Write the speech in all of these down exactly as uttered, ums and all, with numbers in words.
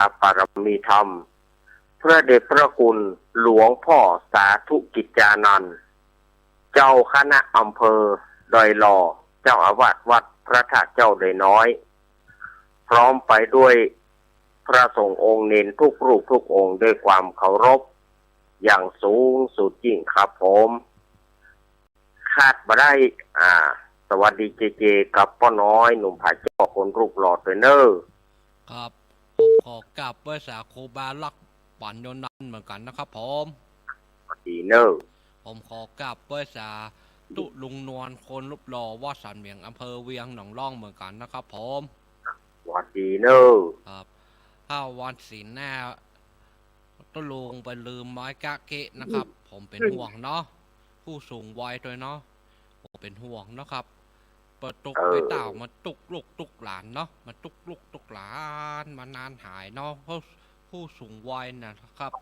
าปารมีธรรม พระเดชพระคุณหลวงพ่อสาธุกิจจานันท์ เจ้าคณะอำเภอดอยหล่อ เจ้าอาวาสวัดพระธาตุเจ้าดอยน้อย พร้อมไปด้วยพระสงฆ์องค์เณรทุกรูปทุกองค์ด้วยความเคารพอย่างสูงสุดยิ่งครับผม ขาดบ่ได้ อ่า สวัสดีเจเจกับป้อน้อยหนุ่มผาจ้อคนรูปหล่อตวยเน่อ ครับ ผมขอกราบไหว้สาครูบาลักษณ์ ปัญโญนันท์เหมือนกั๋นนะครับผม สวัสดีเน่อ ผมขอกราบไหว้สาธุลุงนวลคนรูปหล่อวัดสันเหมียงอำเภอเวียงหนองล่องเหมือนกั๋นนะครับผม สวัสดีเน่อ ครับ ถ้าวันศีลหน้า ตุ๊ลุงไปลืมไม้กะเกะนะครับ ผมเป๋นห่วงเนาะ ผู้สูงวัยตวยเนาะ ผมเป๋นห่วงเนาะครับ เปิดตุ๊ก เออ ไปเต้ามาตุ๊กลูกตุ๊กหลานเนาะ มาตุ๊กลูกตุ๊กหลาน มานานหายเนาะ ผู้ ผู้สูงวัยนะครับ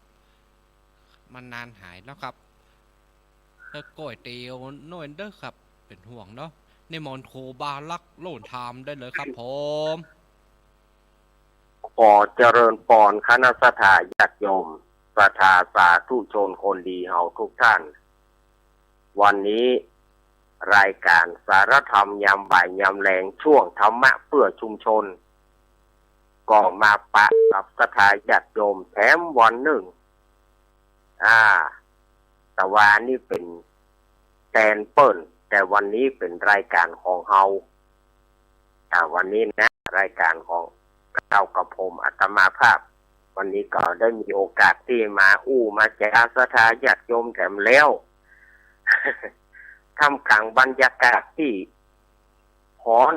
มานานหายเนาะครับ แล้วก๋วยเตี๋ยวน้อยเด้อครับ เป๋นห่วงเนาะ นิมนต์ครูบาลักษณ์โลนธรรมได้เลยครับผม ขอเจริญปอนคณะศรัทธาญาติโยม ศรัทธาสาธุชนคนดีเฮาทุกท่าน วันนี้รายการสารธรรมยามบ่ายยามแลง ช่วงธรรมะเพื่อชุมชน ก็มาปะกับศรัทธาญาติโยมแถมวันนึ่ง อ่า แต่ว่านี่เป๋นแตนเปิ้น แต่วันนี้เป๋นรายการของเฮา อ่า วันนี้นะ รายการของเฮากับผมอาตมาภาพ วันนี้ก็ได้มีโอกาสตี้มาอู้มาจ๋าศรัทธาญาติโยมแถมแล้ว ท่ามกลางบรรยากาศตี้ฮ้อน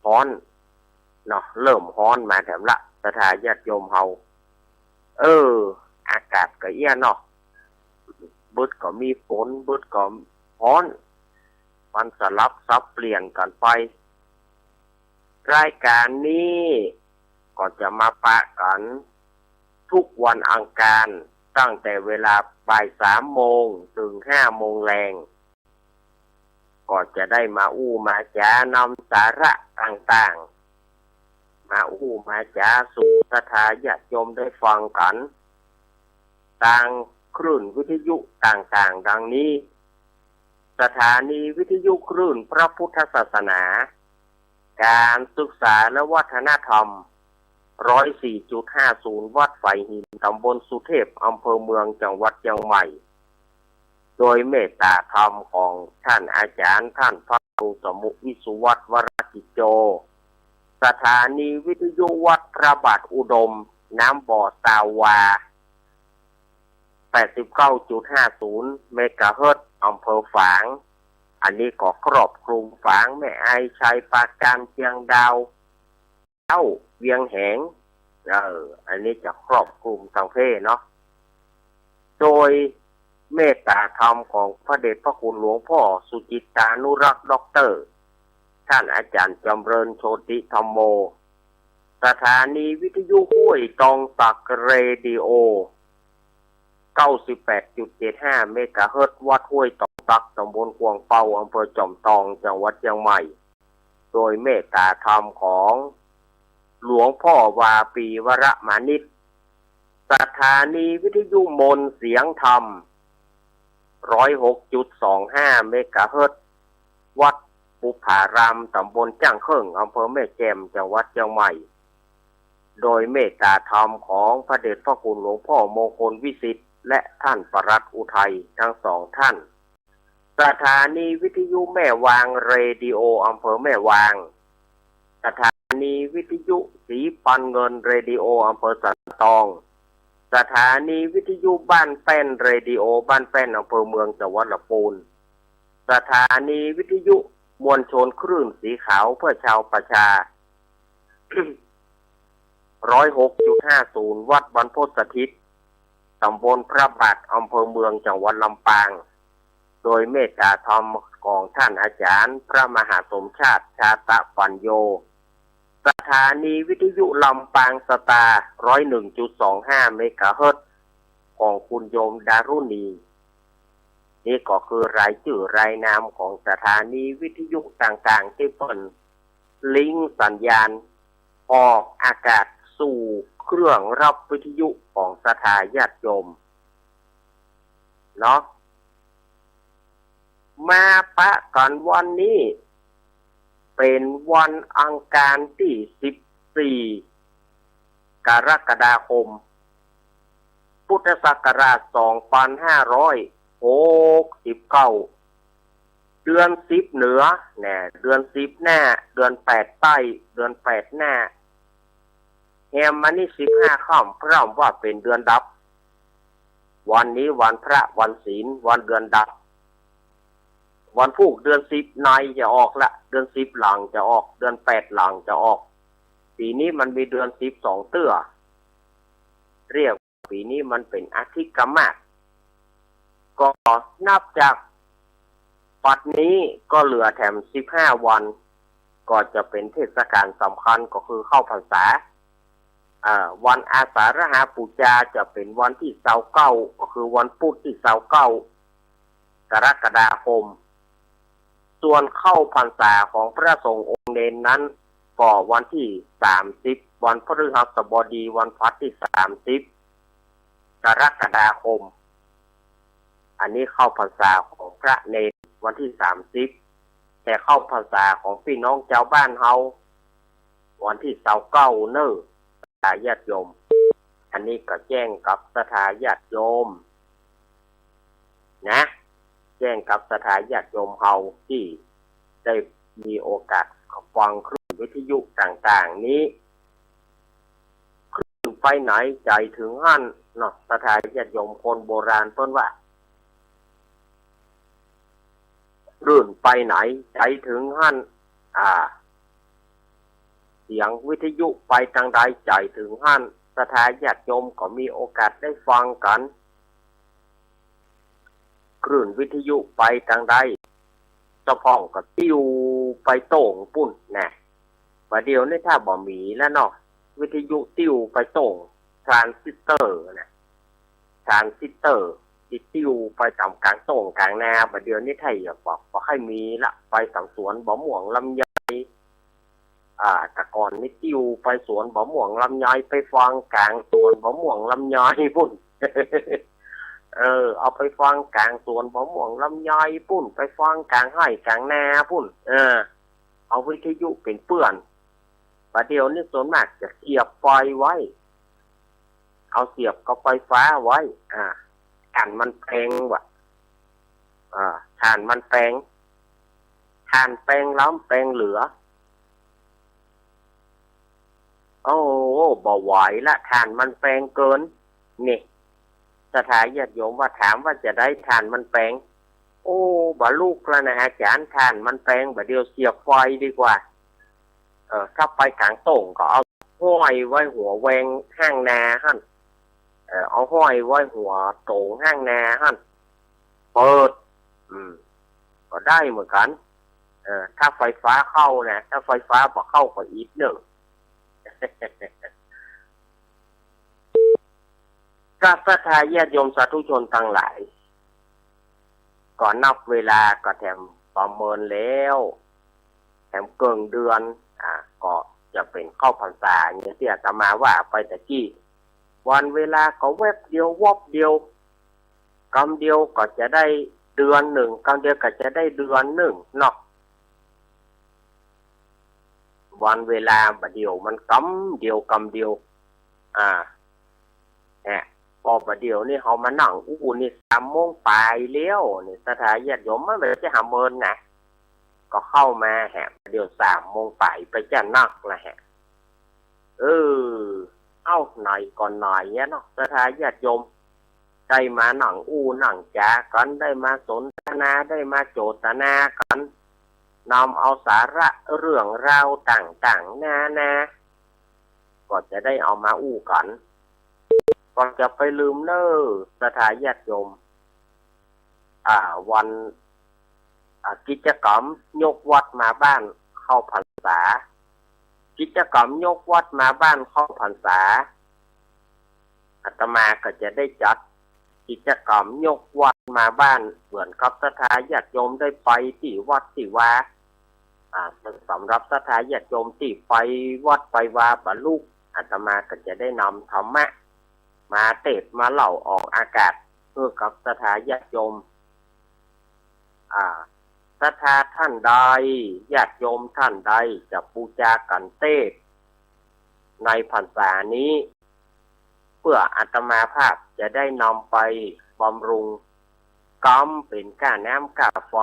ฮ้อนเนาะ เริ่มฮ้อนมาแถมละ ศรัทธาญาติโยมเฮา เออ อากาศก็เอี้ยเนาะ บึดก็มีฝน บึดก็ฮ้อน มันสลับสับเปลี่ยนกั๋นไป รายการนี้ก็จะมาปะกั๋นทุกวันอังคาร ตั้งแต่เวลาบ่ายสามโมงเถิงห้าโมงแลง ก็จะได้มาอู้มาจ๋านำสาระต่างๆ มาอู้มาจ๋าสู่ศรัทธาญาติโยมได้ฟังกั๋น ตางคลื่นวิทยุต่างๆ ดังนี้ สถานีวิทยุคลื่นพระพุทธศาสนา การศึกษาและวัฒนธรรม ร้อยสี่จุดห้าศูนย์ วัดฝายหิน ตำบลสุเทพ อำเภอเมือง จังหวัดเจียงใหม่ โดยเมตตาธรรมของท่านอาจ๋ารย์ ท่านพระครูสมุห์ วิสุวัฒน์ วรกิจโจ สถานีวิทยุวัดพระบาทอุดม น้ำบ่อ ซาวา แปดสิบเก้าจุดห้าศูนย์ เมกะเฮิรตซ์ อำเภอฝาง อันนี้ก็ครอบคลุมฝาง แม่อาย ชัยปราการ เชียงดาว เวียงแหง เออ อันนี้จะครอบคลุมตางเพ่เนาะ โดยเมตตาธรรมของพระเดชพระคุณหลวงพ่อสุจิตตานุรักษ์ ด็อกเตอร์ ท่านอาจ๋ารย์จำเริญ โชติธัมโม สถานีวิทยุห้วยตองตัก เรดิโอ เก้าสิบแปดจุดเจ็ดห้า เมกะเฮิรตซ์ วัดห้วยตองตัก ตำบลขวางเปา อำเภอจอมตอง จังหวัดเชียงใหม่ โดยเมตตาธรรมของหลวงพ่อวาปี วรมานิช สถานีวิทยุมนต์เสียงธรรม ร้อยหกจุดสองห้า เมกะเฮิรตซ์ วัดบุปผาราม ตำบลจ้างเคิ่ง อำเภอแม่แจ่ม จังหวัดเชียงใหม่ โดยเมตตาธรรมของพระเดชพระคุณหลวงพ่อมงคลวิสิทธิ์ และท่านปลัดอุทัย ทั้งสองท่าน สถานีวิทยุแม่วาง เรดิโอ อำเภอแม่วาง สถานีวิทยุสีปันเงิน เรดิโอ อำเภอสันป่าตอง สถานีวิทยุบ้านแป้น เรดิโอบ้านแป้น อำเภอเมือง จังหวัดลำปูน สถานีวิทยุมวลชนคลื่นสีขาวเพื่อชาวประชา ร้อยหกจุดห้าศูนย์ วัดบรรพตสถิต ตำบลพระบาท อำเภอเมือง จังหวัดลำปาง โดยเมตตาธรรมของท่านอาจ๋ารย์พระมหาสมชาติ ชาตะปัญโญ สถานีวิทยุลำปางสตาร์ ร้อยหนึ่งจุดสองห้า เมกะเฮิรตซ์ ของคุณโยมดารุณี นี่ก็คือรายจื้อรายนามของสถานีวิทยุต่างๆ ตี้เปิ้นลิงก์สัญญาณออกอากาศ สู่เครื่องรับวิทยุของศรัทธาญาติโยมเนาะ มาปะกั๋นวันนี้ เป๋นวันอังคารตี้สิบสี่ กรกฎาคม พุทธศักราชสองปันห้าร้อยหกสิบเก้า เดือนสิบเหนือ แหน่ เดือนสิบหน้า เดือนแปดใต้ เดือนแปดหน้า แฮมมานี้สิบห้าค่ำ พร่ำว่าเป๋นเดือนดับ วันนี้วันพระ วันศีล วันเดือนดับ วันพูกเดือนสิบในจะออกละ เดือนสิบหลังจะออก เดือนแปดหลังจะออก ปี๋นี้มันมีเดือนสิบสองเตื้อ เรียกปี๋นี้มันเป๋นอาทิตย์กะมาก ก็นับจากปัดนี้ก็เหลือแถมสิบห้าวัน ก็จะเป๋นเทศกาลสำคัญก็คือเข้าพรรษา อ่า วันอาสาฬหบูชาจะเป๋นวันตี้ซาวเก้า ก็คือวันพุธตี้ซาวเก้า กรกฎาคม ส่วนเข้าพรรษาของพระสงฆ์องค์เณรนั้น ก็วันตี้สามสิบ วันพฤหัสบดี วันพฤหัสตี้สามสิบ กรกฎาคม อันนี้เข้าพรรษาของพระเณรวันตี้สามสิบ แต่เข้าพรรษาของปี้น้องจาวบ้านเฮา วันตี้ซาวเก้าเน่อ ศรัทธาญาติโยม อันนี้ก็แจ้งกับศรัทธาญาติโยมนะ แจ้งกับศรัทธาญาติโยมเฮาตี้ได้มีโอกาสฟังคลื่นวิทยุต่างๆ นี้ คลื่นไปไหนใจ๋เถิงหั้นเนาะ ศรัทธาญาติโยม คนโบราณเปิ้นว่า คลื่นไปไหนใจ๋เถิงหั้น อ่า เสียงวิทยุไปตางใดใจ๋เถิงหั้น ศรัทธาญาติโยมก็มีโอกาสได้ฟังกั๋น คลื่นวิทยุไปตางใด เจ้าพ่องก็ติ้วไปโต้งปู้นนะ บ่าเดี่ยวนี้ถ้าบ่มีแล้วเนาะ วิทยุติ้วไปโต้ง ทรานซิสเตอร์นะ ทรานซิสเตอร์ตี้ติ้วไปต๋ามก๋างโต้งก๋างนา บ่าเดี่ยวนี้ถ้าอยากบอกบ่ใค่มีละ ไปต๋ามสวนบ่าม่วงลำไย อ่า แต่ก่อนนี้ติ้วไปสวนบ่าม่วงลำไย ไปฟังก๋างสวนบ่าม่วงลำไยปู้น เออ เอาไปฟังก๋างสวนบ่าม่วงลำไยปู้น ไปฟังก๋างไฮ่ก๋างนาปู้น เออ เอาวิทยุเป๋นเปื้อน บ่าเดี่ยวนี้ส่วนมากจะเสียบไฟไว้ เอาเสียบกับไฟฟ้าไว้ อ่า ถ่านมันแปงว่ะ อ่า ถ่านมันแปง ถ่านแปงล้ำแปงเหลือ โอ้ บ่ไหวละ ถ่านมันแปงเกิน นี่ ศรัทธาญาติโยมว่า ถามว่าจะใดถ่านมันแปง โอ้ บ่ลุกแล้วนะอาจ๋ารย์ ถ่านมันแปง บ่าเดี่ยวเสียบไฟดีกว่า เออ ถ้าไปก๋างโต้งก็เอาห้อยไว้หัวแวงห้างนาหั้น เออ เอาห้อยไว้หัวโต๋งห้างนาหั้น เปิด อืม ก็ได้เหมือนกั๋น เออ ถ้าไฟฟ้าเข้านะ ถ้าไฟฟ้าบ่เข้าก็อีกเน่อ ก็ศรัทธาญาติโยมสาธุชนตังหลาย ก็นับเวลาก็แถมประเมินแล้ว แถมเกิ่งเดือน อ่า ก็จะเป๋นเข้าพรรษา อย่างตี้อาตมาว่าไปตะกี้ วันเวลาก็แวบเดียว วบเดียว กำเดียวก็จะได้เดือนนึ่ง กำเดียวก็จะได้เดือนนึ่งเนาะ วันเวลาบ่าเดี่ยวมันกำเดียว กำเดียว อ่า แหม ก็บ่าเดี่ยวนี้เฮามานั่งอู้นี่สามโมงป๋ายแล้วนี่ ศรัทธาญาติโยม มันบ่ใจ้หาเมินนะ ก็เข้ามาแหม บ่าเดี่ยวสามโมงป๋ายไปจะนักละแหม เออ เอ้า ไหนก่อนไหนอะเนาะ ศรัทธาญาติโยม ได้มานั่งอู้นั่งจ๋ากั๋น ได้มาสนทนา ได้มาโจทนากั๋น นำเอาสาระเรื่องราวต่างๆ นานา ก็จะได้เอามาอู้กั๋น ก็จะไปลืมเน่อ ศรัทธาญาติโยม อ่า วัน อ่า กิจกรรมยกวัดมาบ้านเข้าพรรษา กิจกรรมยกวัดมาบ้านเข้าพรรษา อาตมาก็จะได้จัดกิจกรรมยกวัดมาบ้าน เหมือนกับศรัทธาญาติโยมได้ไปตี้วัดตี้วา อ่า สำหรับศรัทธาญาติโยมตี้ไปวัดไปวาบ่ลุก อาตมาก็จะได้นำธรรมะมาเตสน์มาเล่าออกอากาศหื้อกับศรัทธาญาติโยม อ่า ศรัทธาท่านใด ญาติโยมท่านใดจะปู๋จากั๋นเตสน์ในพรรษานี้ เปื้ออาตมาภาพจะได้นำไปบำรุง กำเป๋นก้าน้ำก้าไฟ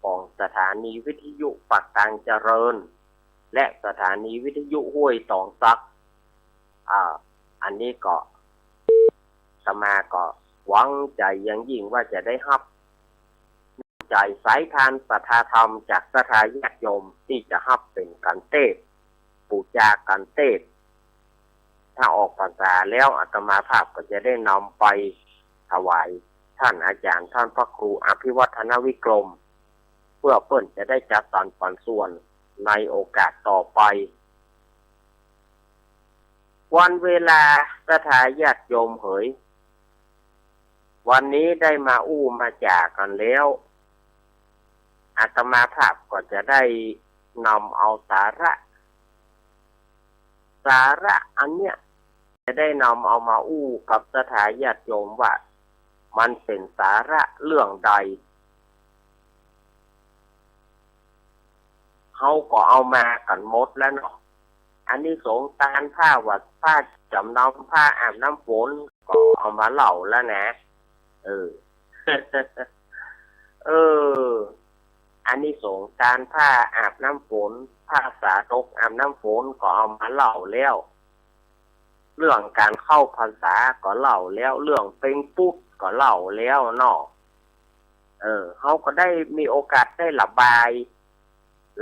ของสถานีวิทยุปากตางเจริญ และสถานีวิทยุห้วยตองสัก อ่า อันนี้ก็ อาตมาก็หวังใจ๋อย่างยิ่งว่าจะได้ฮับ ใจ๋สายทานศรัทธาธรรมจากศรัทธาญาติโยมตี้จะฮับเป๋นกั๋นเตสน์ ปู๋จากั๋นเตสน์ ถ้าออกพรรษาแล้วอาตมาภาพก็จะได้นำไปถวายท่านอาจ๋ารย์ท่านพระครูอภิวัฒนวิกรม เปื้อเปิ้นจะได้จัดสรรปันส่วนในโอกาสต่อไป วันเวลาศรัทธาญาติโยมเหย วันนี้ได้มาอู้มาจ๋ากั๋นแล้ว อาตมาภาพก็จะได้นำเอาสาระ สาระอันเนี้ย จะได้นำเอามาอู้กับศรัทธาญาติโยมว่า มันเป๋นสาระเรื่องใด เฮาก็เอามากั๋นหมดแล้วเนาะ อานิสงส์ตานผ้าหวัด ผ้าจ๋ำนำ ผ้าอาบน้ำฝน ก็เอามาเล่าแล้วนะ เออ เออ อานิสงส์ตานผ้าอาบน้ำฝน ผ้าสาธกอาบน้ำฝนก็เอามาเล่าแล้ว เรื่องก๋านเข้าพรรษาก็เล่าแล้ว เรื่องเพ็งปุ๊ดก็เล่าแล้วเนาะ เออ เฮาก็ได้มีโอกาสได้ระบาย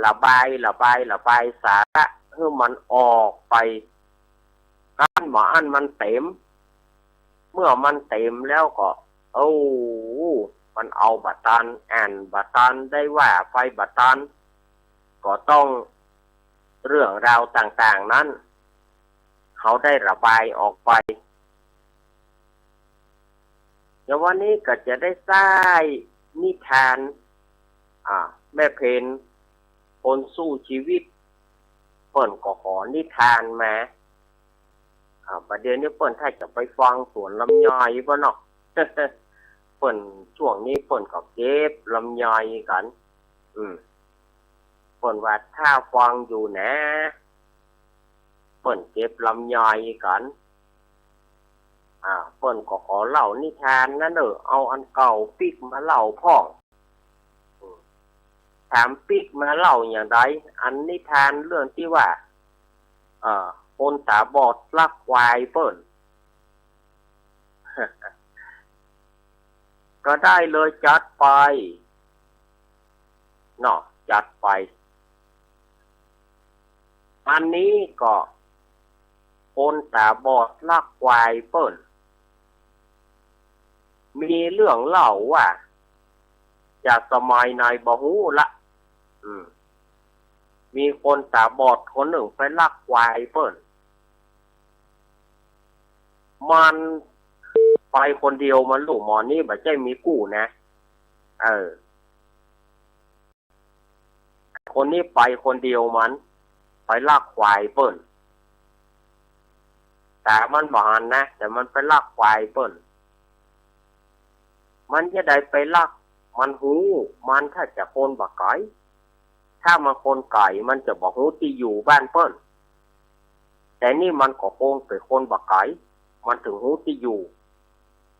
ระบาย ระบาย ระบายสาระหื้อมันออกไป อั้นบ่อั้นมันเต๋ม เมื่อมันเต๋มแล้วก็ โอ้ มันเอาบ่ตัน อ่านบ่ตัน ได้ว่าไปบ่ตัน ก็ต้อง เรื่องราวต่างๆ นั้น เฮาได้ระบายออกไป เดี๋ยววันนี้ก็จะได้ใจ๊นิทาน อ่า แม่เพน คนสู้ชีวิต เปิ้นก็ขอนิทานมา อ่า บ่าเดี่ยวนี้เปิ้นถ้าจะไปฟังสวนลำไยบ่เนาะ เปิ้นช่วงนี้เปิ้นก็เก็บลำไยกั๋น อืม เปิ้นว่าถ้าฟังอยู่นะ เปิ้นเก็บลำไยกั๋น อ่า เปิ้นก็ขอเล่านิทานนั้นเน่อ เอาอันเก่าปิ๊กมาเล่าพ่อง อืม ถามปิ๊กมาเล่าอย่างใด อันนิทานเรื่องตี้ว่า เอ่อ คนต๋าบอดลักควายเปิ้น ก็ได้เลย จัดไป เนาะ จัดไป อันนี้ก็ คนต๋าบอดลักควายเปิ้น มีเรื่องเล่าว่า จะสมัยไหนบ่ฮู้ละ อืม มีคนต๋าบอดคนนึ่งไปลักควายเปิ้น มันไปคนเดียวมันลูก หมอนี้บ่ใจ้มีกู้นะ เออ คนนี้ไปคนเดียวมัน ไปลักควายเปิ้น ต๋ามันบ่หันนะ แต่มันไปลักควายเปิ้น มันจะใดไปลัก มันฮู้ มันถ้าจะคนบ่ไก๋ ถ้ามันคนไก๋ มันจะบ่ฮู้ตี้อยู่บ้านเปิ้น แต่นี่มันก็คงเป๋นคนบ่ไก๋ มันเถิงฮู้ตี้อยู่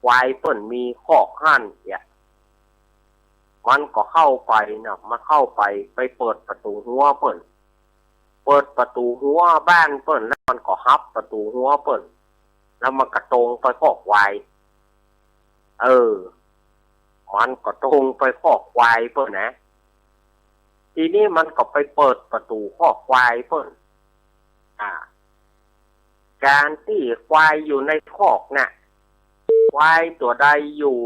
ควายเปิ้นมีคอกหั้นเอีย มันก็เข้าไปเนาะ มันเข้าไป ไปเปิดประตู๋ฮั้วเปิ้น เปิดประตู๋ฮั้วบ้านเปิ้น แล้วมันก็หับประตู๋ฮั้วเปิ้น แล้วมันก็ตรงไปคอกควาย เออ มันก็ตรงไปคอกควายเปิ้นนะ ทีนี้มันก็ไปเปิดประตู๋คอกควายเปิ้น อ่า ก๋านตี้ควายอยู่ในคอกน่ะ ควายตั๋วใดอยู่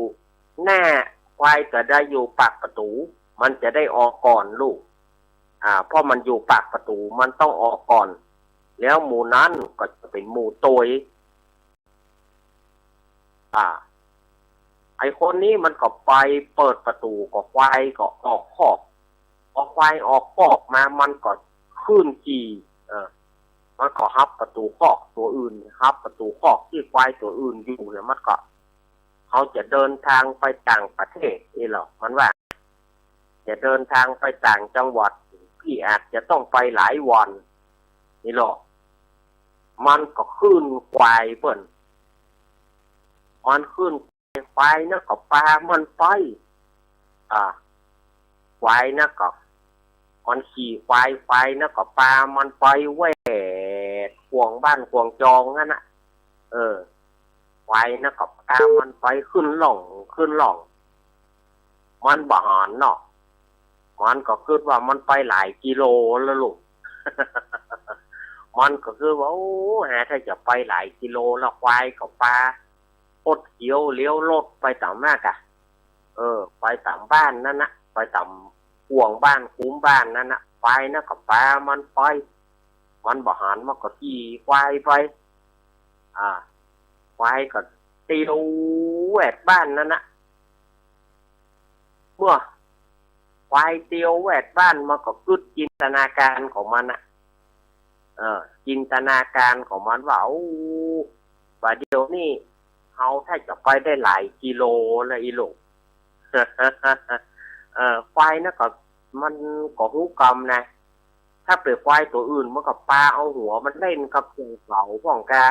หน้า ควายตั๋วใดอยู่ปากประตู๋ มันจะได้ออกก่อนลูก อ่า เพราะมันอยู่ปากประตู๋ มันต้องออกก่อน แล้วหมู่นั้นก็จะเป๋นหมู่ตวย อ่า ไอ้คนนี้มันก็ไปเปิดประตู๋ ก็ควายก็ออกคอก พอควายออกคอกมา มันก็ขึ้นขี่ เออ มันก็หับประตู๋คอกตั๋วอื่น หับประตู๋คอกตี้ควายตั๋วอื่นอยู่เนี่ย มันก็ เขาจะเดินทางไปต่างประเทศ อี้เหรอ มันว่า จะเดินทางไปต่างจังหวัด พี่อาจจะต้องไปหลายวัน อี้เหรอ มันก็ขึ้นควายเปิ้น มันขึ้นควาย ควายนั้นก็ปามันไป อ่า ควายนั้นก็ มันขี่ควาย ควายนั้นก็ปามันไปแวดข่วงบ้านข่วงจองนั้นน่ะ เออ ควายนั้นก็ปามันไปขึ้นล่อง ขึ้นล่อง มันบ่หันเนาะ มันก็กึ๊ดว่ามันไปหลายกิโลแล้วลูก มันก็กึ๊ดว่า โอ้ หาถ้าจะไปหลายกิโลแล้ว ควายก็ปา คดเขียวเลี้ยวรถไปต๋ามหน้ากะ เออ ไปต๋ามบ้านนั้นน่ะ ไปต๋ามข่วงบ้านคุ้มบ้านนั้นน่ะ ควายนั้นก็ปามันไป มันบ่หัน มันก็ขี่ควายไป อ่า ควายก็เตียวแวดบ้านนั้นน่ะ เมื่อควายเตียวแวดบ้าน มันก็กึ๊ดจินตนาการของมันน่ะ เออ จินตนาการของมันว่า โอ้ บ่าเดี่ยวนี้ เฮาถ้าจะไปได้หลายกิโลแล้วอี้ลูก เออ ควายนั้นก็ มันก็ฮู้กำนะ ถ้าเป๋นควายตั๋วอื่น มันก็ปาเอาหัวมันเล่นกับแก่งเสาพ่องกา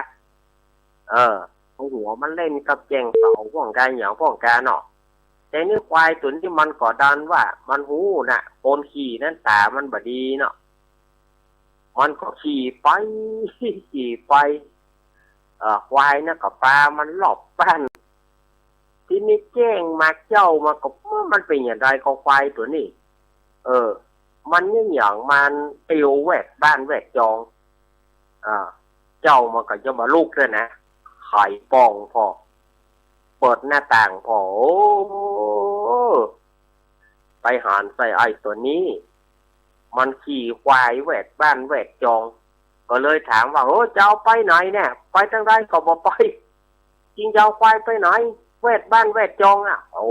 เออ เอาหัวมันเล่นกับแก่งเสาพ่องกา หยังพ่องกาเนาะ แต่นี่ควายตั๋วนี้มันก็ดันว่า มันฮู้น่ะ คนขี่นั้นต๋ามันบ่ดีเนาะ มันก็ขี่ไป ขี่ไป เออ ควายนั้นก็ปามันรอบบ้าน ทีนี้แจ้งมาเจ้ามาก็ มันเป๋นหยังใดก็ควายตั๋วนี้ เออ มันยังหยังมันเตียวแวดบ้านแวดจอง อ่า เจ้ามันก็จะมาลุกด้วยนะ ไขป่องผ่อ เปิดหน้าต่างผ่อ โอ้ ไปหันใส่ไอ้ตั๋วนี้ มันขี่ควายแวดบ้านแวดจอง ก็เลยถามว่า เออ จะเอาไปไหนเนี่ย ไปตางใดก็บ่ไป จึงจะเอาควายไปไหน แวดบ้านแวดจองอ่ะ โอ้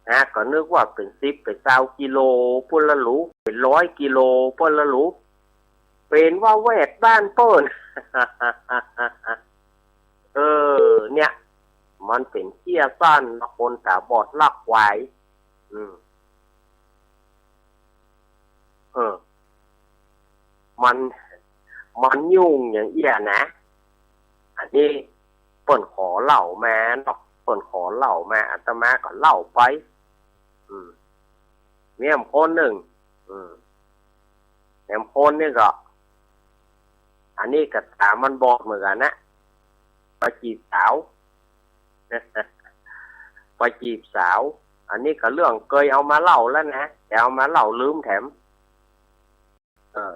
ฮะ ก็นึกว่าเป๋นสิบเป๋นซาวกิโล ปุ้นละหลู เป๋นร้อยกิโล ปุ้นละหลู เป๋นว่าแวดบ้านเปิ้น เออ เนี่ย มันเป๋นเสี้ยนสั้น คนต๋าบอดลักควาย อืม เออ มัน มันยุ่งอย่างเอี้ยนะ อันนี้เปิ้นขอเล่ามาเนาะ เปิ้นขอเล่ามา อาตมาก็เล่าไป อืม มีแหมคนนึ่ง อืม แหมคนนี่ก็ อันนี้ก็ต๋ามันบอดเหมือนกั๋นนะ ไปจีบสาว ไปจีบสาว อันนี้ก็เรื่องเกยเอามาเล่าแล้วนะ แต่เอามาเล่าลืมแถม เออ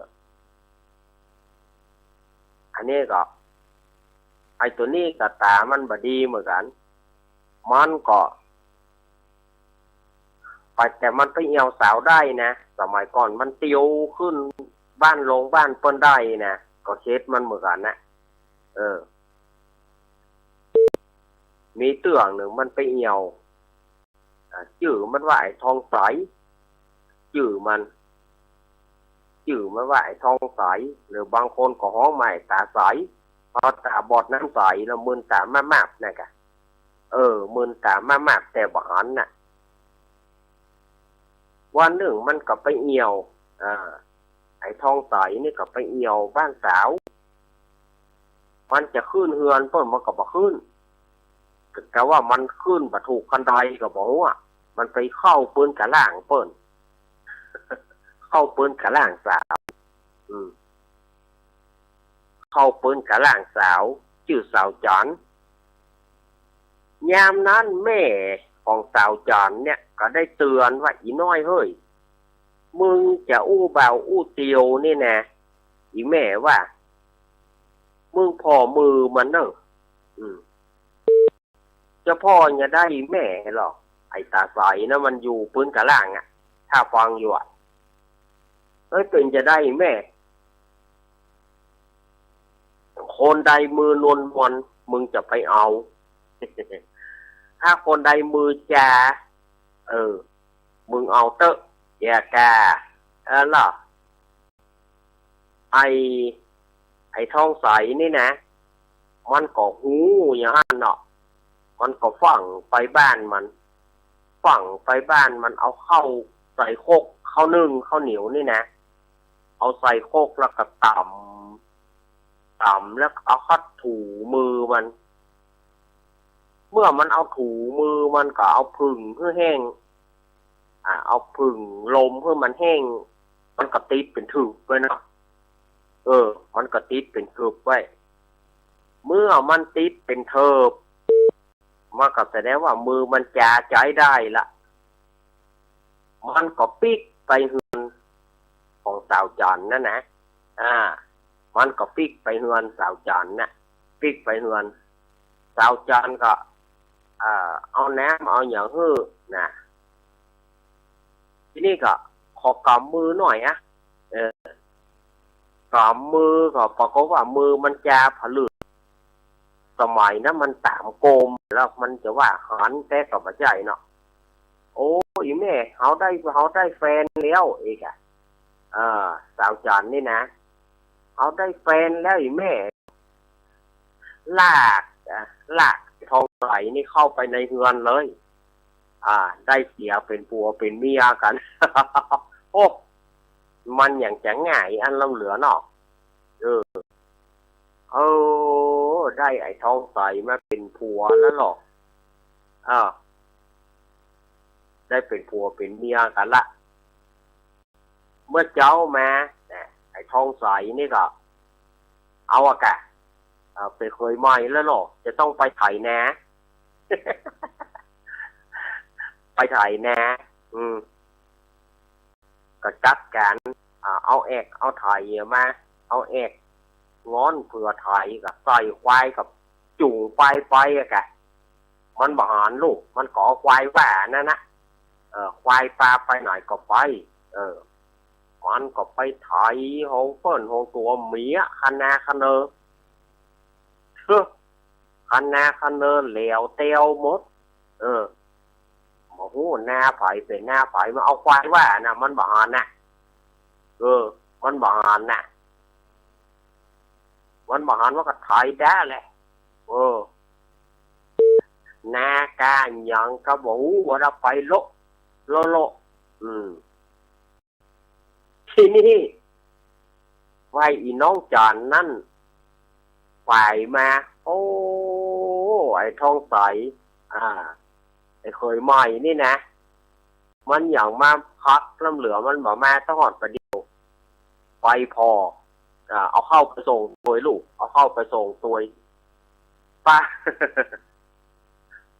อันนี้ก็ ไอ้ตั๋วนี้ก็ต๋ามันบ่ดีเหมือนกั๋น มันก็ ไป แต่มันไปเอี่ยวสาวได้นะ สมัยก่อนมันเตียวขึ้นบ้านลงบ้านเปิ้นได้นะ ก็เข็ดมันเหมือนกั๋นนะ เออ มีเตื้องนึ่งมันไปเอี่ยว อ่า จื้อมันว่าไอ้ทองใส จื้อมัน จื้อมันว่าไอ้ทองใส หรือบางคนก็ฮ้องมาไอ้ต๋าใส เพราะต๋าบอดน้ำใสแล้วมึนต๋ามากๆ นะกะ เออ มึนต๋ามากๆ แต่บ่หันน่ะ วันนึ่งมันก็ไปเอี่ยว อ่า ไอ้ทองใสนี่ก็ไปเอี่ยวบ้านสาว มันจะขึ้นเฮือนเปิ้นมันก็บ่ขึ้น กะว่ามันขึ้นบ่ถูกคันไดก็บ่ฮู้อะ มันไปเข้าปืนกะล่างเปิ้น เข้าปืนกะล่างสาว อืม เข้าปืนกะล่างสาว จื้อสาวจั๋น ยามนั้นแม่ของสาวจั๋นเนี่ยก็ได้เตือนว่า อีน้อยเฮ้ย มึงจะอู้บ่าวอู้เตียวนี่นะ อีแม่ว่า มึงผ่อมือมันเน่อ อืม จะผ่อจะได้แม่หรอก ไอ้ต๋าใสนะมันอยู่ปืนกะล่างอะ ถ้าฟังอยู่อะ เอ้ย เป๋นจะได้แม่ คนใดมือนวลมน มึงจะไปเอา ถ้าคนใดมือจา เออ มึงเอาเต๊อะ อย่ากา เออเหรอ อ้ ไอ้ทองใสนี่นะ มันก็ฮู้อย่างหั้นเนาะ มันก็ฟั่งไปบ้านมัน ฟั่งไปบ้านมัน เอาข้าวใส่ครก ข้าวนึ่งข้าวเหนียวนี่นะ เอาใส่ครกแล้วก็ต๋ำ ต๋ำแล้วก็เอาขัดถูมือมัน เมื่อมันเอาถูมือมันก็เอาผึ่งหื้อแห้ง อ่า เอาผึ่งลมหื้อมันแห้ง มันก็ติดเป๋นถึบไว้เนาะ เออ มันก็ติดเป๋นถึบไว้ เมื่อมันติดเป๋นถึบ มันก็แสดงว่ามือมันจ๋าใจ๊ได้ละ มันก็ปิ๊กไปเฮือนของสาวจั๋นนั่นนะ อ่า มันก็ปิ๊กไปเฮือนสาวจั๋นน่ะ ปิ๊กไปเฮือน สาวจั๋นก็ อ่า เอาน้ำเอาหยังหื้อนะ ทีนี้ก็ขอกำมือหน่อยอะ เออ กำมือก็ปรากฏว่ามือมันจ๋าผะลืด สมัยนั้นมันต๋ามโกมแล้วมันจะว่าหันแต่ก็บ่ใจ้เนาะ โอ้ อี่แม่ เฮาได้ เฮาได้แฟนแล้ว เอกอะ เออ สาวจั๋นนี่นะ เฮาได้แฟนแล้วอี่แม่ ลาก อ่ะ ลากทองใสนี่เข้าไปในเฮือนเลย อ่า ได้เสียเป๋นผัวเป๋นเมียกั๋น โอ้ มันหยังจะง่ายอันล้ำเหลือเนาะ เออ เออ ได้ไอ้ทองใสมาเป๋นผัวแล้วเหรอ อ่า ได้เป๋นผัวเป๋นเมียกั๋นละ เมื่อเจ๊ามา นะ ไอ้ทองใสนี่ก็ เอาอะกะ เอ่อ เป๋นเขยใหม่แล้วเนาะ จะต้องไปไถนา ไปไถนา อืม ก็จัดก๋าน อ่า เอาแอก เอาไถมา เอาแอก ง้อนเผื่อไถ ก็ใส่ควาย ก็จูงควายไปอะกะ มันบ่หันลูก มันก็เอาควายว่านั่นนะ เออ ควายปาไปไหนก็ไป เออ มันก็ไปไถของเปิ้นของตั๋วเมีย คะนาคะเนอ เฮ้อ คะนาคะเนอแหลวแตวหมด เออ บ่ฮู้นาใผเป๋นนาใผ มันเอาควายว่านะ มันบ่หันนะ เออ มันบ่หันนะ มันบ่หัน มันก็ไถดะแหละ เออ นากาหยังก็บ่ฮู้ ว่าไปโละ โละโละ อืม ทีนี้ ว่าอี่น้องจั๋นนั่น ฝ่ายมา โอ้ ไอ้ทองใส อ่า ไอ้เขยใหม่นี่นะ มันหยังมาพักล้ำเหลือ มันบ่มาตะหอดประเดี๋ยว ไปผ่อ อ่า เอาเข้าไปส่งตวยลูก เอาเข้าไปส่งตวย ปะ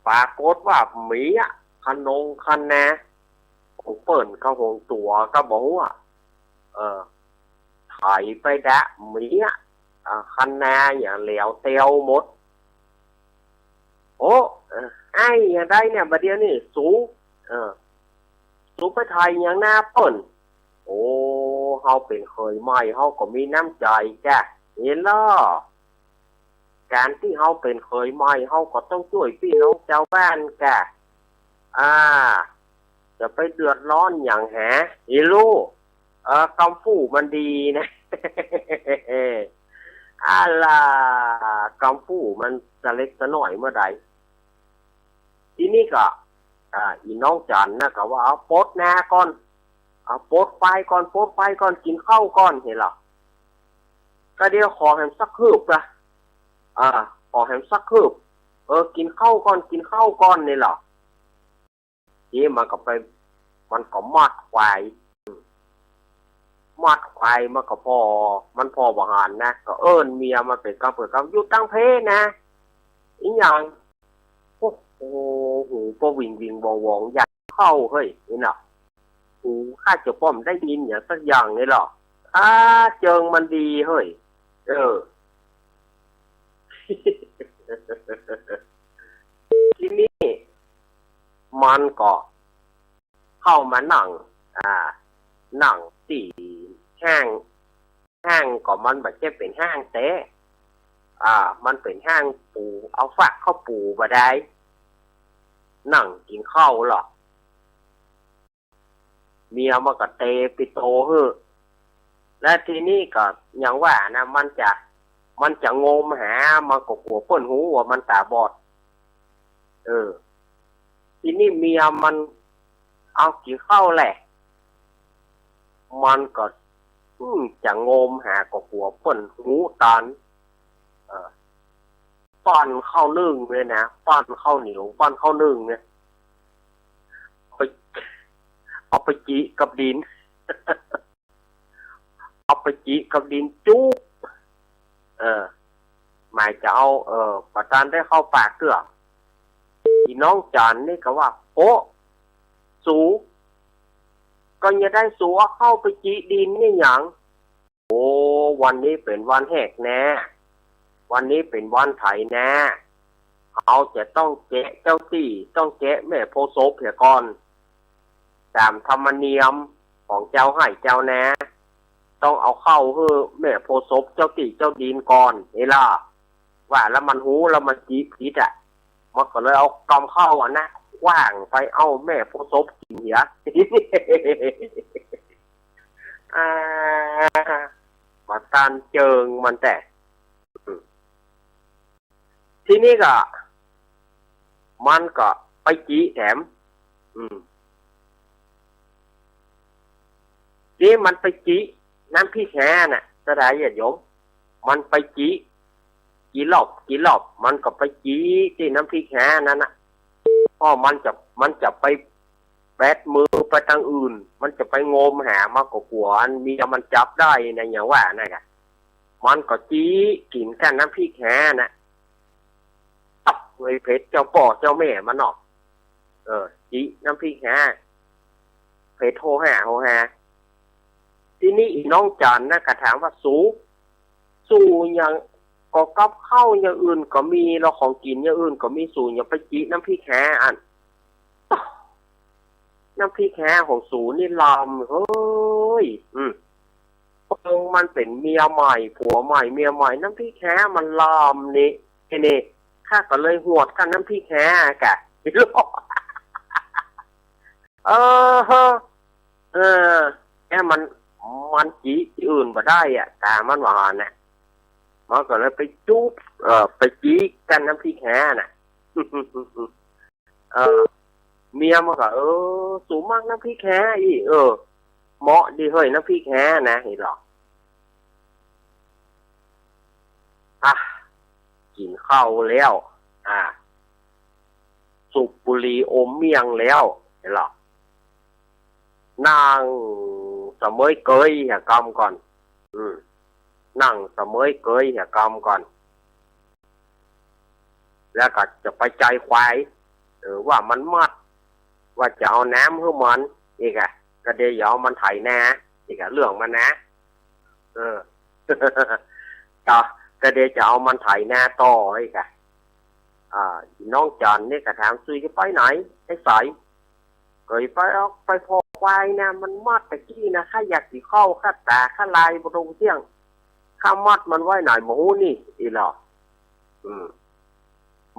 ปรากฏว่าเมีย คะนงคะนา ของเปิ้นก็ของตั๋วก็บ่ฮู้อะ เออ ไถไปดะเมีย อ่า คะนาหยังแหลวแตวหมด โอ้ เออ ไอ้หยังใดเนี่ย บ่าเดี่ยวนี้สู เออ สูไปไถหยังนาเปิ้น โอ้ เฮาเป๋นเขยใหม่ เฮาก็มีน้ำใจ๋กะ หันลอ ก๋านตี้เฮาเป๋นเขยใหม่ เฮาก็ต้องจ้วยปี้น้องจาวบ้านกะ อ่า จะไปเดือดร้อนหยังแห อีลูก เออ กำฟู่มันดีนะ อะล่ะ กำฟู่มันจะเล็กจะน้อยเมื่อใด ทีนี้ก็ อ่า อี่น้องจั๋นนะก็ว่า เอาปดนาก่อน เอาปดไปก่อน ปดไปก่อน กิ๋นข้าวก่อน หันลอ ก็เดี๋ยวขอแหมสักคืบนะ อ่า ขอแหมสักคืบ เออ กิ๋นข้าวก่อน กิ๋นข้าวก่อน หันลอ ทีนี้มันก็ไป มันก็มัดควาย มัดควาย มันก็ผ่อ มันผ่อบ่หันนะ ก็เอิ้นเมียมันเป๋นกำเป๋นกำ อยู่ตังเพนะ อีหยัง โอ้โห หูก็วิงวิงวองวอง อยากเข้า เฮ้ย นี่เนาะ หูข้าจะป้อมได้ยินหยังสักอย่างนี่หรอ อ้า เจิงมันดี เฮ้ย เออ ทีนี้ มันก็เข้ามานั่ง อ่า นั่งตี้ห้าง ห้างก็มันบ่ใจ้เป๋นห้างแต๊ อ่า มันเป๋นห้างปู เอาฟักเข้าปูบ่าดาย นั่งกิ๋นข้าวลอ เมียมันก็เตปิโตหื้อ แล้วทีนี้ก็อย่างว่านะ มันจะ มันจะงมหา มันก็กั๋วเปิ้นฮู้ว่ามันต๋าบอด เออ ทีนี้เมียมัน เอา กิ๋นข้าวแหละ มันก็ อืม จะงมหาก็กั๋วเปิ้นฮู้ต๋อน เออ ป้อนข้าวนึ่งเลยนะ ป้อนข้าวเหนียว ป้อนข้าวนึ่งเนี่ย ไป เอาไปจิกับดิน เอาไปจิกับดินจุ๊บ เออ หมายจะเอา เออ บ่ตันได้เข้าปากเตื้อ อีน้องจันนี่ก็ว่า โอ้ สู ก็จะได้สูเอาเข้าไปจิดินนี่หยัง โอ้ วันนี้เป๋นวันแหกนา วันนี้เป๋นวันไถนา เฮาจะต้องแกะเจ้าตี้ ต้องแกะแม่โพธิ์ศพเหียก่อน ต๋ามธรรมเนียมของเจ้าไฮ่เจ้านา ต้องเอาเข้าหื้อแม่โพธิ์ศพเจ้าตี้เจ้าดินก่อน นี่ล่ะ ว่าแล้วมันฮู้แล้วมันจิผิดอะ มันก็เลยเอากำข้าวอันนั้นขว้างไป เอาแม่โพธิ์ศพกิ๋นเหีย อ่า บ่ตันเจิงมันแต๊ อืม ทีนี้ก็ มันก็ไปจิแถม อืม ทีนี้มันไปจิน้ำพริกแห้น่ะ ศรัทธาญาติโยม มันไปจิ กี่รอบ กี่รอบ มันก็ไปจิตี้น้ำพริกแห้นั้นน่ะ เพราะมันจะ มันจะไปแบดมือไปตางอื่น มันจะไปงมหา มันก็กั๋วอันเมียมันจับได้นะ อย่างว่านั่นกะ มันก็จิกิ๋นกับน้ำพริกแห้น่ะ ตับเวยเผ็ดเจ้าป้อเจ้าแม่มันเนาะ เออ จิน้ำพริกแห้ เผ็ดโฮฮาโฮฮา ทีนี้อีน้องจันนะก็ถามว่า สู สูอย่าง ก็กับข้าวอย่างอื่นก็มี แล้วของกิ๋นอย่างอื่นก็มี สูอย่าไปจิน้ำพริกแห้อัน น้ำพริกแห้ของสูนี่ลำ เฮ้ย อืม เปิงมันเป๋นเมียใหม่ ผัวใหม่ เมียใหม่ น้ำพริกแห้มันลำนี่ ไอ้นี่ ข้าก็เลยหวดกับน้ำพริกแห้กะ เออ เออ แกมัน มันจิตี้อื่นบ่ได้อะ ต๋ามันว่าหั้นน่ะ มันก็เลยไปจุ๊บ เออ ไปจิกับน้ำพริกแห้น่ะ เออ เมียมันก็ เออ สูมักน้ำพริกแห้อี้ เออ เหมาะดีเฮ้ย น้ำพริกแห้นะ นี่หรอ อ่ะ กิ๋นข้าวแล้ว อ่ะ สูบบุหรี่อมเมี่ยงแล้ว นี่หรอ นั่งเสมยเกยเหียกำก่อน อืม นั่งเสมยเกยเหียกำก่อน แล้วก็จะไปใจ๋ควาย เออ ว่ามันมัด ว่าจะเอาน้ำหื้อมัน อีกอะ ก็เดี๋ยวจะเอามันไถนา อีกอะ เรื่องมันนะ เออ ก็ ก็เดี๋ยวจะเอามันไถนาต่อ อีกอะ อ่า น้องจันนี่ก็ถาม สูจะไปไหน ไอ้ใส ก็ไปออกไปผ่อควายนะ มันมัดตะกี้นะ ข้าอยากสิเข้า ข้าต๋าข้าลายบ่ลงเที่ยง ข้ามัดมันไว้ไหนบ่ฮู้นี่ อีหลอ อืม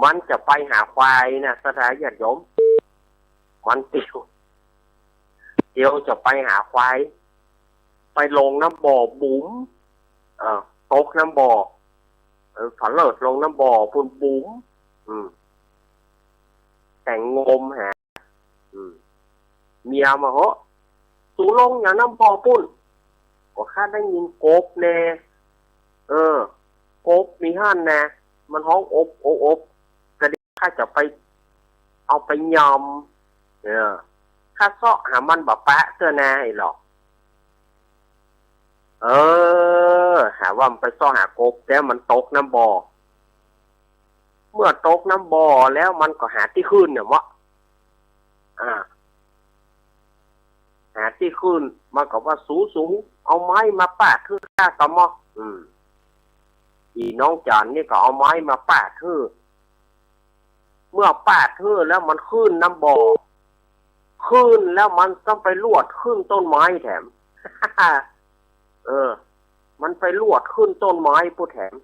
มันจะไปหาควายนะ ศรัทธาญาติโยม มันเตียว เตียวจะไปหาควาย ไปลงน้ำบ่อบุ๋ม เออ ตกน้ำบ่อ เออ ผะเลิดลงน้ำบ่อปุ้นบุ๋ม อืม แต่งงมหา อืม เมียมาเหาะ สูลงอย่างน้ำบ่อปุ้น ก็ข้าได้ยินกบแน่ เออ กบมีหั้นนะ มันฮ้องอบอบอบ ก็เดี๋ยวข้าจะไป เอาไปยำ เออ ข้าเซาะหามันบ่ปะเตื้อนา ไอ้หลอ เออ หาว่ามันไปเซาะหากบ แต่มันตกน้ำบ่อ เมื่อตกน้ำบ่อแล้วมันก็หาตี้ขึ้นเนี่ยเนาะ อ่า หาตี้ขึ้น มันก็ว่า สู สู เอาไม้มาปาดหื้อข้าก่อเมาะ อืม อีน้องจันนี่ก็เอาไม้มาปาดหื้อ เมื่อปาดหื้อแล้วมันขึ้นน้ำบ่อ ขึ้นแล้วมันก็ไปลวดขึ้นต้นไม้แถม เออ มันไปลวดขึ้นต้นไม้ปุ้นแถม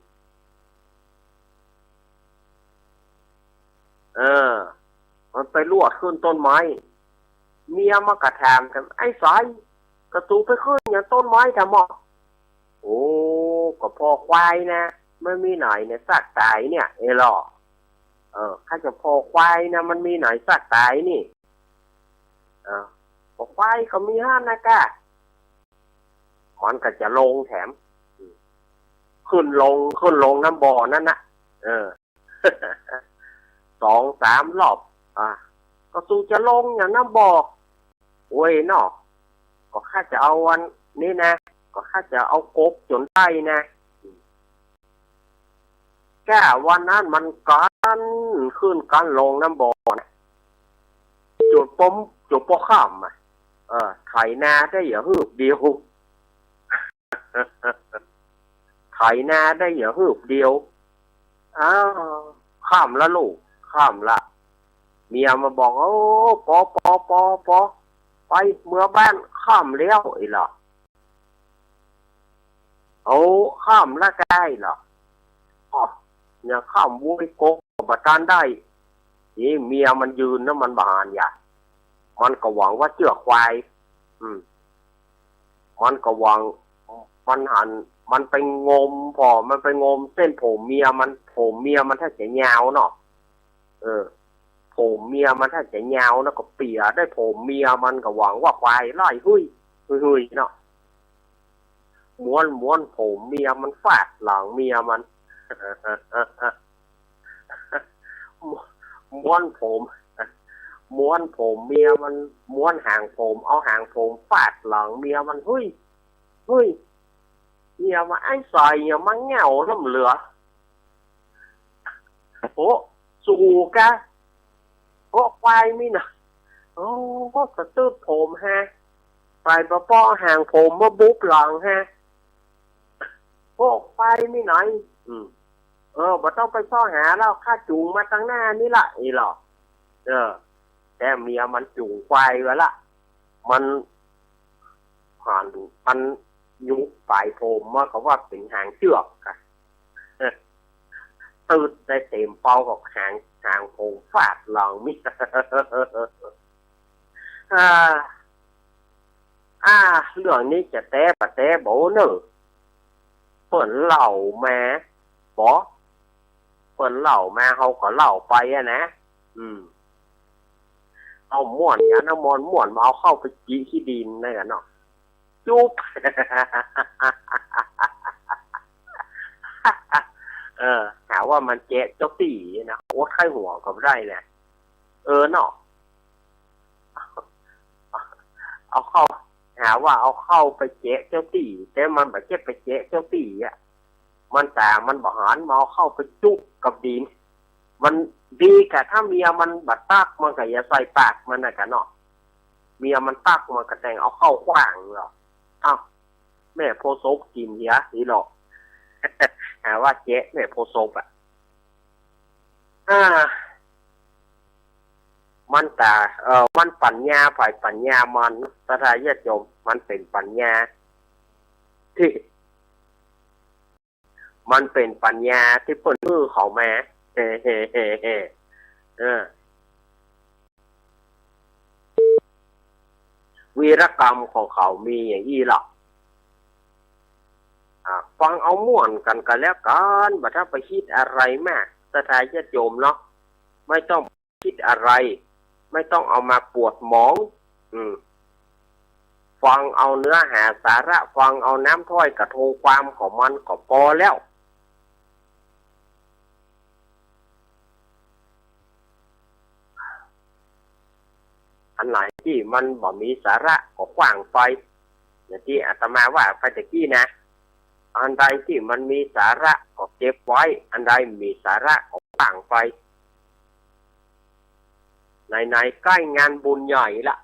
เออ มันไปลวดขึ้นต้นไม้ เมียมันก็ถามแถม ไอ้ใส กะสูไปขึ้นอย่างต้นไม้แถมเมาะ ก็ผ่อควายนะ มันมีไหนเนี่ยสักต๋ายเนี่ย เออหล่อ เออ ข้าจะผ่อควายนะ มันมีไหนสักต๋ายนี่ เออ ก็ควายก็มีหั้นนะก้า มันก็จะลงแถม ขึ้นลง ขึ้นลงน้ำบ่อนั้นนะ เออ สองสามรอบ อ่ะ ก็สูจะลงอย่างน้ำบ่อ โอ้ยเนาะ ก็ข้าจะเอาอันนี้นะ ก็ข้าจะเอากกจ๋นได้นะ ก้าวันนั้นมันกั๋นขึ้นกั๋นลงน้ำบ่อนะ จ๋นปม จ๋นปอค่ำอะ เออ ไถนาได้อย่าฮืบเดียว ไถนาได้อย่าฮืบเดียว อ้าว ค่ำละลูก ค่ำละ เมียมาบอก โอ้ ปอ ปอ ปอ ปอ ไปเมือบ้าน ค่ำแล้ว ไอ้หล่อ เอา ค่ำละก้า ไอ้หล่อ อ้อ เนี่ย ค่ำโว้ย กกก็บ่ตันได้ นี่เมียมันยืนนะ มันบ่หันอย่า มันก็หวังว่าเจื้อควาย อืม มันก็หวัง มันหัน มันไปงม ผ่อมันไปงมเส้นผมเมียมัน ผมเมียมันถ้าจะยาวเนาะ เออ ผมเมียมันถ้าจะยาวนะ ก็เปียะได้ผมเมียมัน ก็หวังว่าควายไล่ เฮ้ย เฮ้ย เฮ้ยเนาะ ม้วน ม้วนผมเมียมันฟาดหลังเมียมัน ม้วนผม ม้วนผมเมียมัน ม้วนหางผม เอาหางผมฟาดหลังเมียมัน เฮ้ย เฮ้ย เมียว่า ไอ้สายเนี่ย มาแง่วล้ำเหลือ โอ้ สูกะ โอ้ ควายมีหน่อย โอ้ ก็กระตืบผมฮะ ไปปะเปาะหางผมมาบุบหลังฮะ โอ้ ควายมีหน่อย อืม เออ บ่ต้องไปเซาะหาแล้ว ข้าจูงมาตังหน้านี่ละ ไอ้หล่อ เออ แต่เมียมันจูงควายไว้ละ มันหัน มันยุกปลายผมมา เขาว่าเป๋นหางเจื้อกอะ เออ ตืดได้เต๋มเปากับหาง หางผมฟาดหลังเมีย อ่า อ่า เรื่องนี้จะแต๊บ่แต๊บ่เน่อ เปิ้นเล่ามา บ่ เปิ้นเล่ามา เฮาก็เล่าไปอะนะ อืม เอาม่วนกั๋นนะ ม่วน ม่วนมาเอาเข้าไปจี้ขี้ดินนั่นกั๋นเนาะ จุ๊บ เออ หาว่ามันแกะเจ้าตี้นะ อดไข้หัวก็บ่ได้นะ เออเนาะ เอาเข้า หาว่าเอาเข้าไปแกะเจ้าตี้ แต่มันบ่ใจ้ไปแกะเจ้าตี้อะ มันต๋า มันบ่หัน มาเอาเข้าไปจุ๊บกับดิน มันดีกะ ถ้าเมียมันบ่ตัก มันก็อย่าใส่ปากมันน่ะกะเนาะ เมียมันตัก มันก็แต่งเอาเข้าขว้างเหรอ เอ้า แม่โพธิ์ศพกิ๋นเหีย นี่หล่อ หาว่าแกะแม่โพธิ์ศพอะ อ่า มันต๋า เอ่อ มันปั๋ญญา ฝ่ายปั๋ญญามัน ศรัทธาญาติโยม มันเป๋นปั๋ญญาตี้ มันเป๋นปั๋ญญาตี้เปิ้นหื้อเขามา เออ วีรกรรมของเขามีอย่างอี้ล่ะ อ่า ฟังเอาม่วนกั๋นก็แล้วกั๋น บ่ต้องไปคิดอะไรมาก ศรัทธาญาติโยมเนาะ ไม่ต้องคิดอะไร ไม่ต้องเอามาปวดหมอง อืม ฟังเอาเนื้อหาสาระ ฟังเอาน้ำถ้อยกระทงความของมันก็ปอแล้ว อันไหนตี้มันบ่มีสาระก็ขว้างไป อย่างตี้อาตมาว่าไปตะกี้นะ อันใดตี้มันมีสาระก็เก็บไว้ อันใดบ่มีสาระก็ขว้างไป ไหนๆ ใก้งานบุญใหญ่ละ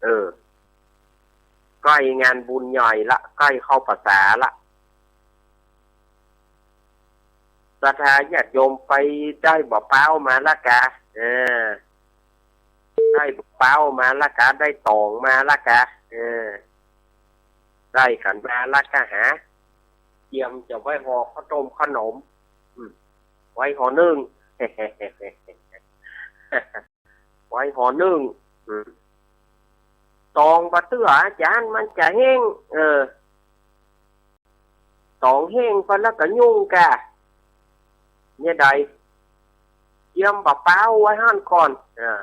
เออ ใก้งานบุญใหญ่ละ ใก้เข้าพรรษาละ ศรัทธาญาติโยมไปได้บ่าป๊าวมาละกา เออ ได้บ่าป๊าวมาละกา ได้ต๋องมาละกา เออ ได้กั๋นมาละกา หา เตรียมจะไว้ห่อข้าวต้มขนม อืม ไว้ห่อนึ่ง ไว้ห่อนึ่ง อืม ต๋องบ่าเตื้ออาจ๋ารย์ มันจะแห้ง เออ ต๋องแห้งไปแล้วก็ยุ่งแก่ เนี่ยใด เตรียมปะเป๊าไว้หั้นก่อน อ่า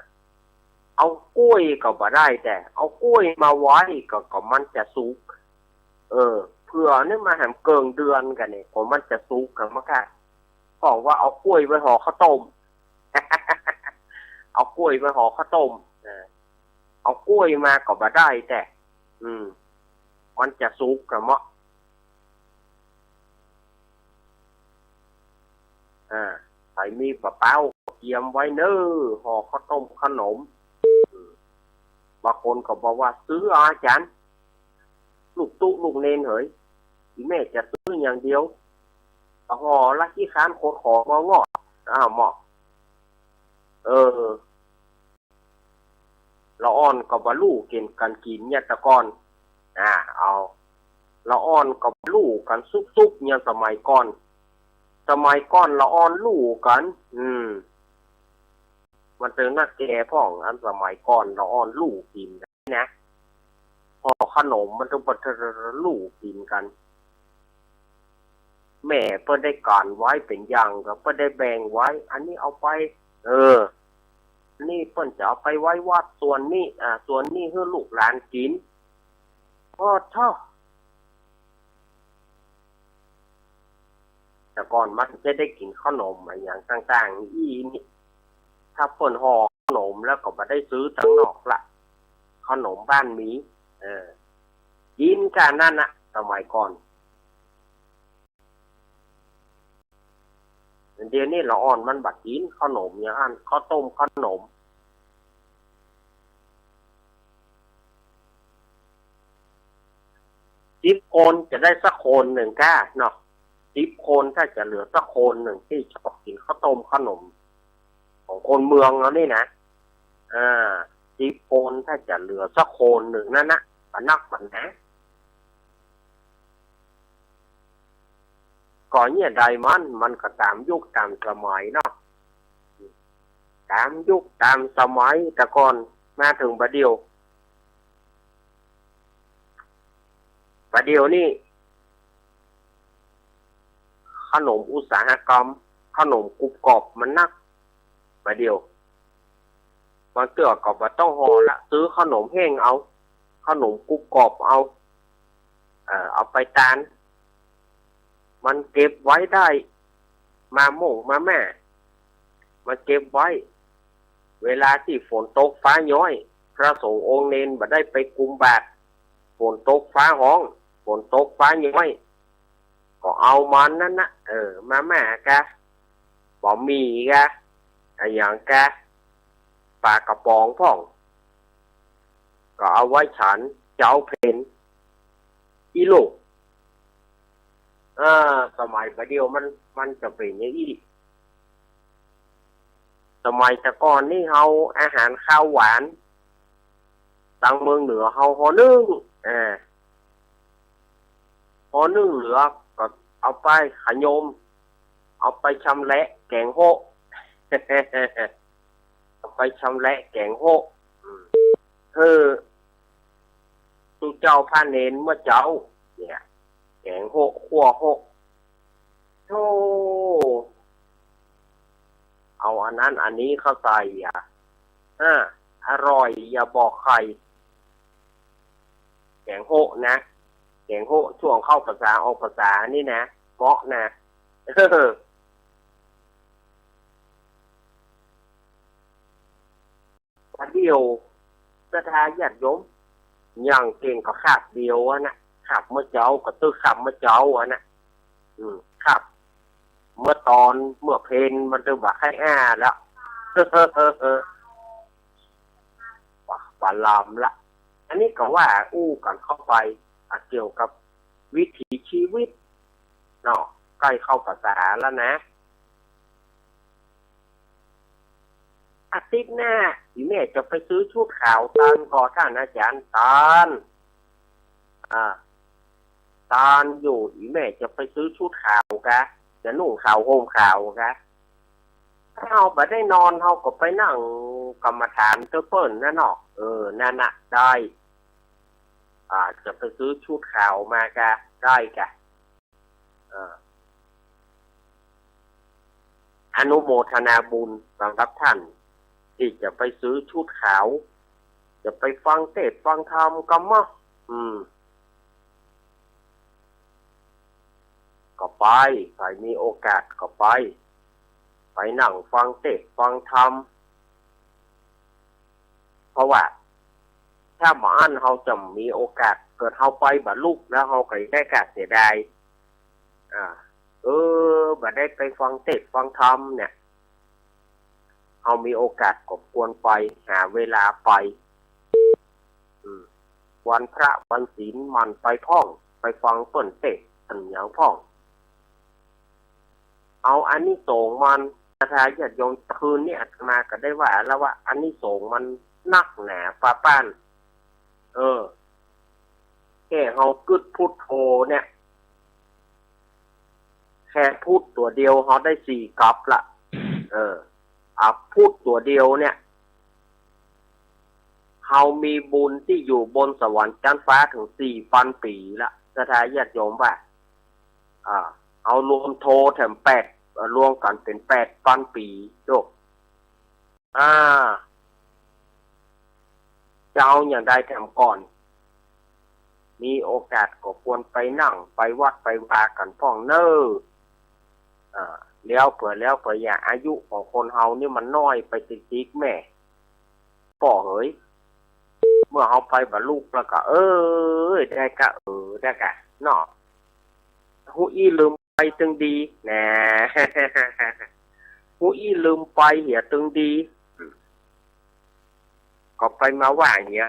เอาก้วยก็บ่ได้แต๊ เอาก้วยมาไว้ก็ ก็มันจะสุก เออ เผื่อนี่มาแหมเกิ่งเดือนกั๋นนี่ ก็มันจะสุกกั๋นมาค่ะ เพราะว่าเอาก้วยไว้ห่อข้าวต้ม เอาก้วยไว้ห่อข้าวต้ม เออ เอาก้วยมาก็บ่ได้แต๊ อืม มันจะสุกกั๋นเมาะ อ่า ใผมีปะเป๊าเตรียมไว้เน่อ ห่อข้าวต้มขนม อืม บางคนก็บอกว่า ซื้อเอาอาจ๋ารย์ ลูกตุ๊ลูกเณรเหย อีแม่จะซื้ออย่างเดียว ห่อละขี้คร้านขนของงอๆ อ้าวเมาะ เออ ละอ่อนก็บ่ฮู้เก่งกั๋นกิ๋นเนี่ยแต่ก่อน อ่า เอา ละอ่อนก็บ่ฮู้กั๋นสุกๆ อย่างสมัยก่อน สมัยก่อนละอ่อนฮู้กั๋น อืม มันเถิงนักแก่พ่อง อันสมัยก่อนละอ่อนฮู้กิ๋นนะ ห่อขนมมันเถิงบ่ฮู้กิ๋นกั๋น แม่เปิ้นได้ก๋านไว้เป๋นอย่างก็เปิ้นได้แบ่งไว้ อันนี้เอาไป เออ อันนี้เปิ้นจะเอาไปไว้วัด ส่วนนี้ อ่า ส่วนนี้หื้อลูกหลานกิ๋น โอ้เฒ่า แต่ก่อนมันจะได้กิ๋นขนมอะหยังต่างๆ อี้นี่ ถ้าเปิ้นห่อขนมแล้วก็บ่ได้ซื้อตังนอกละ ขนมบ้านมี เออ กิ๋นก้านั้นน่ะ สมัยก่อน เดี๋ยวนี้ละอ่อนมันบ่กิ๋นขนมอย่างอั้น ข้าวต้มขนม สิบคนจะได้สักคนหนึ่งก้าเนาะ สิบคนถ้าจะเหลือสักคนหนึ่งตี้ชอบกิ๋นข้าวต้มขนม ของคนเมืองเฮานี่นะ อ่า สิบคนถ้าจะเหลือสักคนหนึ่งนั้นนะ บ่นักบ่หนา ก็เนี่ยใดมัน มันก็ต๋ามยุคต๋ามสมัยเนาะ ต๋ามยุคต๋ามสมัย แต่ก่อนมาเถิงบ่าเดี่ยว บ่าเดี่ยวนี่ ขนมอุตสาหกรรม ขนมกรุบกรอบมันนัก บ่าเดี่ยว บางเตื้อก็บ่ต้องห่อละ ซื้อขนมแห้งเอา ขนมกรุบกรอบเอา เอ่อ เอาไปตาน มันเก็บไว้ได้ มาม่งมาม่า มันเก็บไว้ เวลาตี้ฝนตกฟ้าย้อย พระสงฆ์องค์เณรบ่ได้ไปกุมบาตร ฝนตกฟ้าฮ้อง ฝนตกฟ้าย้อย ก็เอามันนั้นนะ เออ มาม่ากะ บะหมี่กะ อะหยังกะ ป๋ากระป๋องพ่อง ก็เอาไว้ฉันเจ๊าเพล อี้ลูก เออ สมัยบ่าเดี่ยวมัน มันจะเป๋นอย่างอี้ สมัยแต่ก่อนนี่เฮาอาหารคาวหวาน ตางเมืองเหนือเฮาห่อนึ่ง อ่า ห่อนึ่งเหลือก็เอาไปขยม เอาไปชำแหละแก๋งโฮะ เอาไปชำแหละแก๋งโฮะ อืม หื้อตุ๊เจ้าพระเณรเมื่อเจ๊า เนี่ย แก๋งโฮะ คั่วโฮะ โธ่ เอาอันนั้นอันนี้เข้าใส่อะ อ่า อร่อยอย่าบอกใคร แก๋งโฮะนะ แก๋งโฮะช่วงเข้าพรรษาออกพรรษานี่นะ เหมาะนะ บ่าเดี่ยว ศรัทธาญาติโยม อย่างเก่งก็คาบเดียวอะนะ คาบเมื่อเจ๊าก็ตึกคาบเมื่อเจ๊าอะนะ อืม คาบเมื่อตอน เมื่อเพลมันตึกบ่าใค่อ้าแล้ว บ่า บ่าลำละ อันนี้ก็ว่าอู้กั๋นเข้าไป อ่ะ เกี่ยวกับวิถีชีวิตเนาะ ใก้เข้าพรรษาแล้วนะ อาทิตย์หน้า อีแม่จะไปซื้อชุดขาวตานก่อ ต้านอาจ๋ารย์ ต้าน อ่า ต้านอยู่ อีแม่จะไปซื้อชุดขาวกะ จะนุ่งขาวห่มขาวกะ ถ้าเฮาบ่ได้นอน เฮาก็ไปนั่งกรรมฐานเตื้อเปิ้นนั่นเนาะ เออ นั่นน่ะ ได้ อ่า จะไปซื้อชุดขาวมากะ ได้กะ อ่า อนุโมทนาบุญสำหรับท่านตี้จะไปซื้อชุดขาว จะไปฟังเตสน์ฟังธรรมกำมะ อืม ก็ไป ใผมีโอกาสก็ไป ไปนั่งฟังเตสน์ฟังธรรม เพราะว่าถ้าบ่อั้นเฮาจะบ่มีโอกาส เกิดเฮาไปบ่ลุกแล้วเฮาก็ได้กาเสียดาย อ่า เออ บ่ได้ไปฟังเตสน์ฟังธรรมเนี่ย เฮามีโอกาสก็ควรไป หาเวลาไป อืม วันพระวันศีลหมั่นไปพ่อง ไปฟังเปิ้นเตสน์เปิ้นหยังพ่อง เอาอานิสงส์มัน ศรัทธาญาติโยม คืนนี้อาตมาก็ได้ว่าแล้วว่าอานิสงส์มันนักหนาปาป้าน เออ แค่เฮากึ๊ดพุทโธเนี่ย แค่พุทตัวเดียวเฮาได้สี่กัปละ เออ อ่ะ พุทตัวเดียวเนี่ย เฮามีบุญตี้อยู่บนสวรรค์จั๊นฟ้าเถิงสี่ปันปี๋ละ ศรัทธาญาติโยมว่า อ่า เอารวมโธแถมแปด เอ่อ รวมกั๋นเป๋นแปดปันปี๋ โยม อ่า จะเอาอย่างใดแถมก่อน มีโอกาสก็ควรไปนั่ง ไปวัดไปวากั๋นพ่องเน่อ อ่า แล้วเปื้อ แล้วเปื้ออย่า อายุของคนเฮานี่มันน้อยไปติ๊กๆ แม่ ป้อเหย เมื่อเฮาไปบ่ลุกแล้วก็ เออ ได้กะ เออ ได้กะ เนาะ ฮู้อี้ลืมไปตึงดี แหน่ ฮู้อี้ลืมไปเหียตึงดี ก็ไปมาว่าเหีย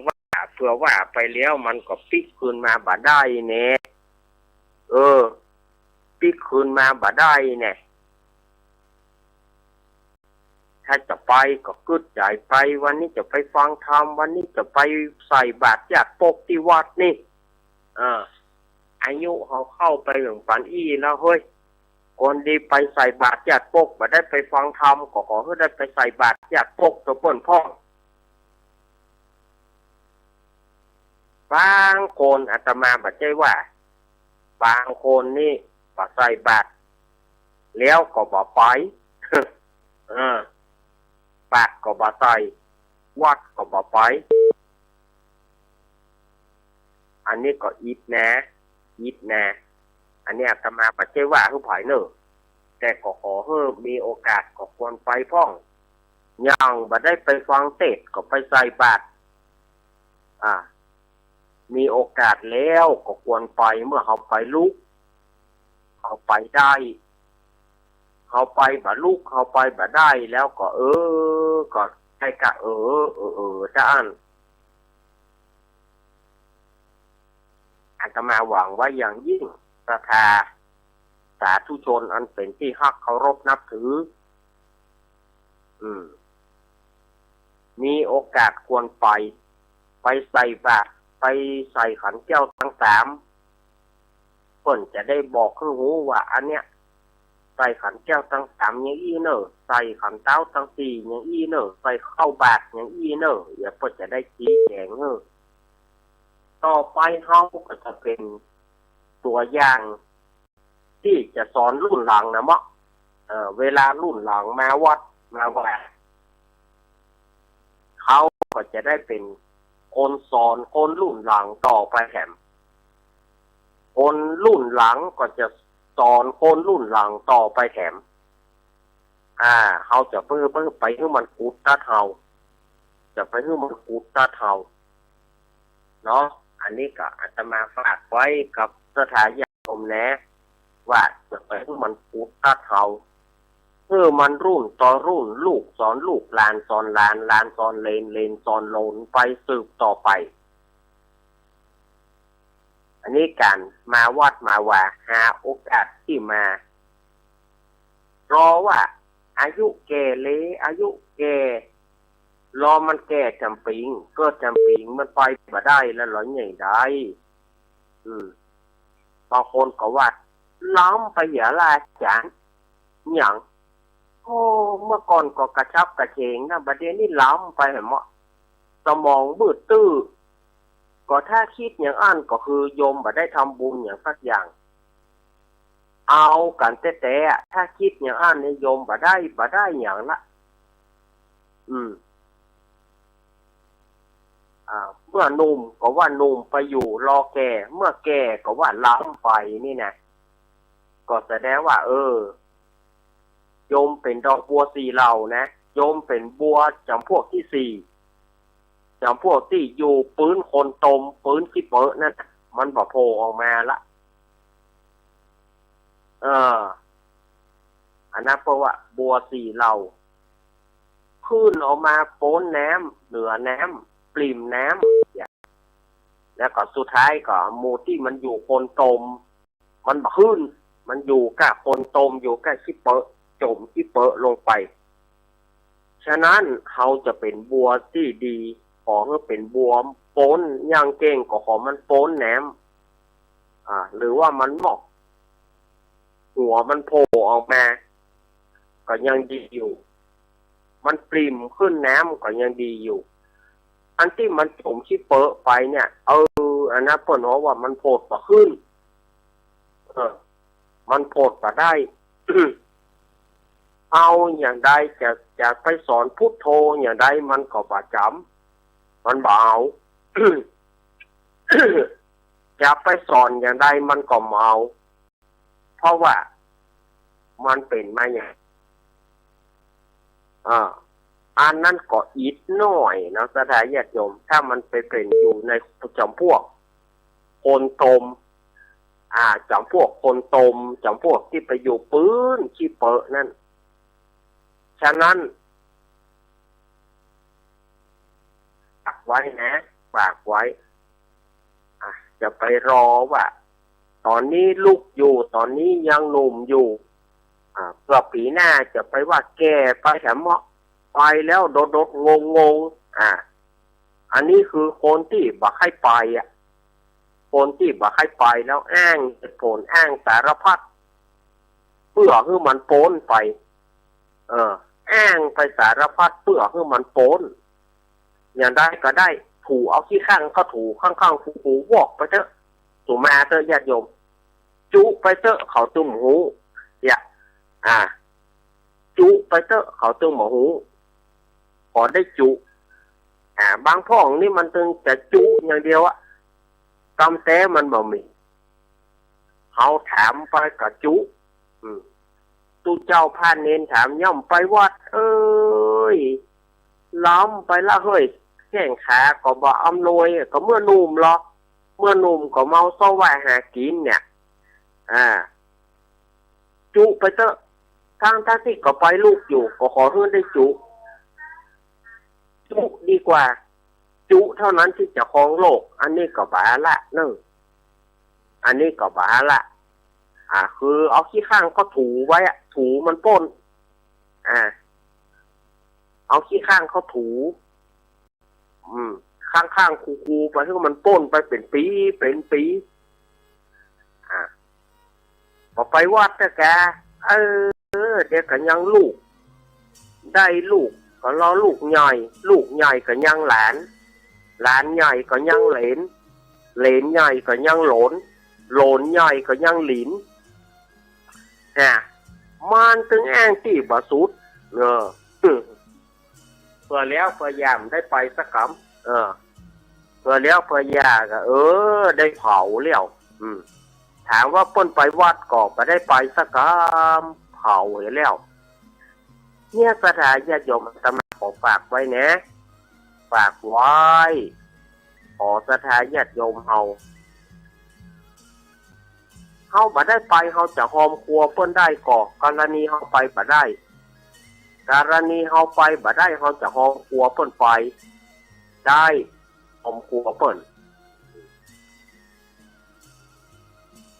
ว่า เปื้อว่าไปแล้วมันก็ปิ๊กคืนมาบ่ได้แน่ เออ ปิ๊กคืนมาบ่ได้แน่ ถ้าจะไปก็กึ๊ดใจ๋ไป วันนี้จะไปฟังธรรม วันนี้จะไปใส่บาตรญาติโป๊กตี้วัดนี่ อ่า อายุเฮาเข้าไปเถิงป๋านอี้แล้วเฮ้ย ควรดีไปใส่บาตรญาติโป๊ก บ่ได้ไปฟังธรรม ก็ขอหื้อได้ไปใส่บาตรญาติโป๊กเต๊อะเปิ้นพ่อง บางคน อาตมาบ่ใจ้ว่า บางคนนี่บ่ใส่บาตร แล้วก็บ่ไป เออ บาตรก็บ่ใส่ วัดก็บ่ไป อันนี้ก็อิดนะ อิดนะ อันนี้อาตมาบ่ใจ้ว่าหื้อใผเน่อ แต่ก็ขอหื้อมีโอกาสก็ควรไปพ่อง อย่างบ่ได้ไปฟังเตสน์ก็ไปใส่บาตร อ่า มีโอกาสแล้วก็ควรไป เมื่อเฮาไปลุก เฮาไปได้ เฮาไปบ่ลุก เฮาไปบ่ได้แล้วก็ เออ ก็ได้กะ เออ เออ เออ จะอั้น อาตมาหวังว่าอย่างยิ่ง ศรัทธาสาธุชนอันเป๋นตี้ฮักเคารพนับถือ อืม มีโอกาสควรไป ไปใส่บาตร ไปใส่ขันแก้วตังสาม เปิ้นจะได้บอกหื้อฮู้ว่าอันเนี้ย ใส่ขันแก้วตังสามอย่างอี้เน่อ ใส่ขันเต๊าตังสี่อย่างอี้เน่อ ใส่ข้าวบาตรอย่างอี้เน่อ เดี๋ยวเปิ้นจะได้ชี้แจงหื้อ ต่อไปเฮาก็จะเป๋นตั๋วอย่างตี้จะสอนรุ่นหลังนะเมาะ เออ เวลารุ่นหลังมาวัดมาว่า เขาก็จะได้เป๋นคนสอนคนรุ่นหลังต่อไปแถม คนรุ่นหลังก็จะสอนคนรุ่นหลังต่อไปแถม อ่า เฮาจะไป ไป ไปหื้อมันกุดตั๊ดเฮา จะไปหื้อมันกุดตั๊ดเฮา เนาะ อันนี้ก็อาตมาฝากไว้กับศรัทธาญาติโยมแหนะ ว่าจะไปหื้อมันกุดตั๊ดเฮา หื้อมันรุ่นต่อรุ่น ลูกสอนลูก หลานสอนหลาน หลานสอนเหลน เหลนสอนโหลนไปสืบต่อไป อันนี้ก๋านมาวัดมาวา หาโอกาสตี้มา รอว่าอายุแก่เหล อายุแก่ รอมันแก่จ๋ำปิง เกิดจ๋ำปิง มันไปบ่ได้แล้วหรอ ใหญ่ได้ อืม บางคนก็ว่า ล้ำไปเหียล่ะอาจ๋ารย์ หยัง โอ้ เมื่อก่อนก็กระฉับกระเฉงนะ บัดเดี๋ยวนี้ล้ำไปแหมเมาะ สมองมืดตื้อ ก็ถ้าคิดอย่างอั้นก็คือโยมบ่ได้ทำบุญหยังสักอย่าง เอากั๋นแต๊ๆ ถ้าคิดอย่างอั้นเนี่ยโยมบ่ได้ บ่ได้หยังละ อืม อ่า เมื่อหนุ่มก็ว่าหนุ่มไปอยู่รอแก่ เมื่อแก่ก็ว่าล้ำไปนี่นะ ก็แสดงว่า เออ โยมเป๋นดอกบัวสี่เหล่านะ โยมเป๋นบัวจ๋ำพวกตี้สี่ จ๋ำพวกตี้อยู่ปื๊นโคนตม ปื๊นขี้เปอะนั่นน่ะ มันบ่โผล่ออกมาละ เออ อันนั้นเปิ้นว่าบัวสี่เหล่า ขึ้นออกมาป๊นน้ำ เหนือน้ำ ปริ่มน้ำ แล้วก็สุดท้ายก็หมู่ตี้มันอยู่โคนตม มันบ่ขึ้น มันอยู่ก้าโคนตม อยู่ก้าขี้เปอะ จ๋มขี้เปอะลงไป ฉะนั้นเฮาจะเป๋นบัวตี้ดี ขอหื้อเป๋นบัวป๊น อย่างเก่งก็ขอมันป๊นน้ำ อ่า หรือว่ามันมอก หัวมันโผล่ออกมา ก็ยังดีอยู่ มันปริ่มขึ้นน้ำก็ยังดีอยู่ อันตี้มันจ๋มขี้เปอะไปเนี่ย เออ อันนั้นเปิ้นฮ้องว่ามันโผดบ่ขึ้น เออ มันโผดบ่ได้ เอาอย่างใดจะ จะไปสอนพุทโธอย่างใดมันก็บ่จ๋ำ มันบ่เอา จะไปสอนอย่างใดมันก็บ่เอา เพราะว่ามันเป๋นมาอย่าง อ่า อันนั้นก็อิดหน้อยเนาะ ศรัทธาญาติโยม ถ้ามันไปเป๋นอยู่ในจ๋ำพวกโคนตม อ่า จ๋ำพวกโคนตม จ๋ำพวกตี้ไปอยู่ปื๊นขี้เปอะนั่น ฉะนั้น ฝากไว้นะ ฝากไว้ อ่ะ จะไปรอว่า ต๋อนนี้ลุกอยู่ ต๋อนนี้ยังหนุ่มอยู่ อ่า เปื้อปี๋หน้าจะไปว่าแก่ไปแถมเมาะ ไปแล้วโดดๆ งงๆ อ่า อันนี้คือคนตี้บ่ใค่ไปอ่ะ คนตี้บ่ใค่ไปแล้วอ้างเหตุผล อ้างสารพัด เปื้อหื้อมันป๊นไป เออ อ้างไปสารพัดเปื้อหื้อมันป๊น อย่างใดก็ได้ ถูเอาขี้ข้างเข้าถู ข้างๆ คูๆ วอกไปเต๊อะ สุมาเต๊อะญาติโยม จุไปเต๊อะ เขาตึงบ่ฮู้ เนี่ย อ่า จุไปเต๊อะ เขาตึงบ่ฮู้ ขอได้จุ อ่า บางพ่องนี่มันตึงจะจุอย่างเดียวอะ กำแต๊มันบ่มี เฮาถามไปก็จุ อืม ตุ๊เจ้าพระเณรถาม ย่อมไปวัดเอ้ย ล้ำไปละเฮ้ย แข้งขาก็บ่อำนวย ก็เมื่อหนุ่มลอ เมื่อหนุ่มก็เมาเซ้าว่ายหากิ๋นเนี่ย อ่า จุไปเต๊อะ ทั้งๆ ตี้ก็ไปลุกอยู่ ก็ขอหื้อได้จุ จุดีกว่า จุเท่านั้นตี้จะครองโลก อันนี้ก็บ่าละเนาะ อันนี้ก็บ่าละ อ่า คือเอาขี้ข้างเข้าถูไว้อะ ถูมันป๊น อ่า เอาขี้ข้างเข้าถู อืม ข้างๆ คูๆ ไปหื้อมันป๊นไปเป๋นปี๋ เป๋นปี๋ อ่า ก็ไปวัดเต๊อะแก เออ เดี๋ยวก็ยังลูก ได้ลูกก็รอลูกใหญ่ ลูกใหญ่ก็ยังหลาน หลานใหญ่ก็ยังเหลน เหลนใหญ่ก็ยังหลน หลนใหญ่ก็ยังหลิน อ่ะ มันตึงแอ้งตี้บ่สุด เออ เปื้อแล้วเปื้อยาบ่ได้ไปสักกำ เออ เปื้อแล้วเปื้อยาก็ เออ ได้เผาแล้ว อืม ถามว่าเปิ้นไปวัดก็บ่ได้ไปสักกำ เผาเหียแล้ว เนี่ยศรัทธาญาติโยม อาตมาขอฝากไว้นะ ฝากไว้ ขอศรัทธาญาติโยมเฮา เฮาบ่ได้ไป เฮาจะฮอมครัวเปิ้นได้ก่อ กรณีเฮาไปบ่ได้ กรณีเฮาไปบ่ได้ เฮาจะฮอมครัวเปิ้นไปได้ ฮอมครัวเปิ้น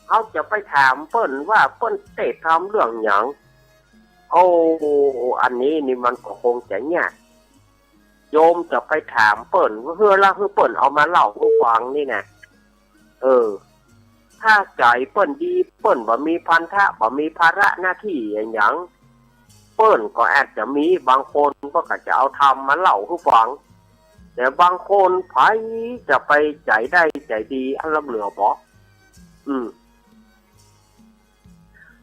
เฮาจะไปถามเปิ้นว่าเปิ้นเตะทำเรื่องหยัง โอ้ อันนี้นี่มันก็คงจะยาก โยมจะไปถามเปิ้น เพื่อละหื้อเปิ้นเอามาเล่าหื้อฟังนี่นะ เออ ถ้าใจ๋เปิ้นดี เปิ้นบ่มีพันธะ บ่มีภาระหน้าตี้อะหยัง เปิ้นก็อาจจะมี บางคนเปิ้นก็จะเอาธรรมมาเล่าหื้อฟัง แต่บางคนใผจะไปใจ๋ได้ใจ๋ดี อันล้ำเหลือบ่ อืม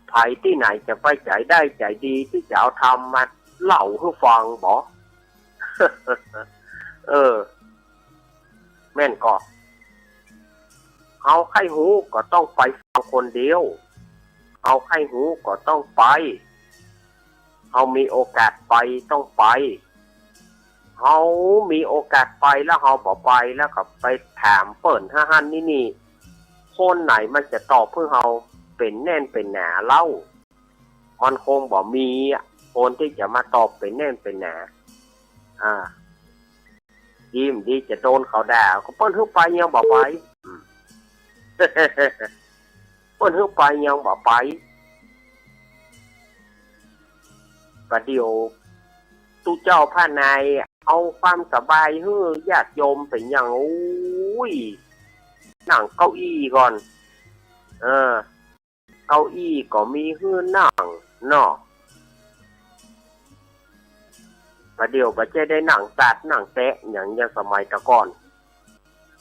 ใผตี้ไหนจะไปใจ๋ได้ใจ๋ดีตี้จะเอาธรรมมาเล่าหื้อฟังบ่ เออ แม่นก่อ เฮาใค่ฮู้ก็ต้องไปฟังคนเดียว เฮาใค่ฮู้ก็ต้องไป เฮามีโอกาสไปต้องไป เฮามีโอกาสไปแล้วเฮาบ่ไปแล้วก็ไปถามเปิ้นหั้นหั้นนี่นี่ คนไหนมันจะตอบหื้อเฮาเป๋นแน่นเป๋นหนาเล่า มันคงบ่มีอะ คนตี้จะมาตอบเป๋นแน่นเป๋นหนา อ่า ดีบ่ดีจะโดนเขาด่า ก็เปิ้นหื้อไปยังบ่ไป อืม เปิ้นหื้อไปยังบ่ไป ประเดี๋ยวตุ๊เจ้าพระนายเอาความสบายหื้อญาติโยมเป๋นอย่าง โอ้ย นั่งเก้าอี้ก่อน เออ เก้าอี้ก็มีหื้อนั่งเนาะ ประเดี๋ยวบ่ใจ้ได้นั่งตาดนั่งแตะอย่าง อย่างสมัยแต่ก่อน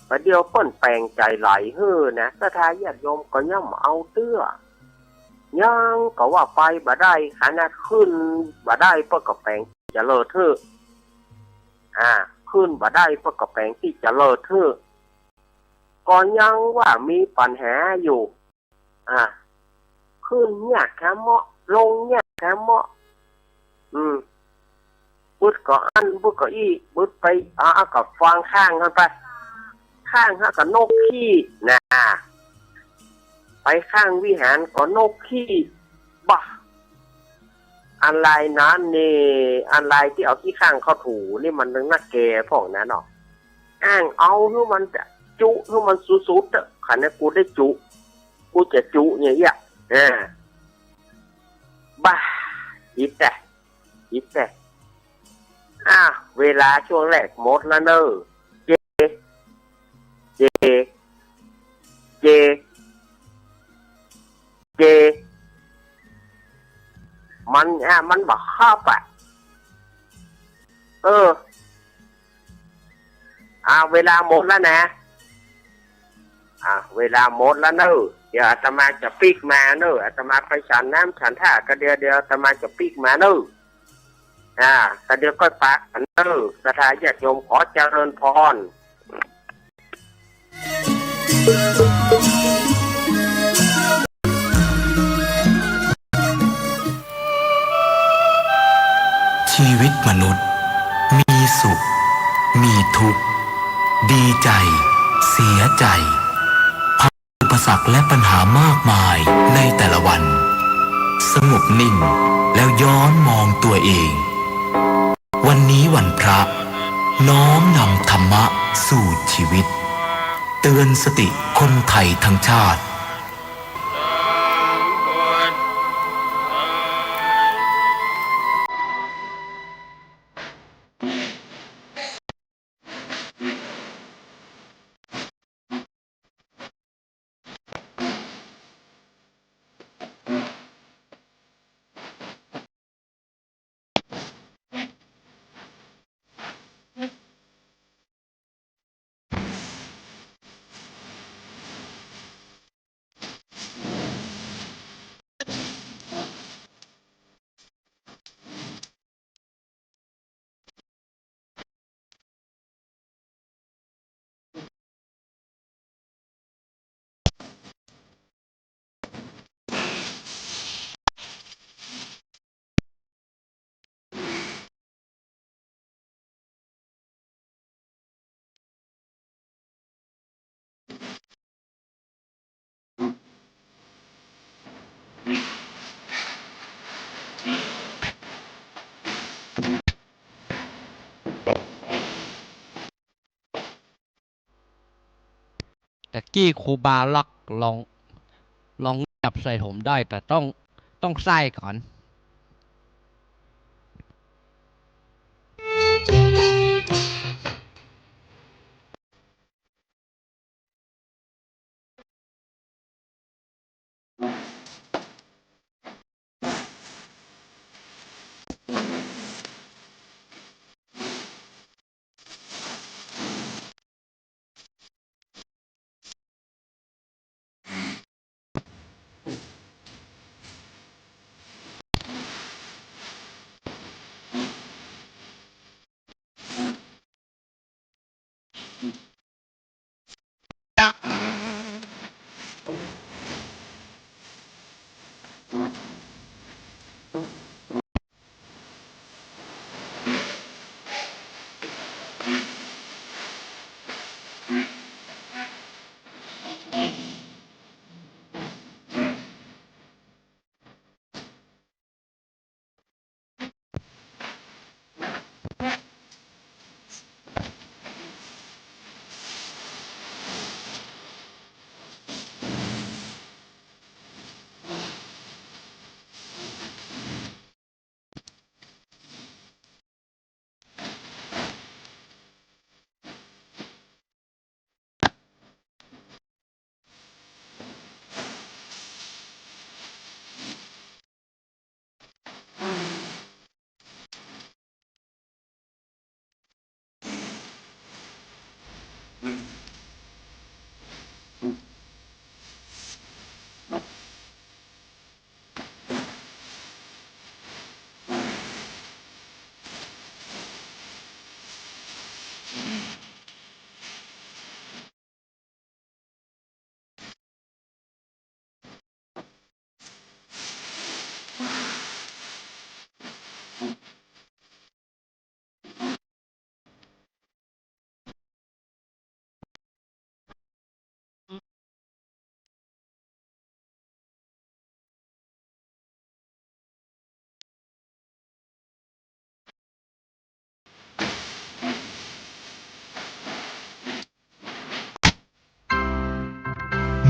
ประเดี๋ยวเปิ้นแป๋งใจ๋ไหลหื้อนะ ศรัทธาญาติโยมก็ย่อมเอาเตื้อ ยังก็ว่าไปบ่ได้ ขนาดขึ้นบ่ได้เปิ้นก็แป๋งจะเลิศหื้อ อ่า ขึ้นบ่ได้เปิ้นก็แป๋งตี้จะเลิศหื้อ ก็ยังว่ามีปัญหาอยู่ อ่า ขึ้นยากแค่เมาะ ลงยากแค่เมาะ อืม บึดก็อั้น บึดก็อี้ บึดไป อ่า เอาก็ฟังข้างหั้นไป ข้างหั้นก็นกขี้นะ ไปข้างวิหารก็นกขี้ บ่า อันลายนั้นนี่ อันลายตี้เอาขี้ข้างเข้าถูนี่มันนักแก่พ่องนั้นเนาะ อ้างเอาหื้อมันจะจุ หื้อมันสุดๆ เต๊อะ ขนาดกูได้จุ กูจะจุเนี่ย เออ บ่า อิดแต๊ อิดแต๊ อ่ะ เวลาช่วงแรกหมดแล้วเน่อ เจ เจ เจ เจ มัน อ่ะ มันบ่เข้าไป เออ อ่ะ เวลาหมดแล้วนะ อ่ะ เวลาหมดแล้วเน่อ เดี๋ยวอาตมาจะปิ๊กมาเน่อ อาตมาไปฉันน้ำฉันท่าก็เดี๋ยว เดี๋ยวอาตมาจะปิ๊กมาเน่อ อ่า ก็เดี๋ยวก็ปะกันเน่อ ศรัทธาญาติโยมขอเจริญพร ชีวิตมนุษย์มีสุข มีทุกข์ ดีใจ เสียใจ ผ่านอุปสรรคและปัญหามากมายในแต่ละวัน สงบนิ่งแล้วย้อนมองตัวเอง วันนี้วันพระ น้อมนำธรรมะสู่ชีวิต เตือนสติคนไทยทั้งชาติตะกี้ครูบาลักษณ์ลอง ลองเงียบใส่ผมได้ แต่ต้อง ต้องใส่ก่อน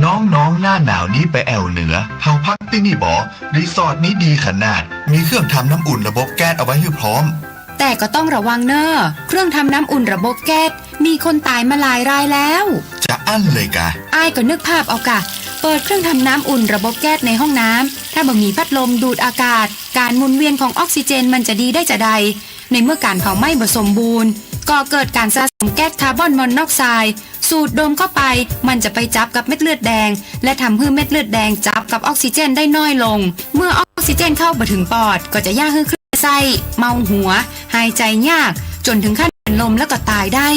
น้องๆ หน้าหนาวนี้ไปแอ่วเหนือ เฮาพักตี้นี่บ่ รีสอร์ทนี้ดีขนาด มีเครื่องทำน้ำอุ่นระบบแก๊สเอาไว้หื้อพร้อม แต่ก็ต้องระวังเน่อ เครื่องทำน้ำอุ่นระบบแก๊ส มีคนต๋ายมาหลายรายแล้ว จะอั้นเลยกา อ้ายก็นึกภาพเอากา เปิดเครื่องทำน้ำอุ่นระบบแก๊สในห้องน้ำ ถ้าบ่มีพัดลมดูดอากาศ ก๋านหมุนเวียนของออกซิเจนมันจะดีได้จาใด ในเมื่อก๋านเผาไหม้บ่สมบูรณ์ ก่อเกิดก๋านสะสมแก๊สคาร์บอนมอนอกไซด์ สูดดมเข้าไป มันจะไปจับกับเม็ดเลือดแดง และทำหื้อเม็ดเลือดแดงจับกับออกซิเจนได้น้อยลง เมื่อออกซิเจนเข้าบ่ถึงปอด ก็จะเยียะหื้อคลื่นไส้ เมาหัว หายใจ๋ยาก จ๋นถึงขั้นเป๋นลมแล้วก็ต๋ายได้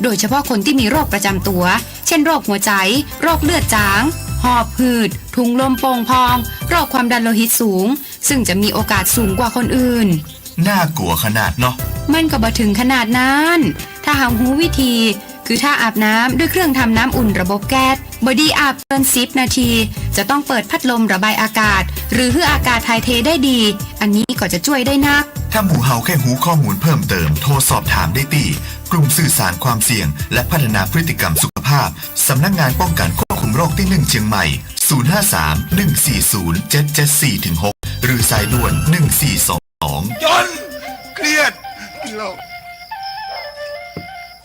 โดยเฉพาะคนตี้มีโรคประจ๋ำตั๋ว เช่น โรคหัวใจ๋ โรคเลือดจ๋าง หอบหืด ถุงลมโป่งพอง โรคความดันโลหิตสูง ซึ่งจะมีโอกาสสูงกว่าคนอื่น น่ากลัวขนาดเนาะ มันก็บ่ถึงขนาดนั้น ถ้าเฮาฮู้วิธี คือถ้าอาบน้ำด้วยเครื่องทำน้ำอุ่นระบบแก๊ส บ่ดีอาบเกินสิบนาที จะต้องเปิดพัดลมระบายอากาศ หรือหื้ออากาศถ่ายเทได้ดี อันนี้ก็จะจ้วยได้นัก ถ้าหมู่เฮาแค่ฮู้ข้อมูลเพิ่มเติม โทรสอบถามได้ตี้ กลุ่มสื่อสารความเสี่ยง และพัฒนาพฤติกรรมสุขภาพ สำนักงานป้องกันควบคุมโรคตี้หนึ่งเชียงใหม่ ศูนย์ห้าสาม หนึ่งสี่ศูนย์ เจ็ดเจ็ดสี่ ถึง หก หรือสายด่วน หนึ่งสี่สองสอง จ๋น เครียด กินเหล้า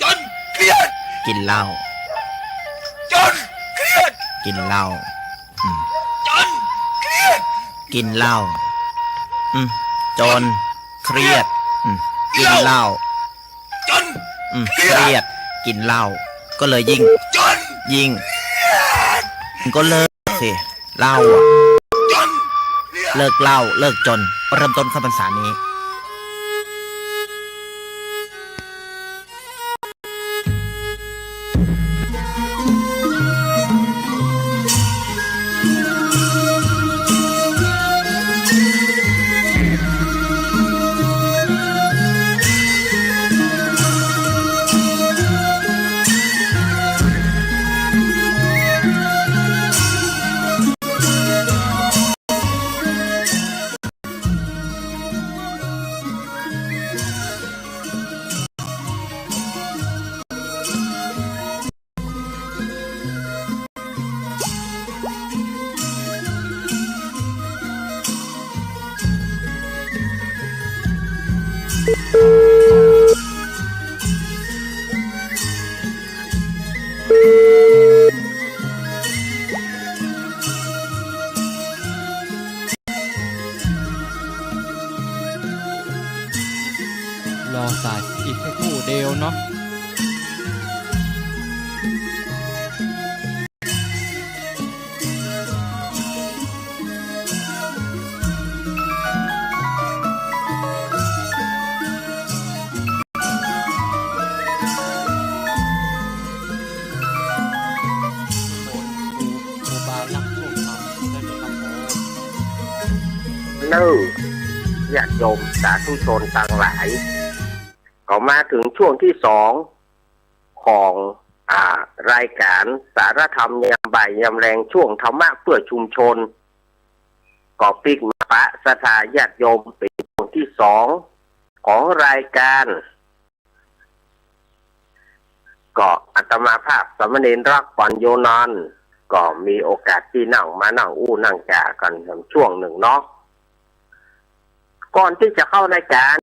จ๋น เครียด กินเหล้า จ๋น เครียด กินเหล้า อืม จ๋น เครียด กินเหล้า อืม จ๋น เครียด อืม กินเหล้า จ๋น อืม เครียด เครียด กินเหล้า ก็เลยยิ่ง จ๋น ยิ่ง จ๋น ก็เลิกสิ เหล้าอะ จ๋น เครียด เลิกเหล้า เลิกจ๋น เริ่มต้นเข้าพรรษานี้ รอสายอีกสักครู่เดียวเนาะ เน่อ ญาติโยมสาธุชนตังหลาย ก็มาเถิงช่วงตี้สองของ อ่า รายก๋านสารธรรมยามบ่ายยามแลง ช่วงธรรมะเพื่อชุมชน ก็ปิ๊กมาปะศรัทธาญาติโยมเป๋นช่วงตี้สองของรายก๋าน ก็อาตมาภาพสามเณรรักปัญโญนันท์ ก็มีโอกาสตี้นั่งมานั่งอู้นั่งจ๋ากั๋นช่วงนึ่งเนาะ ก่อนตี้จะเข้ารายก๋าน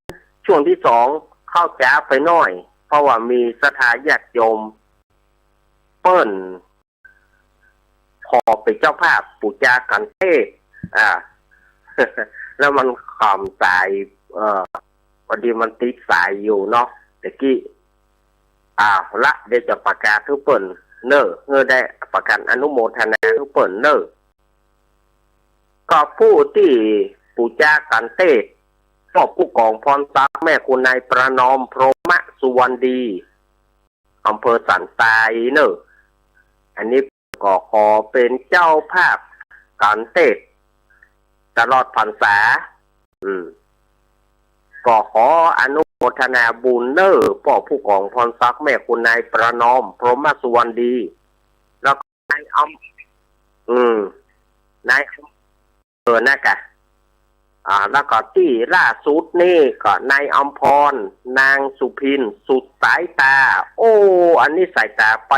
ช่วงตี้สอง เข้าจ๋าไปหน้อย เพราะว่ามีศรัทธาญาติโยมเปิ้น ขอเป๋นเจ้าภาพปู๋จากัณฑ์เตศน์ อ่า แล้วมันข้ามสาย เอ่อ พอดีมันติดสายอยู่เนาะ ตะกี้ อ้าว ละ เดี๋ยวจะประกาศหื้อเปิ้นเน่อ หื้อได้ประกาศอนุโมทนาหื้อเปิ้นเน่อ ก็ผู้ตี้ปู๋จากัณฑ์เตศน์ ป้อผู้กองพรศักดิ์ แม่คุณนายประนอม พรหมสุวรรณดี อำเภอสันทรายเน่อ อันนี้ก็ขอเป๋นเจ้าภาพกัณฑ์เตศน์ตลอดพรรษา อืม ก็ขออนุโมทนาบุญเน่อ ป้อผู้กองพรศักดิ์ แม่คุณนายประนอม พรหมสุวรรณดี แล้วก็นายอำ อืม นายอำ เออ นะกะ อ่า แล้วก็ตี้ล่าสุดนี่ก็นายอำพร นางสุพิน สุดสายตา โอ้ อันนี้สายต๋าไป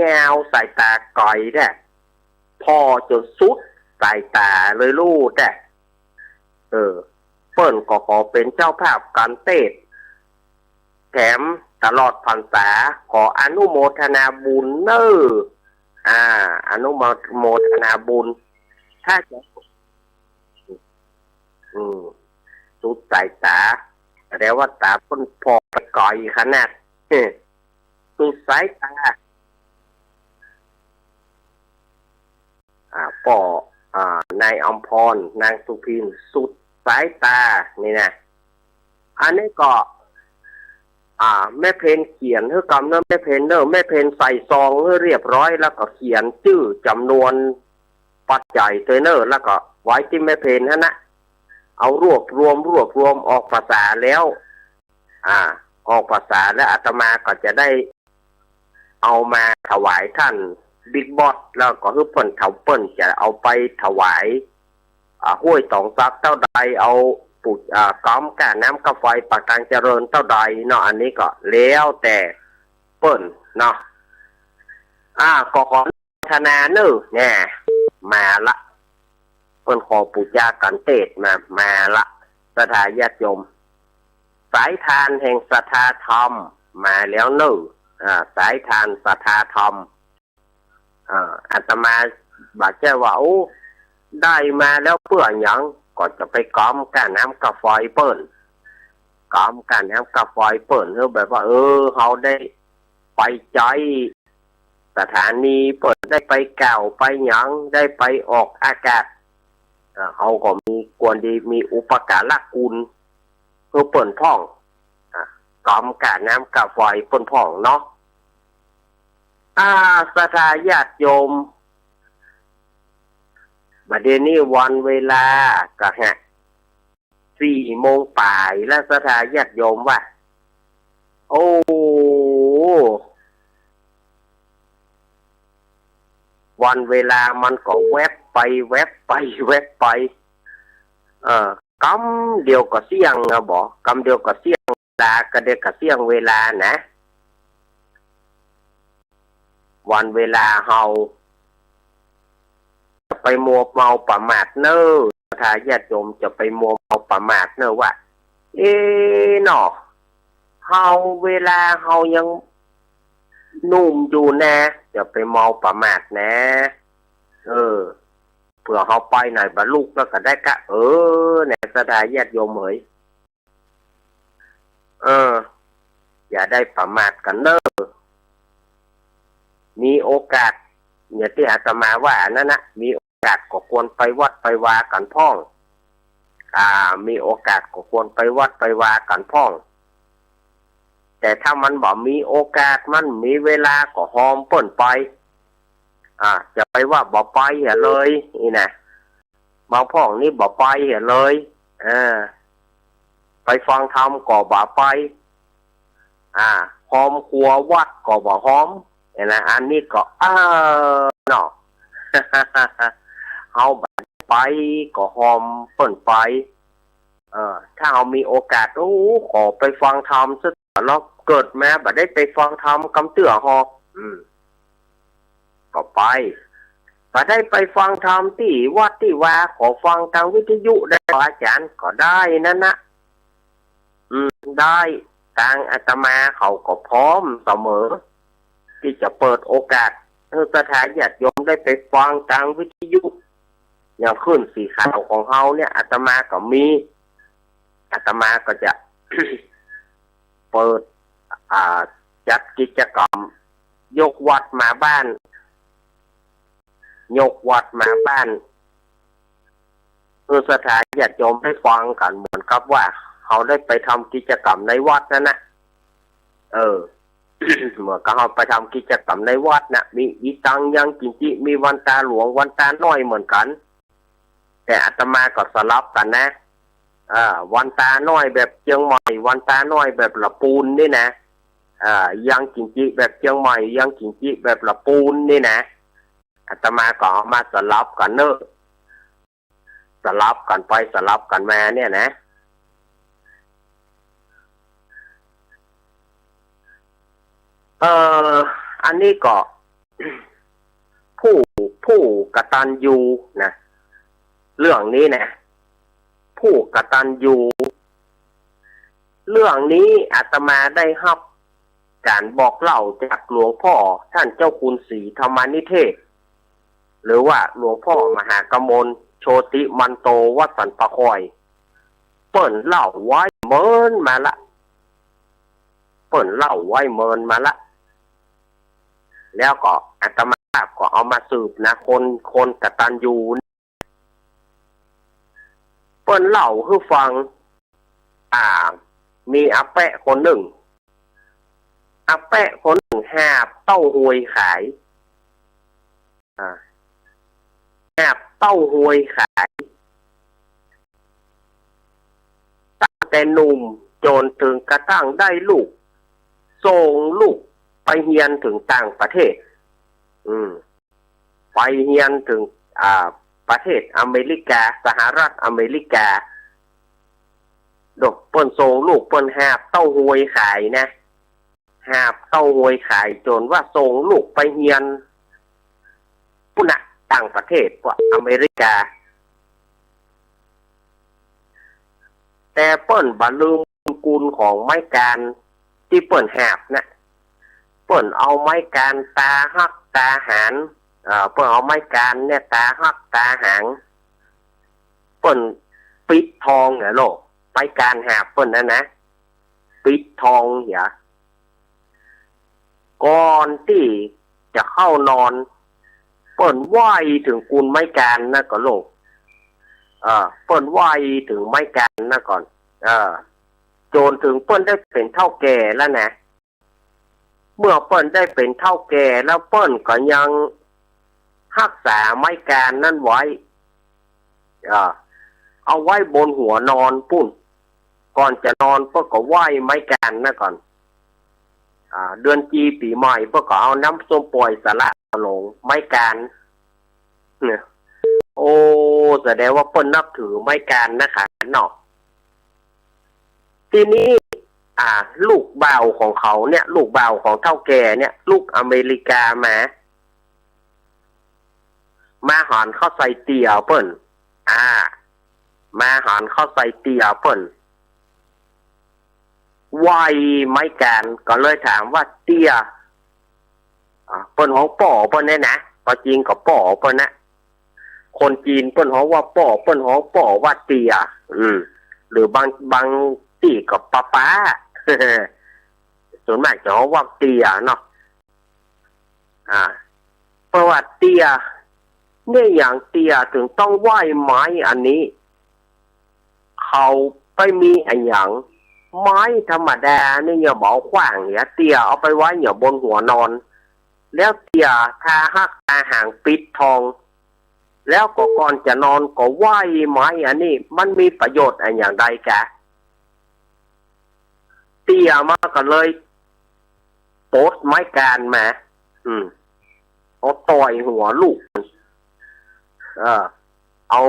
ยาว สายต๋าไก๋แท้ ผ่อจ๋นสุดสายต๋าเลยลูกแต๊ เออ เปิ้นก็ขอเป๋นเจ้าภาพก๋านเตสน์ แถมตลอดพรรษา ขออนุโมทนาบุญเน่อ อ่า อนุโมทนาบุญ ถ้าจะ อืม สุดสายต๋า แสดงว่าต๋าเปิ้นผ่อไปไก๋ขนาด สุดสายต๋า อ่า ป้อ อ่า นายอำพร นางสุพิน สุดสายต๋า นี่นะ อันนี้ก็ อ่า แม่เพนเขียนหื้อกำเน่อ แม่เพนเน่อ แม่เพนใส่ซองหื้อเรียบร้อย แล้วก็เขียนจื้อจ๋ำนวนปัจจัยตวยเน่อ แล้วก็ไว้ตี้แม่เพนหั้นนะ เอารวบรวม รวบรวมออกภาษาแล้ว อ่า ออกภาษาแล้วอาตมาก็จะได้เอามาถวายต้านบิ๊กบอส แล้วก็หื้อเปิ้น เฒ่าเปิ้นจะเอาไปถวาย อ่า ห้วยต๋องสักเต้าใด เอาปู อ่า กรมก้าน้ำก้าไฟป่าตางเจริญเต้าใดเนาะ อันนี้ก็แล้วแต่เปิ้นเนาะ อ่า ก็ขออนุโมทนาเน่อ แน่ มาละ เปิ้นขอปู๋จาก๋านเตสน์มา มาละ ศรัทธาญาติโยม สายทานแห่งศรัทธาธรรม มาแล้วเน่อ อ่า สายทานศรัทธาธรรม อ่า อาตมาบ่ใจ้ว่า โอ้ ได้มาแล้วเปื้อหยัง ก็จะไปกรมก้าน้ำก้าไฟเปิ้น กรมก้าน้ำก้าไฟเปิ้น หื้อแบบว่า เออ เฮาได้ไปใจ๊สถานีเปิ้น ได้ไปกล่าวไปหยัง ได้ไปออกอากาศ อ่า เฮาก็มีควรดี มีอุปการะคุณ หื้อเปิ้นพ่อง อ่า กรมก้าน้ำก้าไฟเปิ้นพ่องเนาะ อ่า ศรัทธาญาติโยม บ่าเดี่ยวนี้วันเวลาก็ฮะ สี่โมงป๋ายแล้ว ศรัทธาญาติโยมว่า โอ้ วันเวลามันก็แวบไปแวบไปแวบไป เออ กำเดียวก็เสี้ยงนะบ่ กำเดียวก็เสี้ยงเวลา กำเดียวก็เสี้ยงเวลานะ วันเวลาเฮาจะไปมัวเมาประมาทเน่อ ศรัทธาญาติโยมจะไปมัวเมาประมาทเน่อว่า เอ๊ะเนาะ เฮาเวลาเฮายังหนุ่มอยู่นะ จะไปเมาประมาทนะ เออ เผื่อเฮาไปไหนบ่าลุกแล้วก็ได้กะ เออ แน่ ศรัทธาญาติโยมเหย เออ อย่าได้ประมาทกั๋นเน่อ มีโอกาส อย่างตี้อาตมาว่าอันนั้นนะ มีโอกาสก็ควรไปวัดไปวากั๋นพ่อง อ่า มีโอกาสก็ควรไปวัดไปวากั๋นพ่อง แต่ถ้ามันบ่มีโอกาส มันมีเวลาก็ฮอมเปิ้นไป อ่า จะไปว่าบ่ไปเหียเลย นี่นะ บางพ่องนี่บ่ไปเหียเลย เออ ไปฟังธรรมก็บ่ไป อ่า ฮอมครัววัดก็บ่ฮอม เห็นนะ อันนี้ก็ เออ เนาะ เฮาบ่ไปก็ฮอมเปิ้นไป เออ ถ้าเฮามีโอกาส โอ้ ขอไปฟังธรรมสัก เฮาเกิดมาบ่ได้ไปฟังธรรมกำเตื้อฮอ อืม ก็ไป บ่ได้ไปฟังธรรมตี้วัดตี้วา ขอฟังตางวิทยุได้บ่อาจ๋ารย์ ก็ได้นั้นนะ อืม ได้ ตางอาตมาเขาก็พร้อมเสมอ ตี้จะเปิดโอกาสหื้อศรัทธาญาติโยมได้ไปฟังตางวิทยุ อย่างคลื่นสีขาวของเฮาเนี่ย อาตมาก็มี อาตมาก็จะ เปิด อ่า จัดกิจกรรม ยกวัดมาบ้าน ยกวัดมาบ้าน หื้อศรัทธาญาติโยมได้ฟังกั๋น เหมือนกับว่าเฮาได้ไปทำกิจกรรมในวัดนั้นนะ เออ เหมือนกับเฮาไปทำกิจกรรมในวัดนะ มีอีตังยังกินจิ มีวันตาหลวง วันตาน้อยเหมือนกั๋น แต่อาตมาก็สลับกั๋นนะ อ่า วันตาน้อยแบบเจียงใหม่ วันตาน้อยแบบละปูนนี่นะ อ่า ยังกินจิแบบเจียงใหม่ ยังกินจิแบบละปูนนี่นะ อาตมาก็เอามาสลับกั๋นเน่อ สลับกั๋นไปสลับกั๋นมาเนี่ยนะ เอ่อ อันนี้ก็ ผู้ ผู้กตัญญูนะ เรื่องนี้นะ ผู้กตัญญู เรื่องนี้อาตมาได้ฮับก๋านบอกเล่าจากหลวงพ่อต้านเจ้าคุณศรีธรรมานิเทศ หรือว่าหลวงพ่อมหากมล โชติมันโต วัดสันป่าคอย เปิ้นเล่าไว้เมินมาละ เปิ้นเล่าไว้เมินมาละ แล้วก็อาตมาภาพก็เอามาสืบนะ คน คนกตัญญู เปิ้นเล่าหื้อฟัง อ่า มีอาแปะคนนึ่ง อาแปะคนนึ่งหาบเต้าฮวยขาย อ่า หาบเต้าฮวยขาย ตั้งแต่หนุ่มจ๋นเถิงกระทั่งได้ลูก ส่งลูกไปเฮียนเถิงต่างประเทศ อืม ไปเฮียนเถิง อ่า ประเทศอเมริกา สหรัฐอเมริกา ดอกเปิ้นส่งลูกเปิ้นหาบเต้าฮวยขายนะ หาบเต้าฮวยขายจ๋นว่าส่งลูกไปเฮียน ปุ้นน่ะ ต่างประเทศ พวกอเมริกา แต่เปิ้นบ่ลืมบุญคุณของไม้กาญตี้เปิ้นหาบนะ เปิ้นเอาไม้กาญตาฮักตาหาญ เอ่อ เปิ้นเอาไม้กาญเนี่ยตาฮักตาหาญ เปิ้นปิดทองเหียโลก ไม้กาญหาบเปิ้นนั้นนะ ปิดทองเหีย ก่อนตี้จะเข้านอน เปิ้นไหว้เถิงกุนไม้กาญนะก่อโลก เออ เปิ้นไหว้เถิงไม้กาญนะก่อน เออ จ๋นเถิงเปิ้นได้เป๋นเฒ่าแก่แล้วนะ เมื่อเปิ้นได้เป๋นเฒ่าแก่แล้วเปิ้นก็ยังฮักษาไม้กาญนั้นไว้ เออ เอาไว้บนหัวนอนปุ้น ก่อนจะนอนเปิ้นก็ไหว้ไม้กาญนะก่อน อ่า เดือนจีปี๋ใหม่เปิ้นก็เอาน้ำส้มป่วยสละโหลงไม้กาญเนี่ย โอ้ แสดงว่าเปิ้นนับถือไม้กาญนะขะเนาะ ทีนี้ อ่า ลูกบ่าวของเขาเนี่ย ลูกบ่าวของเฒ่าแก่เนี่ย ลุกอเมริกามา มาหันเข้าใส่เตียเปิ้น อ่า มาหันเข้าใส่เตียเปิ้น ไหว้ไม้กาญ ก็เลยถามว่าเตี้ย อ่า เปิ้นฮ้องป้อเปิ้นเนี่ยนะ ก็จริงก็ป้อเปิ้นนะ คนจีนเปิ้นฮ้องว่าป้อ เปิ้นฮ้องป้อว่าเตี้ย อืม หรือบาง บางตี้ก็ป๊าป๊า ส่วนมากจะฮ้องว่าเตี้ยเนาะ อ่า เปิ้นว่าเตี้ย เนี่ยหยังเตี้ยเถิงต้องไหว้ไม้อันนี้ เขาไปมีอะหยัง ไม้ธรรมดาเนี่ยยังบ่เอาขว้างเนี่ย เตี้ยเอาไปไว้เนี่ยบนหัวนอน แล้วเตี้ยตาฮักตาหาญปิดทอง แล้วก็ก่อนจะนอนก็ไหว้ไม้อันนี้ มันมีประโยชน์อะหยังใดกะ เตี้ยมาก็เลยปลดไม้กาญมา อืม เอาต่อยหัวลูก เออ เอา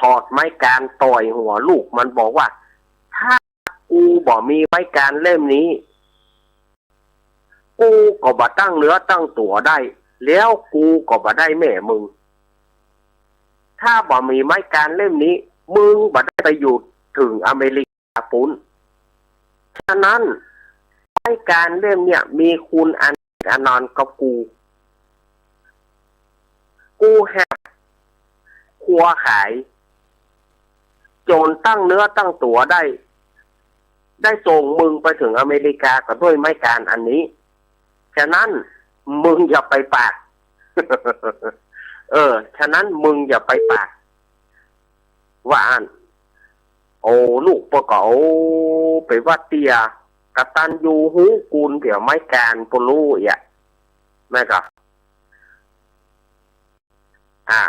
ถอดไม้กาญต่อยหัวลูก มันบอกว่า ถ้ากูบ่มีไม้กาญเล่มนี้ กูก็บ่ตั้งเนื้อตั้งตั๋วได้ แล้วกูก็บ่ได้แม่มึง ถ้าบ่มีไม้กาญเล่มนี้ มึงบ่ได้ไปอยู่เถิงอเมริกาปุ้น ฉะนั้น ไม้กาญเล่มเนี่ยมีคุณอัน อันนอนกับกู กูหาบครัวขาย จ๋นตั้งเนื้อตั้งตั๋วได้ ได้ส่งมึงไปเถิงอเมริกาก็ด้วยไม้กาญอันนี้ ฉะนั้นมึงอย่าไปปาก เออ ฉะนั้นมึงอย่าไปปาก ว่าอั้น โอ้ ลูกเปิ้นก็ โอ้ ไปว่าเตี้ย กตัญญูฮู้คุณเดี๋ยวไม้กาญเปิ้นฮู้เอียะ แม่นก่อ อ่า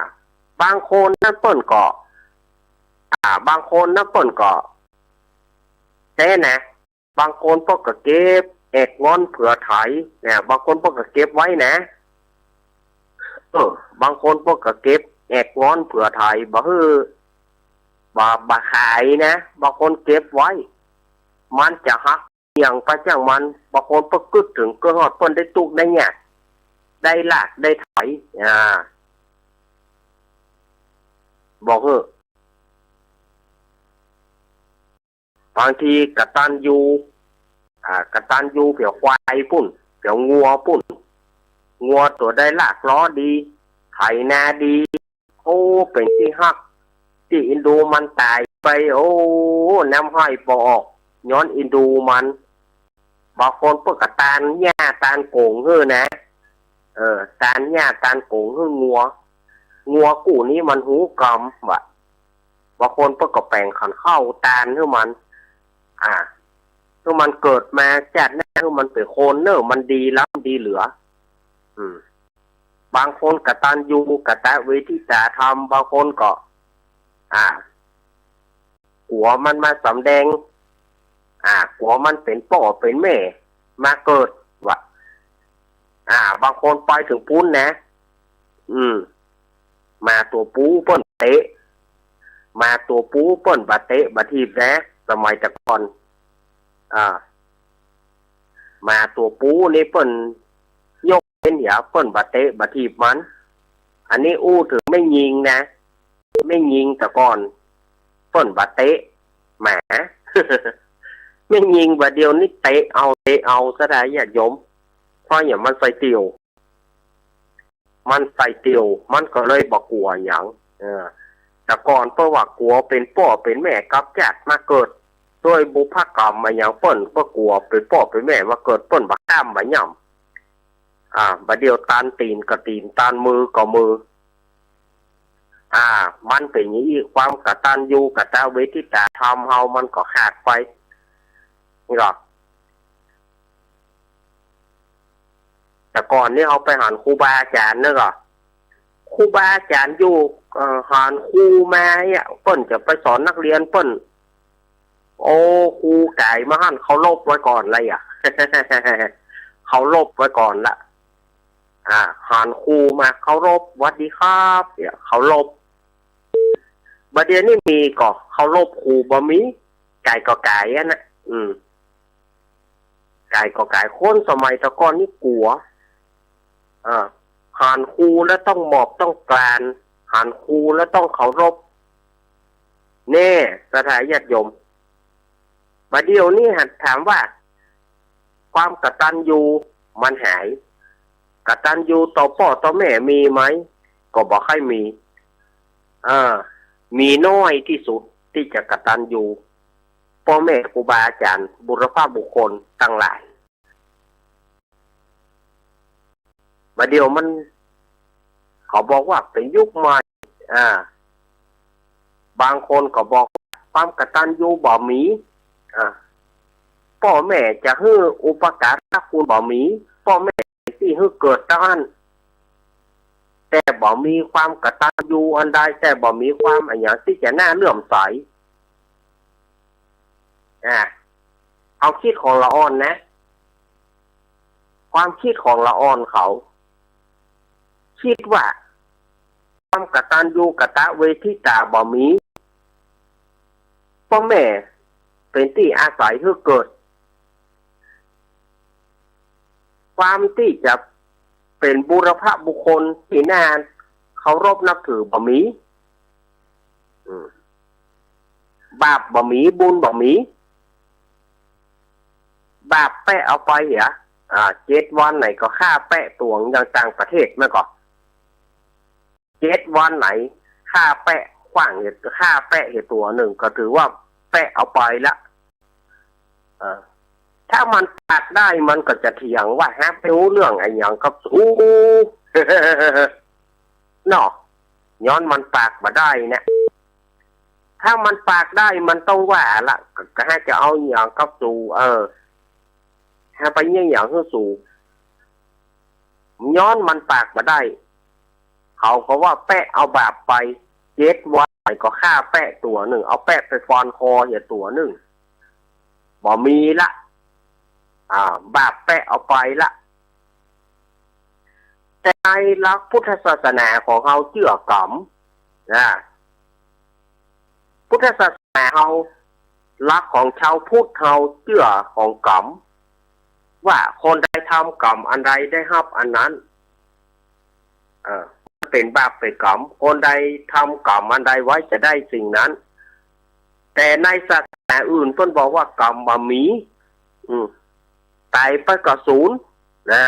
บางคนนั้นเปิ้นก็ อ่า บางคนนั้นเปิ้นก็ แต๊นะ บางคนเปิ้นก็เก็บแอกงอนเผื่อไถเนี่ย บางคนเปิ้นก็เก็บไว้นะ เออ บางคนเปิ้นก็เก็บแอกงอนเผื่อไถ บ่หื้อ บ่ บ่ขายนะ บางคนเก็บไว้ มันจะหักเหี่ยงไปจ้างมัน บางคนเปิ้นกึ๊ดเถิงกึ๊ดฮอดเปิ้นได้ตุ๊กข์ได้ยาก ได้ลากได้ไถ อ่า บอกเฮ้อ บางทีกตัญญู อ่า กตัญญูเปียบควายปุ้น เปียบงัวปุ้น งัวตั๋วใดลากล้อดี ไถนาดี โอ้ เป๋นตี้ฮัก ตี้เอ็นดูมันต๋ายไป โอ้ น้ำห้อยบ่ออก ย้อนเอ็นดูมัน บางคนเปิ้นก็ตานหญ้าตานโก๋งหื้อนะ เออ ตานหญ้าตานโก๋งหื้องัว งัวกู้นี้มันฮู้กำ ว่า บางคนเปิ้นก็แป๋งขันข้าวตานหื้อมัน อ่า หื้อมันเกิดมาจาติหน้าหื้อมันเป๋นคนเน่อ มันดีล้ำดีเหลือ อืม บางคนกตัญญูกตเวทิตาธรรม บางคนก็ อ่า กั๋วมันมาสำแดง อ่า กั๋วมันเป๋นป้อเป๋นแม่มาเกิด ว่า อ่า บางคนไปเถิงปู๊นนะ อืม หมาตั๋วปู๊เปิ้นเตะ หมาตั๋วปู๊เปิ้นบ่เตะบ่ถีบนะ สมัยแต่ก่อน อ่า หมาตั๋วปู๊นี่เปิ้นยกเว้นเหีย เปิ้นบ่เตะบ่ถีบมัน อันนี้อู้เถิงแม่ญิงนะ แม่ญิงแต่ก่อนเปิ้นบ่เตะหมา แม่ญิงบ่าเดี่ยวนี้เตะเอาเตะเอาซะได้ญาติโยม เพราะหยัง มันใส่เตี่ยว มันใส่เตี่ยว มันก็เลยบ่กั๋วหยัง เออ แต่ก่อนเปิ้นว่ากั๋วเป๋นป้อเป๋นแม่กับจาติมาเกิด ด้วยบุพกรรมอะหยังเปิ้นก็กั๋วเป๋นป้อเป๋นแม่มาเกิด เปิ้นบ่ห้ามบ่ย่ำ อ่า บ่าเดี่ยวตานตี๋นก็ตี๋น ตานมือก็มือ อ่า มันเป๋นอย่างอี้ ความกตัญญูกตเวทิตาธรรมเฮามันก็ขาดไป นี่ก็ แต่ก่อนนี่เฮาไปหันครูบาอาจ๋ารย์นี่ก็ ครูบาอาจ๋ารย์อยู่ เอ่อ หันครูมาเนี่ย เปิ้นจะไปสอนนักเรียนเปิ้น โอ้ ครูก๋ายมาหันเคารพไว้ก่อนเลยอะ เคารพไว้ก่อนละ อ่า หันครูมาเคารพ หวัดดีครับ เนี่ย เคารพ บ่าเดี่ยวนี้มีก่อเคารพครูบ่มี ก๋ายก็ก๋ายอะนะ อืม ก๋ายก็ก๋าย คนสมัยแต่ก่อนนี่กั๋ว อ่า หันครูแล้วต้องหมอบต้องกราบ หันครูแล้วต้องเคารพ แน่ ศรัทธาญาติโยม บ่าเดี่ยวนี้หันถามว่า ความกตัญญูมันหาย กตัญญูต่อป้อต่อแม่มีไหม ก็บ่ค่อยมี เออ มีน้อยตี้สุดตี้จะกตัญญูป้อแม่ครูบาอาจ๋ารย์บุรพบุคคลตังหลาย บ่าเดี่ยวมัน เขาบอกว่าเป๋นยุคใหม่ อ่า บางคนก็บอกความกตัญญูบ่มี อ่า ป้อแม่จะหื้ออุปการะคุณบ่มี ป้อแม่ตี้หื้อเกิดเต้าอั้น แต่บ่มีความกตัญญูอันใด แต่บ่มีความอะหยังตี้จะน่าเลื่อมใส อ่า ความกึ๊ดของละอ่อนนะ ความกึ๊ดของละอ่อนเขา กึ๊ดว่า ความกตัญญูกตเวทิตาบ่มี ป้อแม่เป๋นตี้อาศัยหื้อเกิด ความตี้จะเป๋นบุรพบุคคลตี้น่าเคารพนับถือบ่มี อืม บาปบ่มี บุญบ่มี บาปแปะเอาไปเหีย อ่า เจ็ดวันไหนก็ฆ่าแปะตั๋ว อย่างต่างประเทศแม่นก่อ เจ็ดวันไหนฆ่าแปะขว้างเหีย ฆ่าแปะเหียตั๋วนึ่ง ก็ถือว่าแปะเอาไปละ เออ ถ้ามันปากได้มันก็จะเถียงว่า หาไปฮู้เรื่องอะหยังกับสู เนาะ ย้อนมันปากบ่ได้เนี่ย ถ้ามันปากได้มันต้องว่าละ ก็ ก็หาจะเอาอะหยังกับสู เออ หาไปเยียะหยังหื้อสู ย้อนมันปากบ่ได้ เขาก็ว่าแปะเอาบาปไป เจ็ดวันก็ฆ่าแปะตั๋วนึ่ง เอาแปะไปฟอนคอเหียตั๋วนึ่ง บ่มีละ อ่า บาปแปะเอาไปละ แต่ในหลักพุทธศาสนาของเฮาเจื้อกรรม นะ พุทธศาสนาเฮา หลักของชาวพุทธเฮาเจื้อของกรรม ว่าคนใดทำกรรมอันใดได้ฮับอันนั้น เออ เป๋นบาปเป๋นก๋รรม คนใดทำกรรมอันใดไว้จะได้สิ่งนั้น แต่ในศาสนาอื่นเปิ้นบอกว่ากรรมบ่มี อืม ต๋ายไปก็สูญ นะ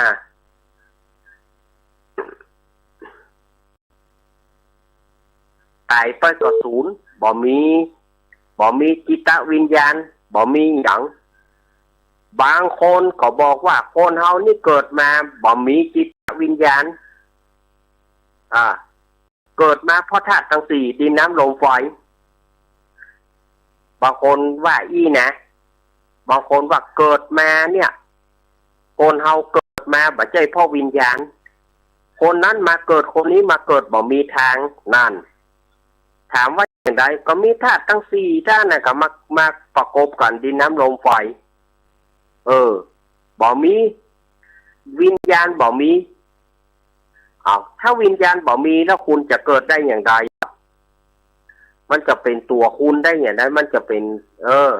ต๋ายไปก็สูญ บ่มี บ่มีจิตวิญญาณ บ่มีหยัง บางคนก็บอกว่าคนเฮานี่เกิดมาบ่มีจิตวิญญาณ อ่า เกิดมาเพราะธาตุตังสี่ ดินน้ำลมไฟ บางคนว่าอี้นะ บางคนว่าเกิดมาเนี่ย คนเฮาเกิดมาบ่ใจ้เพราะวิญญาณ คนนั้นมาเกิด คนนี้มาเกิด บ่มีตาง นั่น ถามว่าจั่งใด ก็มีธาตุตังสี่ธาตุน่ะก็มา มาประกบกั๋น ดินน้ำลมไฟ เออ บ่มี วิญญาณบ่มี อ้าว ถ้าวิญญาณบ่มีแล้วคุณจะเกิดได้อย่างใด มันจะเป๋นตั๋วคุณได้อย่างใด มันจะเป๋น เออ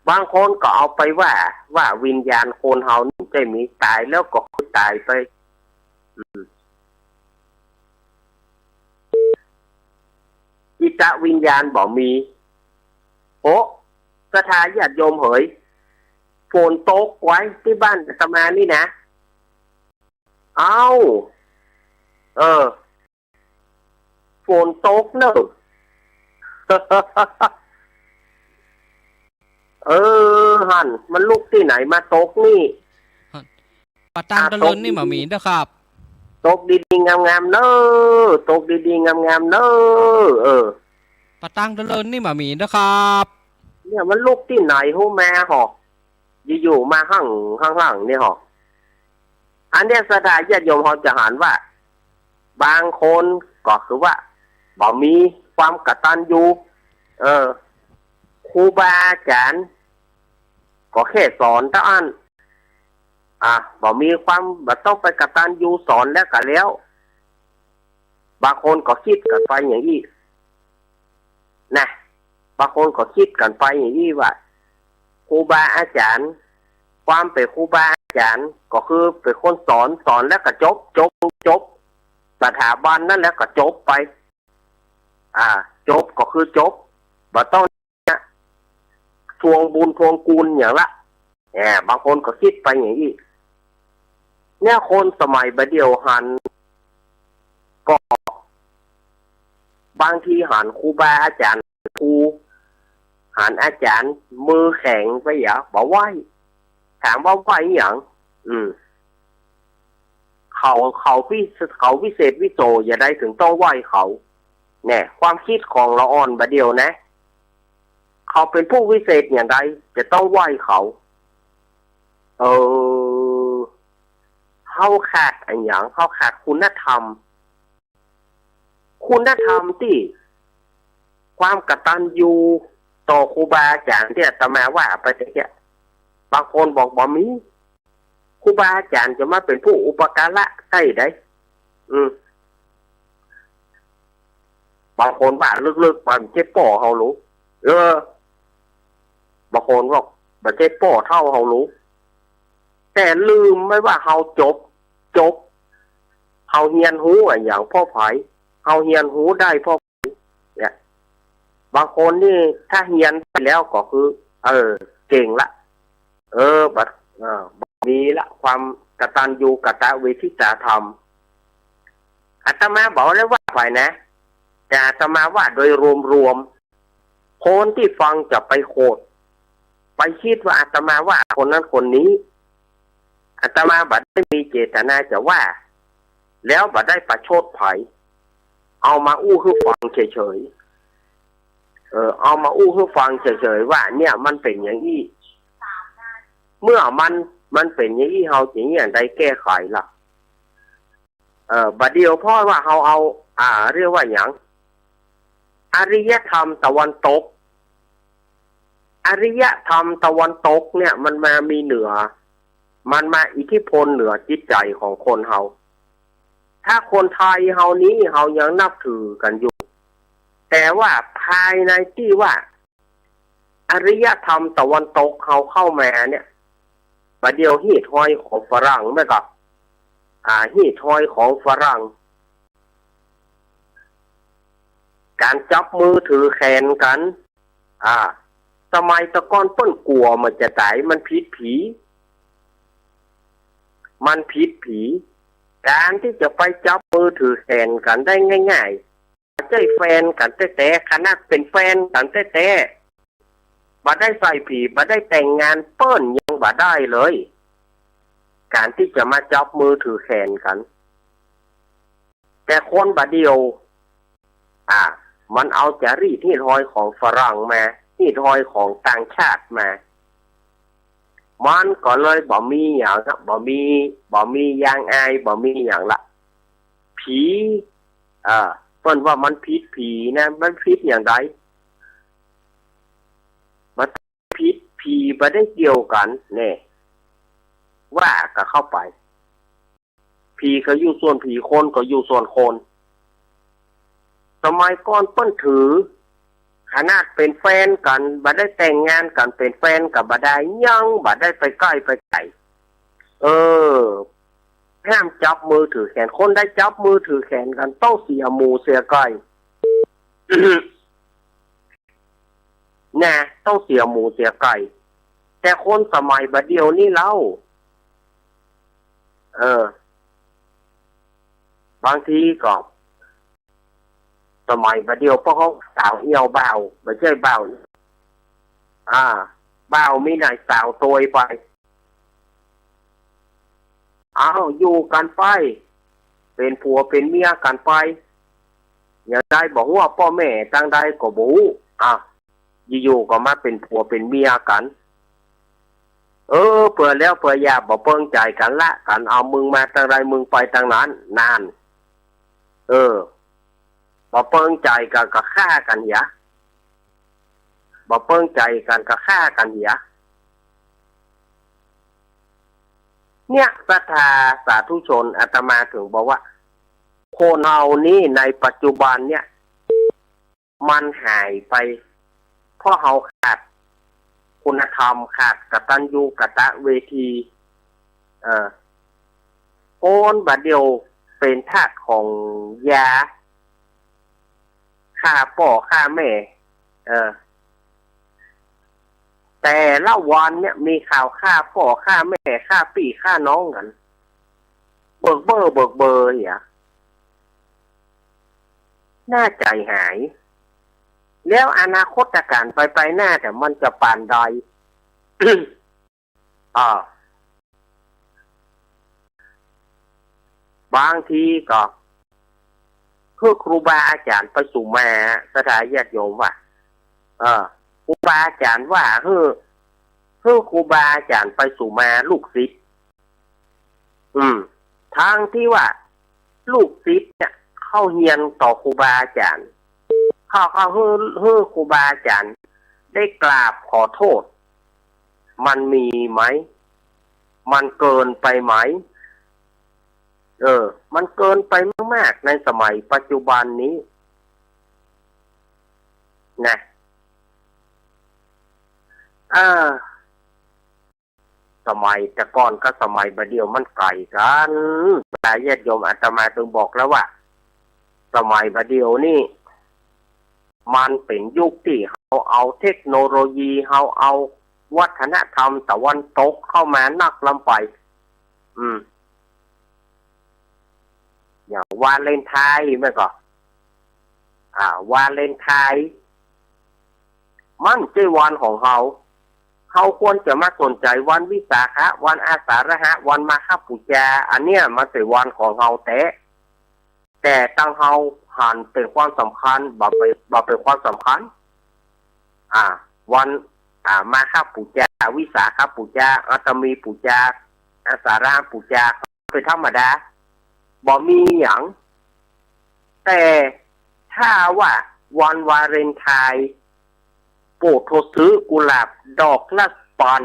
บางคนก็เอาไปว่า ว่าวิญญาณคนเฮานี่จะมี ต๋ายแล้วก็คือต๋ายไป อืม จิตวิญญาณบ่มี โอ้ ศรัทธาญาติโยมเหย ฝนตกไว้ตี้บ้านอาตมานี่นะ เอ้า เออ ฝนตกเน่อ เออ หั้น มันลุกตี้ไหนมาตกนี่ หั้น ปะตาง อ่า ตะเลินนี่ ตกดีๆ บ่มีเน่อครับ ตกดีๆ งามๆ เน่อ ตกดีๆ งามๆ เน่อ เออ ปะตาง ตะเลินนี่บ่มีเน่อครับ เนี่ยมันลุกตี้ไหนฮู้แม่หอก อยู่ๆ มาหั่ง หั่งๆ เนี่ยหอก อันเนี้ยศรัทธาญาติโยมเฮาจะหันว่า บางคนก็คือว่าบ่มีความกตัญญู เออ ครูบาอาจ๋ารย์ก็แค่สอนเต้าอั้น อ่ะ บ่มีความ บ่ต้องไปกตัญญู สอนแล้วก็แล้ว บางคนก็กึ๊ดกั๋นไปอย่างอี้ นะ บางคนก็กึ๊ดกั๋นไปอย่างอี้ว่า ครูบาอาจ๋ารย์ ความเป๋นครูบาอาจ๋ารย์ก็คือเป๋นคนสอน สอนแล้วก็จบ จบ จบ สถาบันนั้นแล้วก็จบไป อ่า จบก็คือจบ บ่ต้อง ทวงบุญทวงคุณหยังละ แหม บางคนก็กึ๊ดไปอย่างอี้ เนี่ยคนสมัยบ่าเดี่ยวหัน ก็ บางทีหันครูบาอาจ๋ารย์ ครู หันอาจ๋ารย์มือแข็งไปหยา บ่ไหว้ ถามว่าไหว้หยัง อืม เขา เขาวิ เขาวิเศษวิโสอย่างใดถึงต้องไหว้เขา แน่ ความกึ๊ดของละอ่อนบ่าเดี่ยวนะ เขาเป๋นผู้วิเศษอย่างใดจะต้องไหว้เขา เออ เฮาขาดอะหยัง เฮาขาดคุณธรรม คุณธรรมตี้ ความกตัญญูต่อครูบาอาจ๋ารย์ตี้อาตมาว่าไปตะกี้ บางคนบอกบ่มี ครูบาอาจ๋ารย์จะมาเป๋นผู้อุปการะได้ใด อืม บางคนว่าลึกๆ บ่าใจ้ป้อเฮาหลู เออ บางคนบอกบ่าใจ้ป้อเฒ่าเฮาหลู แต่ลืมไปว่าเฮาจบ จบ เฮาเฮียนฮู้อะหยังเพราะใผ เฮาเฮียนฮู้ได้เพราะใผ เนี่ย บางคนนี่ถ้าเฮียนไปแล้วก็คือ เออ เก่งละ เออ บ่า เออ บ่ามีละ ความกตัญญูกตเวทิตาธรรม อาตมาบ่ได้ว่าใผนะ แต่อาตมาว่าโดยรวมๆ คนตี้ฟังจะไปโขด ไปกึ๊ดว่าอาตมาว่าคนนั้นคนนี้ อาตมาบ่ได้มีเจตนาจะว่า แล้วบ่ได้ประชดใผ เอามาอู้หื้อฟังเฉยๆ เออ เอามาอู้หื้อฟังเฉยๆ ว่าเนี่ยมันเป๋นอย่างอี้ เมื่อมัน มันเป๋นอย่างอี้ เฮาจะเยียะใดแก้ไขล่ะ เอ่อ บ่าเดี่ยวเพราะว่าเฮาเอา อ่า เรียกว่าหยัง อารยธรรมตะวันตก อารยธรรมตะวันตกเนี่ยมันมามีเหนือ มันมาอิทธิพลเหนือจิตใจ๋ของคนเฮา ถ้าคนไทยเฮานี้เฮายังนับถือกั๋นอยู่ แต่ว่าภายในตี้ว่า อารยธรรมตะวันตกเฮาเข้ามาเนี่ย บ่าเดี่ยวฮีตฮอยของฝรั่งแม่นก่อ อ่า ฮีตฮอยของฝรั่ง ก๋านจับมือถือแขนกั๋น อ่า สมัยแต่ก่อนเปิ้นกั๋วเมื่อจะต๋าย มันผิดผี มันผิดผี ก๋านตี้จะไปจับมือถือแขนกั๋นได้ง่ายๆ บ่ใจ้แฟนกั๋นแต๊ๆ ขนาดเป๋นแฟนกั๋นแต๊ๆ บ่ได้ใส่ผี บ่ได้แต่งงาน เปิ้นยังบ่ได้เลย ก๋านตี้จะมาจับมือถือแขนกั๋น แต่คนบ่าเดี่ยว อ่า มันเอาจ๋ารีตฮีตฮอยของฝรั่งมา ฮีตฮอยของต่างชาติมา มันก็เลยบ่มีหยังละ บ่มี บ่มียางอาย บ่มีหยังละ ผี เออ เปิ้นว่ามันผิดผีนะ มันผิดอย่างใด มันผิดผี บ่ได้เกี่ยวกั๋น แน่ ว่ากั๋นเข้าไป ผีก็อยู่ส่วนผี คนก็อยู่ส่วนคน สมัยก่อนเปิ้นถือ ขนาดเป๋นแฟนกั๋น บ่ได้แต่งงานกั๋น เป๋นแฟนกั๋นบ่ได้ ยังบ่ได้ไปใก้ไปไก๋ เออ ห้ามจับมือถือแขน คนใดจับมือถือแขนกั๋น ต้องเสียหมูเสียไก่ นะ ต้องเสียหมูเสียไก่ แต่คนสมัยบ่าเดี่ยวนี้เล่า เออ บางทีก็ สมัยบ่าเดี่ยวพวกเขาสาวเอี่ยวบ่าว บ่ใจ้บ่าว อ่า บ่าวมีหน้าสาวตวยไป อ้าว อยู่กั๋นไป เป๋นผัวเป๋นเมียกั๋นไป อย่างใดบ่ฮู้ ป้อแม่ตังใดก็บ่ฮู้ อ่ะ อยู่ๆ ก็มาเป๋นผัวเป๋นเมียกั๋น เออ เปื่อแล้วเปื่ออย่า บ่เปิงใจ๋กั๋นละกั๋น เอามึงมาตังใดมึงไปตังนั้น นั่น เออ บ่เปิงใจ๋กั๋นก็ฆ่ากั๋นเหีย บ่เปิงใจ๋กั๋นก็ฆ่ากั๋นเหีย เนี่ย ศรัทธาสาธุชน อาตมาถึงบอกว่า คนเฮานี่ในปัจจุบันเนี่ย มันหายไป เพราะเฮาขาดคุณธรรม ขาดกตัญญูกตเวที เออ คนบ่าเดี่ยวเป๋นทาสของยา ฆ่าป้อฆ่าแม่ เออ แต่ละวันเนี่ยมีข่าวฆ่าป้อฆ่าแม่ ฆ่าปี้ฆ่าน้องกั๋น เบิกเบ้อเบิกเบอเหีย น่าใจ๋หาย แล้วอนาคตก๋านไปไปหน้าแต่มันจะปานใด อ่า บางทีก็ หื้อครูบาอาจ๋ารย์ไปสู่มา ศรัทธาญาติโยมว่า เออ ครูบาอาจ๋ารย์ว่า หื้อ หื้อครูบาอาจ๋ารย์ไปสู่มาลูกศิษย์ อืม ทั้งตี้ว่า ลูกศิษย์เนี่ย เข้าเฮียนต่อครูบาอาจ๋ารย์ เข้า เข้าหื้อ หื้อครูบาอาจ๋ารย์ได้กราบขอโทษ มันมีไหม มันเกินไปไหม เออ มันเกินไปมากๆ ในสมัยปัจจุบันนี้ นะ เออ สมัยแต่ก่อนกับสมัยบ่าเดี่ยวมันไก๋กั๋น ศรัทธาญาติโยม อาตมาถึงบอกแล้วว่า สมัยบ่าเดี่ยวนี่ มันเป๋นยุคตี้เฮาเอาเทคโนโลยี เฮาเอาวัฒนธรรมตะวันตกเข้ามานักล้ำไป อืม อย่างวาเลนไทน์แม่นก่อ อ่า วาเลนไทน์ มันใจ้วันของเฮา เฮาควรจะมาสนใจ๋วันวิสาขะ วันอาสาฬหะ วันมาฆบูชา อันเนี้ยมันเป๋นวันของเฮาแต๊ แต่ตังเฮาหันเป๋นความสำคัญ บ่เป๋น บ่เป๋นความสำคัญ อ่า วัน อ่า มาฆบูชา วิสาขบูชา อัตตมีบูชา อาสาฬหบูชา เป๋นธรรมดา บ่มีหยัง แต่ถ้าว่าวันวาเลนไทน์ โปรดโทษ ซื้อกุหลาบดอกละปัน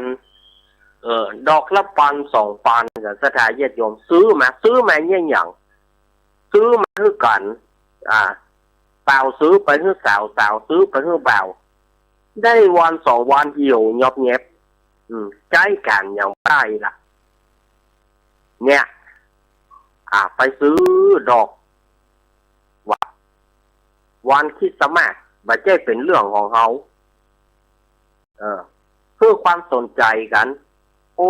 เออ ดอกละปันสองปัน ศรัทธาญาติโยม ซื้อมา ซื้อมาเยียะหยัง ซื้อมาหื้อกั๋น อ่า บ่าวซื้อไปหื้อสาว สาวซื้อไปหื้อบ่าว ได้วันสองวันเหี่ยวยอบแยบ อืม ใจ๊กั๋นอย่างใดล่ะ เนี่ย อ่า ไปซื้อดอก ว่า วันคริสต์มาส บ่ใจ้เป๋นเรื่องของเฮา เออ เปื้อความสนใจ๋กั๋น โอ้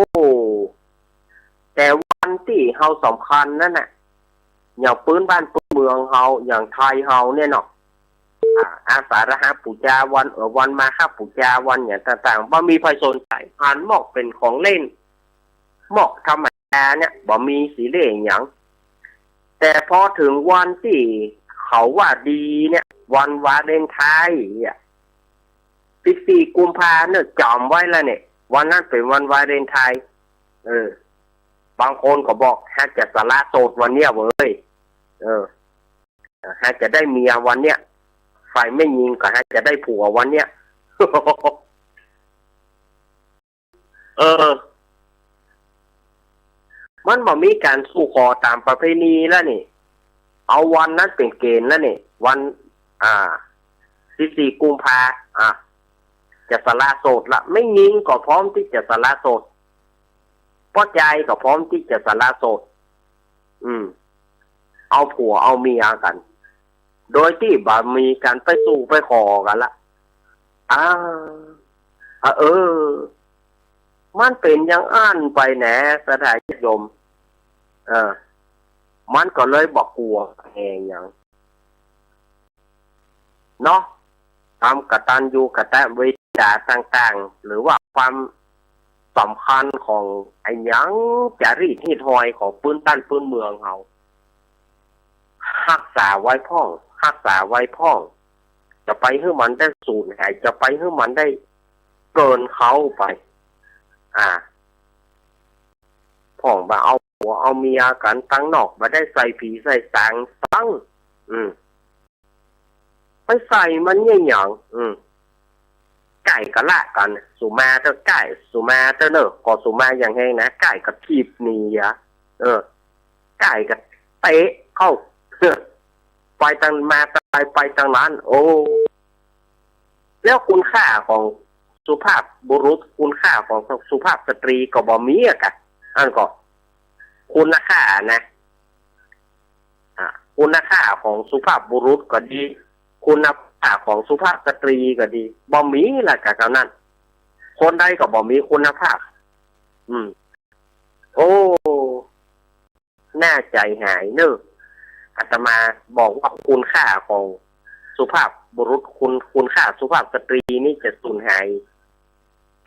แต่วันตี้เฮาสำคัญนั้นน่ะ อย่างปื้นบ้านปื้นเมืองเฮา อย่างไทยเฮาเนี่ยเนาะ อ่า อาสาฬหบูชา วัน เอ่อ วันมาฆบูชา วันหยังต่างๆ บ่มีใผสนใจ๋ หันมอกเป๋นของเล่น มอกธรรมดาเนี่ย บ่มีสีเหล่หยัง แต่ปอเถิงวันตี้เขาว่าดีเนี่ย วันวาเลนไทน์เนี่ย สิบสี่กุมภาเนี่ย จ๋ำไว้แล้วเนี่ย วันนั้นเป๋นวันวาเลนไทน์ เออ บางคนก็บอก หากจะสละโสดวันเนี้ยเว้ย เออ หากจะได้เมียวันเนี้ย ฝ่ายแม่ญิงก็หากจะได้ผัววันเนี้ย เออ มันบ่มีก๋านสู่ขอต๋ามประเพณีแล้วนี่ เอาวันนั้นเป๋นเก๋ณฑ์แล้วนี่ วัน อ่า สิบสี่กุมภา อ่า จะสละโสดละ แม่ญิงก็พร้อมตี้จะสละโสด ป้อจายก็พร้อมตี้จะสละโสด อืม เอาผัวเอาเมียกั๋น โดยตี้บ่มีก๋านไปสู่ไปขอกั๋นละ อ่า อ่ะ เออ มันเป๋นอย่างอั้นไปแหน ศรัทธาญาติโยม เออ มันก็เลยบ่กั๋วแฮงหยัง เนาะ ความกตัญญูกตเวทิตาต่างๆ หรือว่าความสำคัญของอะหยังจารีตฮีตฮอยของปื้นบ้านปื้นเมืองเฮา ฮักษาไว้พ่อง ฮักษาไว้พ่อง จะไปหื้อมันได้สูญหาย จะไปหื้อมันได้เกินเขาไป อ่า พ่องบ่าเอาผัวเอาเมียกั๋นตังนอก บ่ได้ใส่ผีใส่สางสัง อืม ไปใส่มันเยียะหยัง อืม ใก้ก็ละกั๋น สุมาเต๊อะใก้ สุมาเต๊อะเน่อ ก็สุมาอย่างแฮงนะ ใก้ก็ถีบหนีอะ เออ ใก้ก็เตะเข้า ไปตังมาตังไปตังนั้น โอ้ แล้วคุณค่าของสุภาพบุรุษ คุณค่าของสุภาพสตรีก็บ่มีอะกะ อันก็ คุณค่านะ อ่า คุณค่าของสุภาพบุรุษก็ดี คุณค่าของสุภาพสตรีก็ดี บ่มีละกะ เต้านั้น คนใดก็บ่มีคุณภาพ อืม โอ้ น่าใจ๋หายเน่อ อาตมาบอกว่าคุณค่าของสุภาพบุรุษ คุณ คุณค่าสุภาพสตรีนี่จะสูญหาย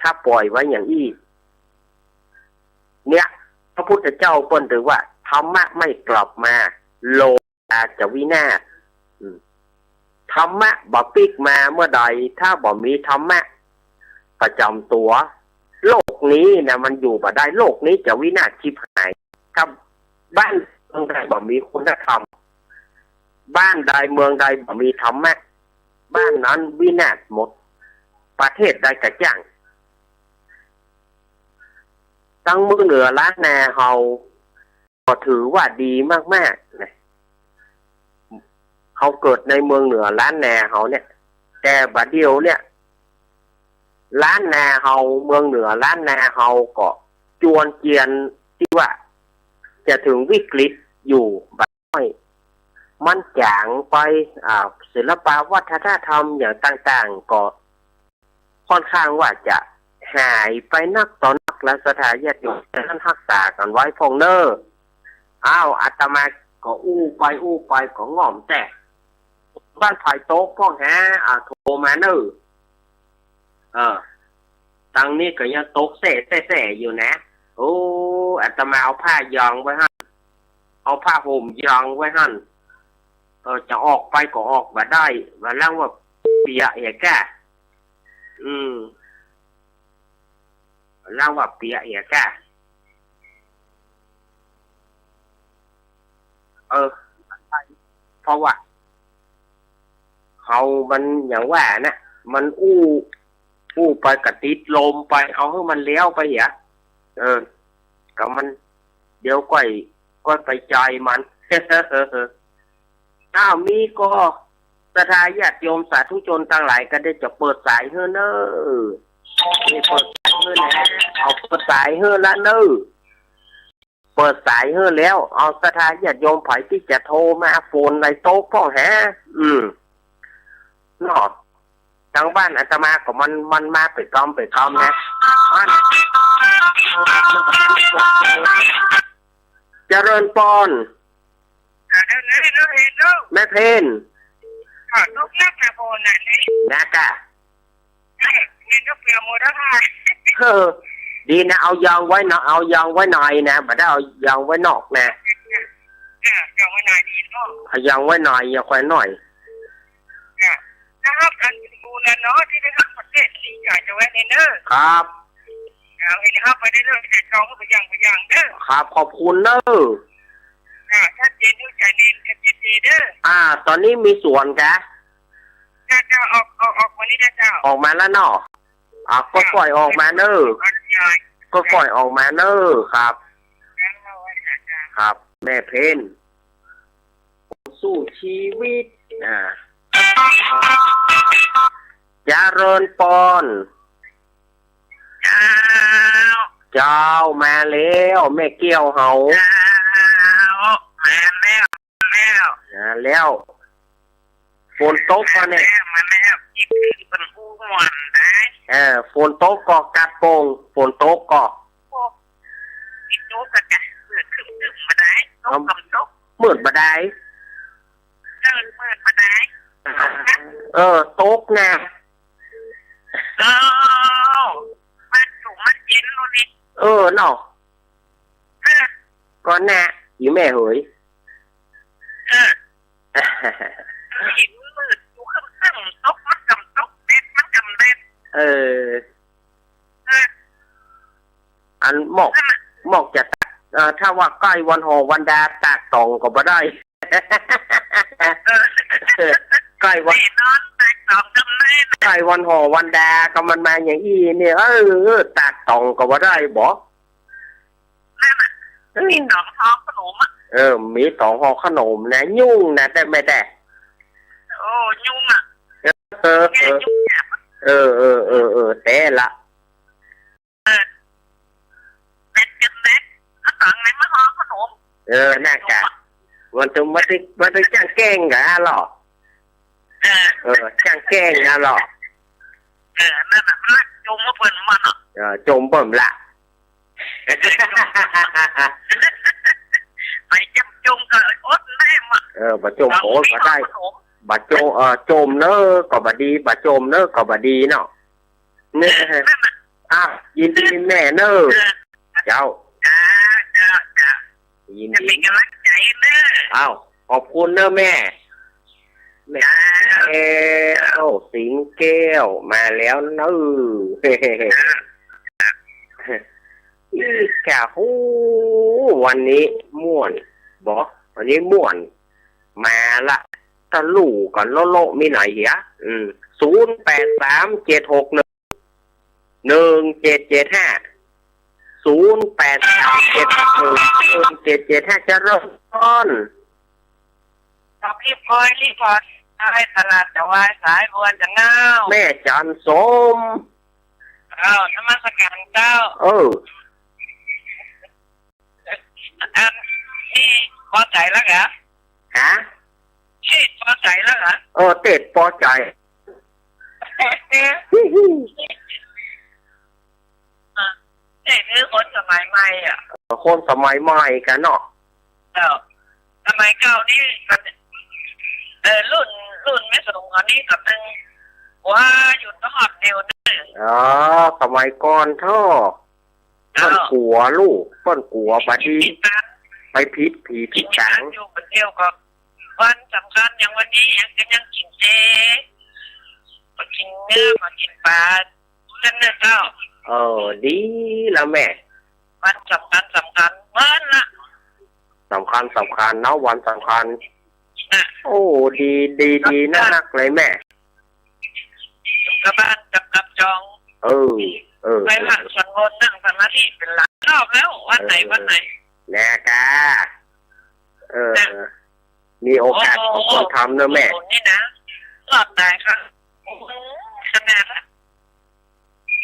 ถ้าปล่อยไว้อย่างอี้ เนี่ย พระพุทธเจ้าเปิ้นถือว่า ธรรมะไม่กลับมา โลกาจะวินาศ อืม ธรรมะบ่ปิ๊กมาเมื่อใด ถ้าบ่มีธรรมะประจ๋ำตั๋ว โลกนี้นะ มันอยู่บ่ได้ โลกนี้จะวินาศฉิบหาย ถ้าบ้านเมืองใดบ่มีคุณธรรม บ้านใดเมืองใดบ่มีธรรมะ บ้านนั้นวินาศหมด ประเทศใดก็จ้าง ตังเมืองเหนือล้านนาเฮา ก็ถือว่าดีมากๆ นะ เฮาเกิดในเมืองเหนือล้านนาเฮาเนี่ย แต่บ่าเดี่ยวเนี่ย ล้านนาเฮา เมืองเหนือล้านนาเฮาก็จวนเจียนตี้ว่าจะเถิงวิกฤตอยู่บ่าน้อย มันจ๋างไป อ่า ศิลปะวัฒนธรรมอย่างต่างๆ ก็ ค่อนข้างว่าจะหายไปนักต่อนักแล้ว ศรัทธาญาติโยม ฉะนั้นฮักษากั๋นไว้พ่องเน่อ อ้าว อาตมาก็อู้ไปอู้ไปก็ง่อมแต๊ บ้านใผตกพ่องหา อ่า โทรมาเน่อ เออ ตังนี้ก็ยังตกแซ่ๆๆ อยู่นะ โอ้ อาตมาเอาผ้ายองไว้หั้น เอาผ้าห่มยองไว้หั้น เออ จะออกไปก็ออกบ่ได้ ว่าแล้วว่าเปียกเหียก้า อืม แล้วว่าเปียกเหียก้า เออ เพราะว่า เฮามันอย่างว่านะ มันอู้ อู้ไปก็ติดลมไป เอาหื้อมันแล้วไปเหีย เออ ก็มัน เดี๋ยวก้อย ก้อยไปจอยมัน อ้าว มีก่อ ศรัทธาญาติโยมสาธุชนตังหลายก็ได้จะเปิดสายหื้อเน่อ นี่เปิดสายหื้อนะ เอาเปิดสายหื้อละเน่อ เปิดสายหื้อแล้ว เอาศรัทธาญาติโยมใผตี้จะโทรมา ฝนไหลตกพ่องหา อืม เนาะ ตางบ้านอาตมาก็มัน มันมาเป๋นกำเป๋นกำนะ อัน เจริญปอน อ่า เดี๋ยว เดี๋ยว เดี๋ยว เดี๋ยว แม่เพ็ญ อ่า ลูกนักนะโพนน่ะ นะกะ เออ เดี๋ยวก็เปลี่ยนหมดแล้วค่ะ เออ ดีนะ เอายองไว้เนาะ เอายองไว้หน่อยนะ บ่ได้เอายองไว้นอกนะ จ้ะ ยองไว้หน่อยดีเนาะ เอายองไว้หน่อย ยองไว้หน่อย จ้ะ นะครับ อันบุญนะเนาะ ตี้ได้ฮับประเทศนี้ ก็จะไว้ในเน้อ ครับ เอาให้ฮับไปได้เรื่อย แต่จองก็ไปยัง ไปยังเด้อ ครับ ขอบคุณเน้อ อ่า ชัดเจน เข้าใจ๋ดี ชัดเจนดีเด้อ อ่า ต๋อนนี้มีสวนกะ จ้ะ จ้ะ ออก ออก ออกมานี่นะเจ้า ออกมาแล้วเนาะ อ่ะ ก็ จ้ะ ค่อยออกมาเน้อ อันใหญ่ ก็ค่อยออกมาเน้อ ครับ จ้ะ จ้ะ ครับ แม่เพ็ญ สู้ชีวิต อ่า เจริญปอน เจ้า เจ้า มาแล้ว แม่แก้วเฮา เจ้า มาแล้ว แล้ว มาแล้ว ฝนตกก่อเนี่ย มาแล้ว มาแล้ว คิดถึงเปิ้นอู้ม่วนได้ เออ ฝนตกก่อกัดโป่ง ฝนตกก่อ โอ้ ฝนตกก่อจ้ะ มืดครึ้มๆ บ่ได้ ตกก่อบ่ตก มืดบ่ได้ เออ มืดบ่ได้ เออ ตกนะ เออ มันสูงมันเย็นโน่นนี่ เออ เนาะ เออ ก่อนนะ อีแม่เหย เออ เห็นมืดอยู่ครึ่งๆ ตกมันกำตก แดดมันกำแดด เออ เออ อันหมอก นั่นน่ะ หมอกจะตาก เอ่อ ถ้าว่าใก้วันห่อวันดาตากต๋องก็บ่ได้ เออ ใก้วัน แน่นอน ตากต๋องกำได้นะ ใก้วันห่อวันดาก็มันมาอย่างอี้เนี่ย เออ ตากต๋องก็บ่ได้บ่ นั่นน่ะ เออ มีต๋องห่อขนมอะ เออ มีต๋องห่อขนมนะ ยุ่งนะ แต่ไม่แต่ โอ้ ยุ่งอะ เออ เออ เนี่ย ยุ่งยากอะ เออ เออ เออ เออ แต่ละ เออ แบตจนแบต เอาต๋องไหนมาห่อขนม เออ น่ากะ มันต้อง มันต้อง มันต้องจ้างแกล้งกะเหรอ เออ เออ จ้างแกล้งกะเหรอ เออ นั่นน่ะ มันละจมมาเปิ้นมันอะ เออ จมเปิ้นละ ไปจม จมก็อดได้มัน เออ บ่จมก็อดบ่ได้ บ่จม เออ จมเน้อก็บ่ดี บ่จมเน้อก็บ่ดีเนาะ เนี่ย นั่นน่ะ อ่ะ ยินดีแม่เน้อ เออ เจ้า จ้า จ้า จ้า ยินดี จะเป็นกำลังใจเน้อ อ้าว ขอบคุณเน้อแม่ แม่ จ้า แก้ว สิงห์แก้ว มาแล้วเน้อ จ้า อีกะ โห วันนี้ม่วน บ่ วันนี้ม่วน มาละ ตะลู่กั๋นโละๆ มีไหนเหีย อืม ศูนย์แปดสามเจ็ดหกหนึ่ง หนึ่งเจ็ดเจ็ดห้า ศูนย์แปดสามเจ็ดหกหนึ่งเจ็ดเจ็ดห้า เจริญพร ขอคลิปคอยรีพอร์ต ให้ตลาดจะวายสายบัวจะเงา แม่จันสม เอ้า นมัสการเจ้า เออ อันนี้ปอใจ๋แล้วกะ ฮะ นี่ปอใจ๋แล้วกะ เออ เตศปอใจ๋ อ่ะ นี่คือคนสมัยใหม่อ่ะ คนสมัยใหม่กั๋นเนาะ เจ้า สมัยเก่านี่ก็ เออ รุ่น รุ่นแม่สมเขานี่ก็ตึง ว่าอยู่ตลอดเดียวเด้อ อ๋อ สมัยก่อนเถาะ เปิ้นกั๋วลูก เปิ้นกั๋วบ่ดี ไปผิดผีผิดตาง อยู่คนเดียวก็ วันสำคัญอย่างวันนี้ยัง ยังกิ๋นเจ บ่กิ๋นเนื้อ บ่กิ๋นป๋า จั่งเน้อเจ้า เออ ดีแล้วแม่ วันสำคัญ สำคัญ เปิ้นละ สำคัญ สำคัญเนาะ วันสำคัญ น่ะ โอ้ ดี ดี ดีนักเลยแม่ กลับบ้าน กลับ กลับจอง เออ เออ ไปพักสวดมนต์นั่งสมาธิเป๋นหลายรอบแล้ว วันไหน เออ วันไหน แน่กะ เออ น่ะ มีโอกาส โอ้โห ก็ทำเน้อแม่ บุญนี่นะ รอดต๋ายค่ะ โอ้โห ขนาดละ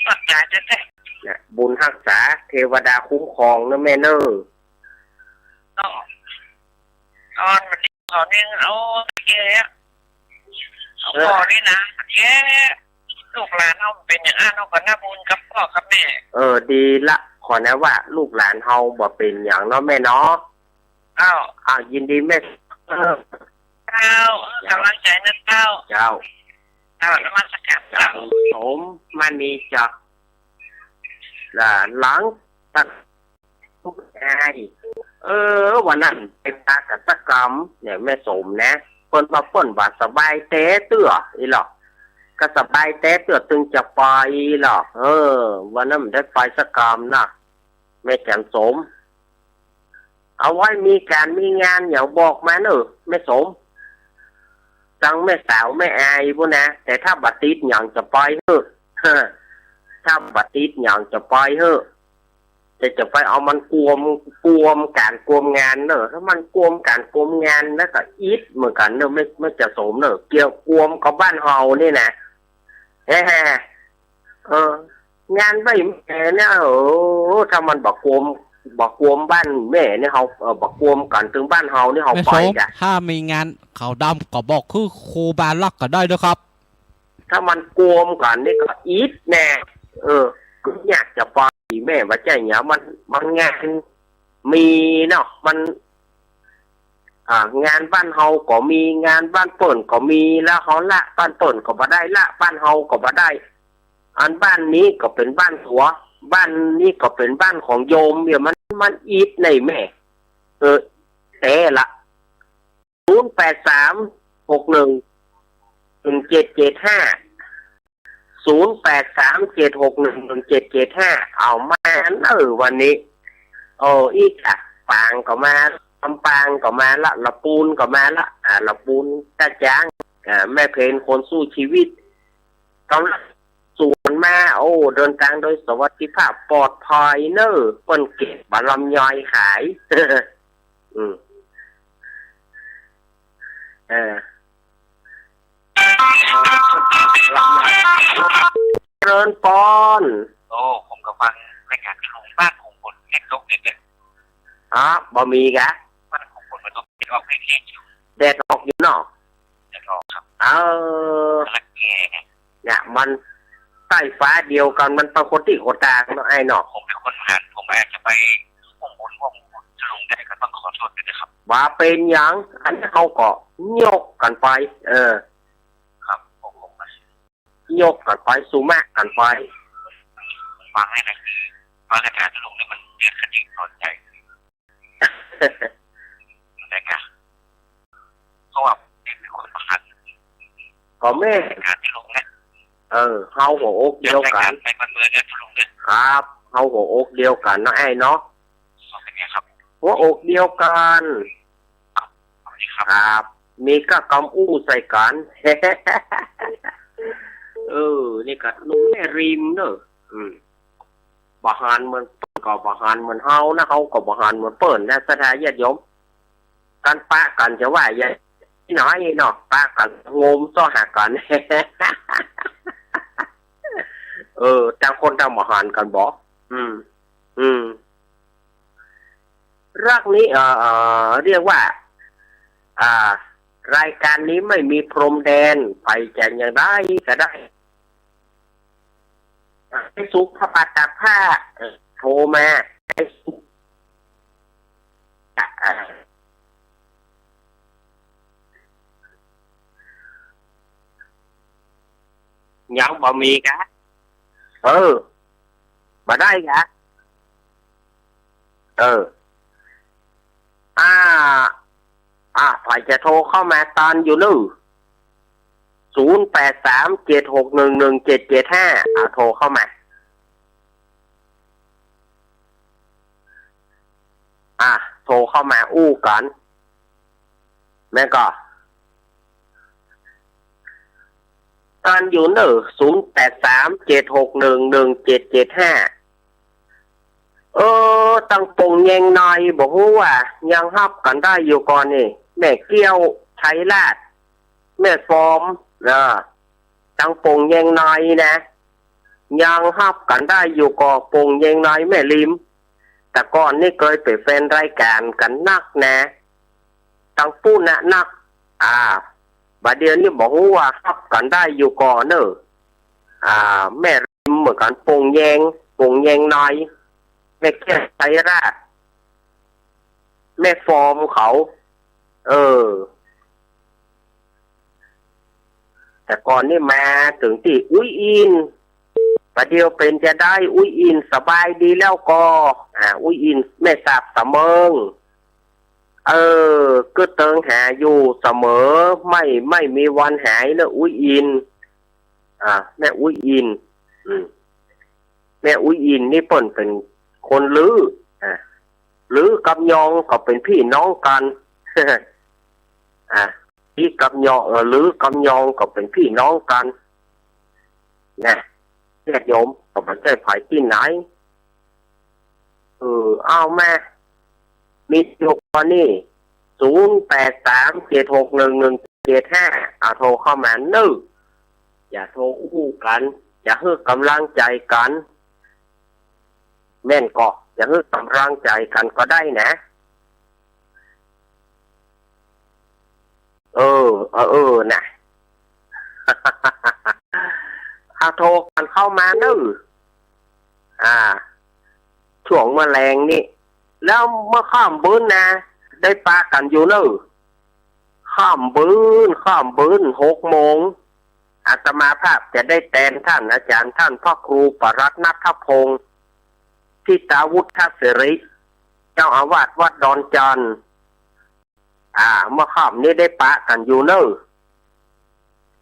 รอดต๋ายแต๊ๆ นะ บุญฮักษา เทวดาคุ้มครองเน้อแม่เน้อ อ่อน มันดี ขอนึ่ง โอ้ แก่ เออ พ่อนี่นะ แก่ ลูกหลานเฮาเป๋นอย่างอั้น เฮาก็นับบุญกับป้อกับแม่ เออ ดีละ ขอแน่ว่าลูกหลานเฮาบ่เป๋นหยังเนาะแม่เนาะ เจ้า อ่า ยินดีแม่ เออ เจ้า เจ้า ก๋ำลังใจ๋นะเจ้า เจ้า เจ้า นมัสก๋านเจ้า สมมานีจ้ะ ละหลังจาก เออ วันนั้นไปปะกั๋นสักกำเนี่ย แม่สมนะ เปิ้นว่าเปิ้นบ่สบายแต๊เตื้อ อี้หลอ ก็สบายแต๊เตื้อตึงจะไปอี้หลอ เออ วันนั้นบ่ได้ไปสักกำนะ แม่แจ่มสม เอาไว้มีก๋านมีงานหยังบอกมาเน่อ แม่สม ตังแม่สาวแม่อายปู้นนะ แต่ถ้าบ่ติดหยังจะไปเฮ้อ ถ้าบ่ติดหยังจะไปเฮ้อ แต่จะไปเอามันกวม กวมก๋านกวมงานเน่อ ถ้ามันกวมก๋านกวมงานแล้วก็อิดเหมือนกั๋นเน่อ แม่ แม่แจ่มสมเน่อ เกี่ยวกวมกับบ้านเฮานี่นะ แฮ่ เออ งานไหว้แม่เนี่ย โอ้ ถ้ามันบ่กวม บ่กวมบ้านแม่เนี่ย เฮา เออ บ่กวมกั๋นตึงบ้านเฮาเนี่ย เฮาไปกะ แม่สม ถ้ามีงานขาวดำก็บอกคือครูบาลักษณ์ก็ได้เด้อครับ ถ้ามันกวมกั๋นนี่ก็อิดแน่ เออ ก็อยากจะไป แม่ว่าใจ้เนี่ย มัน มันงานมีเนาะ มัน อ่า งานบ้านเฮาก็มี งานบ้านเปิ้นก็มี แล้วเฮาละบ้านเปิ้นก็บ่ได้ ละบ้านเฮาก็บ่ได้ อันบ้านนี้ก็เป๋นบ้านตั๋ว บ้านนี้ก็เป๋นบ้านของโยม เนี่ย มัน มันอิดในแม่ เออ แต่ละ ศูนย์แปดสาม หกหนึ่ง หนึ่งเจ็ดเจ็ดห้า ศูนย์แปดสาม เจ็ดหกหนึ่ง หนึ่งเจ็ดเจ็ดห้า เอามาเน่อวันนี้ โอ้ อีกอ่ะ ปางก็มา ลำปางก็มาละ ละปูนก็มาละ อ่า ละปูน ต้าจ๊าง อ่า แม่เพ็ญคนสู้ชีวิต กำลังสวนมา โอ้ เดินทางโดยสวัสดิภาพปลอดภัยเน่อ เปิ้นเก็บบ่าลำยอยขาย อืม เออ เจริญปอน โอ้ ผมก็ฟังรายการของบ้านของฝนแค่ตกเนี่ย อ๋อ บ่มีกะ บ้านของฝนมันตก แดดออกแห้งๆ อยู่ แดดออกอยู่เนาะ แดดออกครับ เออ ละแก เนี่ย มันใต้ฟ้าเดียวกั๋น มันเป๋นคนตี้คนตางเนาะ ไอ้เนาะ ผมเป๋นคนผ่าน ผมอาจจะไป ผมบ่ ผมบ่ จะลงได้ก็ต้องขอโทษด้วยนะครับ บ่าเป๋นหยัง อันนี้เฮาก็ยกกั๋นไป เออ ครับ ผม ผม ยกกั๋นไป สุมะกั๋นไป ฟังให้นะ คือฟังรายการตลกนี่มันเลือดกระเด็นร้อนใจ แต่กะ เพราะว่าผมเป็นคนประหัน ก็แม่ รายการตลกเนี่ย เออ เฮาหัวอกเดียวกั๋น เลือดรายการไปมันเมืองเนี่ยตลกเนี่ย ครับ เฮาหัวอกเดียวกั๋นเนาะ ไอ้เนาะ เป็นไงครับ หัวอกเดียวกั๋น ครับ ครับ มีก้ากำอู้ใส่กั๋น เออ นี่ก็หนุ่มแม่ริมเนอะ อืม บ่หันเหมือนเปิ้นก็บ่หันเหมือนเฮานะ เฮาก็บ่หันเหมือนเปิ้นนะ ศรัทธาญาติโยม ก๋านปะกั๋นจะว่าอย่างน้อยเนาะ ปะกั๋นงมเซาะหากั๋น เออ ต่างคนต่างบ่หันกั๋นบ่ อืม อืม รักนี้ เอ่อ เอ่อ เรียกว่า อ่า รายการนี้ไม่มีพรมแดน ไปจะอย่างใดก็ได้ ให้สุขภาพตากผ้า เอ่อ โทรมา ให้สุข อ่า ยังบ่มีกะ เออ บ่ได้กะ เออ อ่า อ่า ใผจะโทรเข้ามาตอนอยู่เน่อ ศูนย์แปดสาม เจ็ดหกหนึ่ง หนึ่งเจ็ดเจ็ดห้า อ่า โทรเข้ามา อ่า โทรเข้ามาอู้กั๋น แม่นก่อ ตอนอยู่เน่อ ศูนย์แปดสาม เจ็ดหกหนึ่ง หนึ่งเจ็ดเจ็ดห้า เออ ตังโป่งแยงนอย บ่ฮู้ว่ายังฮับกั๋นได้อยู่ก่อนี่ แม่เกี้ยว ไทยราช แม่ฟอม เออ ตังโป่งแยงนอยนะ ยังฮับกั๋นได้อยู่ก่อ โป่งแยงนอยแม่ริม แต่ก่อนนี่เกยเป๋นแฟนรายก๋านกั๋นนักนะ ตังปู้นนะนัก อ่า บ่าเดี่ยวนี้บ่ฮู้ว่าฮับกั๋นได้อยู่ก่อเน่อ อ่า แม่ริมเหมือนกั๋น โป่งแยง โป่งแยงใน แม่เกี้ยงไชยราษฎร์ แม่ฟอร์มเขา เออ แต่ก่อนนี่มาเถิงตี้อุ๊ยอินทร์ บ่าเดี่ยวเป๋นจาใด อุ๊ยอินทร์สบายดีแล้วก่อ อ่า อุ๊ยอินทร์แม่สาบสะเมิง เออ ก็เติงหาอยู่เสมอ ไม่ ไม่มีวันหายเน่ออุ๊ยอินทร์ อ่า แม่อุ๊ยอินทร์ อืม แม่อุ๊ยอินทร์นี่เปิ้นเป๋นคนลือ อ่า ลือกับยองก็เป๋นปี้น้องกั๋น อ่า ตี้กับยอง เออ ลือกับยองก็เป๋นปี้น้องกั๋น นะ ญาติโยมก็บ่ใจ้ใผตี้ไหน เออ เอาแม่ มีอยู่ก่อนี่ ศูนย์แปดสามเจ็ดหกหนึ่งหนึ่งเจ็ดห้า อ่า โทรเข้ามาเน่อ จะโทรอู้กั๋น จะหื้อก๋ำลังใจ๋กั๋น แม่นก่อ จะหื้อก๋ำลังใจ๋กั๋นก็ได้นะ เออ เออ เออ นะ อ่า โทรกั๋นเข้ามาเน่อ อ่า ช่วงเมื่อแลงนี่ แล้วเมื่อค่ำบื้นนะ ได้ปะกั๋นอยู่เน่อ ค่ำบื้น ค่ำบื้น หกโมง อาตมาภาพจะได้แตนต้านอาจ๋ารย์ต้านพระครูปรัตน์ณัฐพงษ์ ธิตาวุฒเสรี เจ้าอาวาสวัดดอนจันทน์ อ่า เมื่อค่ำนี้ได้ปะกั๋นอยู่เน่อ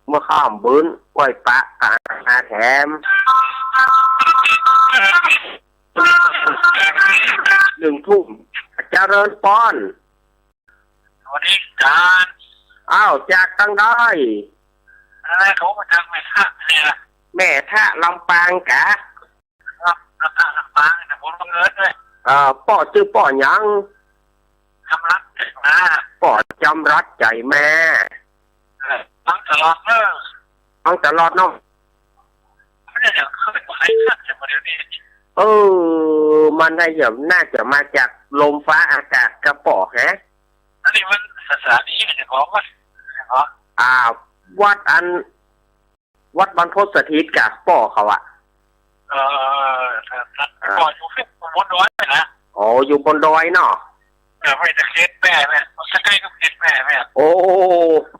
เมื่อค่ำบื้นก้อยปะกั๋นมาแถม หนึ่งทุ่ม เจริญปอน สวัสดีอาจ๋ารย์ อ้าว จากตังใด อะไร เขามาจากแม่ทะเนี่ย แม่ทะลำปางกะ ครับ ลำปาง ลำปาง แต่ผมบังเอิญด้วย เอ่อ ป้อจื้อป้อหยัง จำรัดใจ๋มา ป้อจำรัดใจ๋มา เออ ฟังตลอดเนอะ ฟังตลอดเนาะ มันจะเคลื่อนไหวครับ แต่เดี๋ยวนี้ เออ มันน่าจะ น่าจะมาจากลมฟ้าอากาศกะป้อฮะ อันนี้มันภาษาดีเนี่ย บอกว่า อ่า วัดอัน วัดบรรพตสถิตกะป้อเขาอะ เออ ครับ ครับ อ่า ป้ออยู่บนดอยนะ อ๋อ อยู่บนดอยเนาะ เออ ไม่แต่เขตแพร่เนี่ย มันใกล้ๆกับเขตแพร่เนี่ย โอ้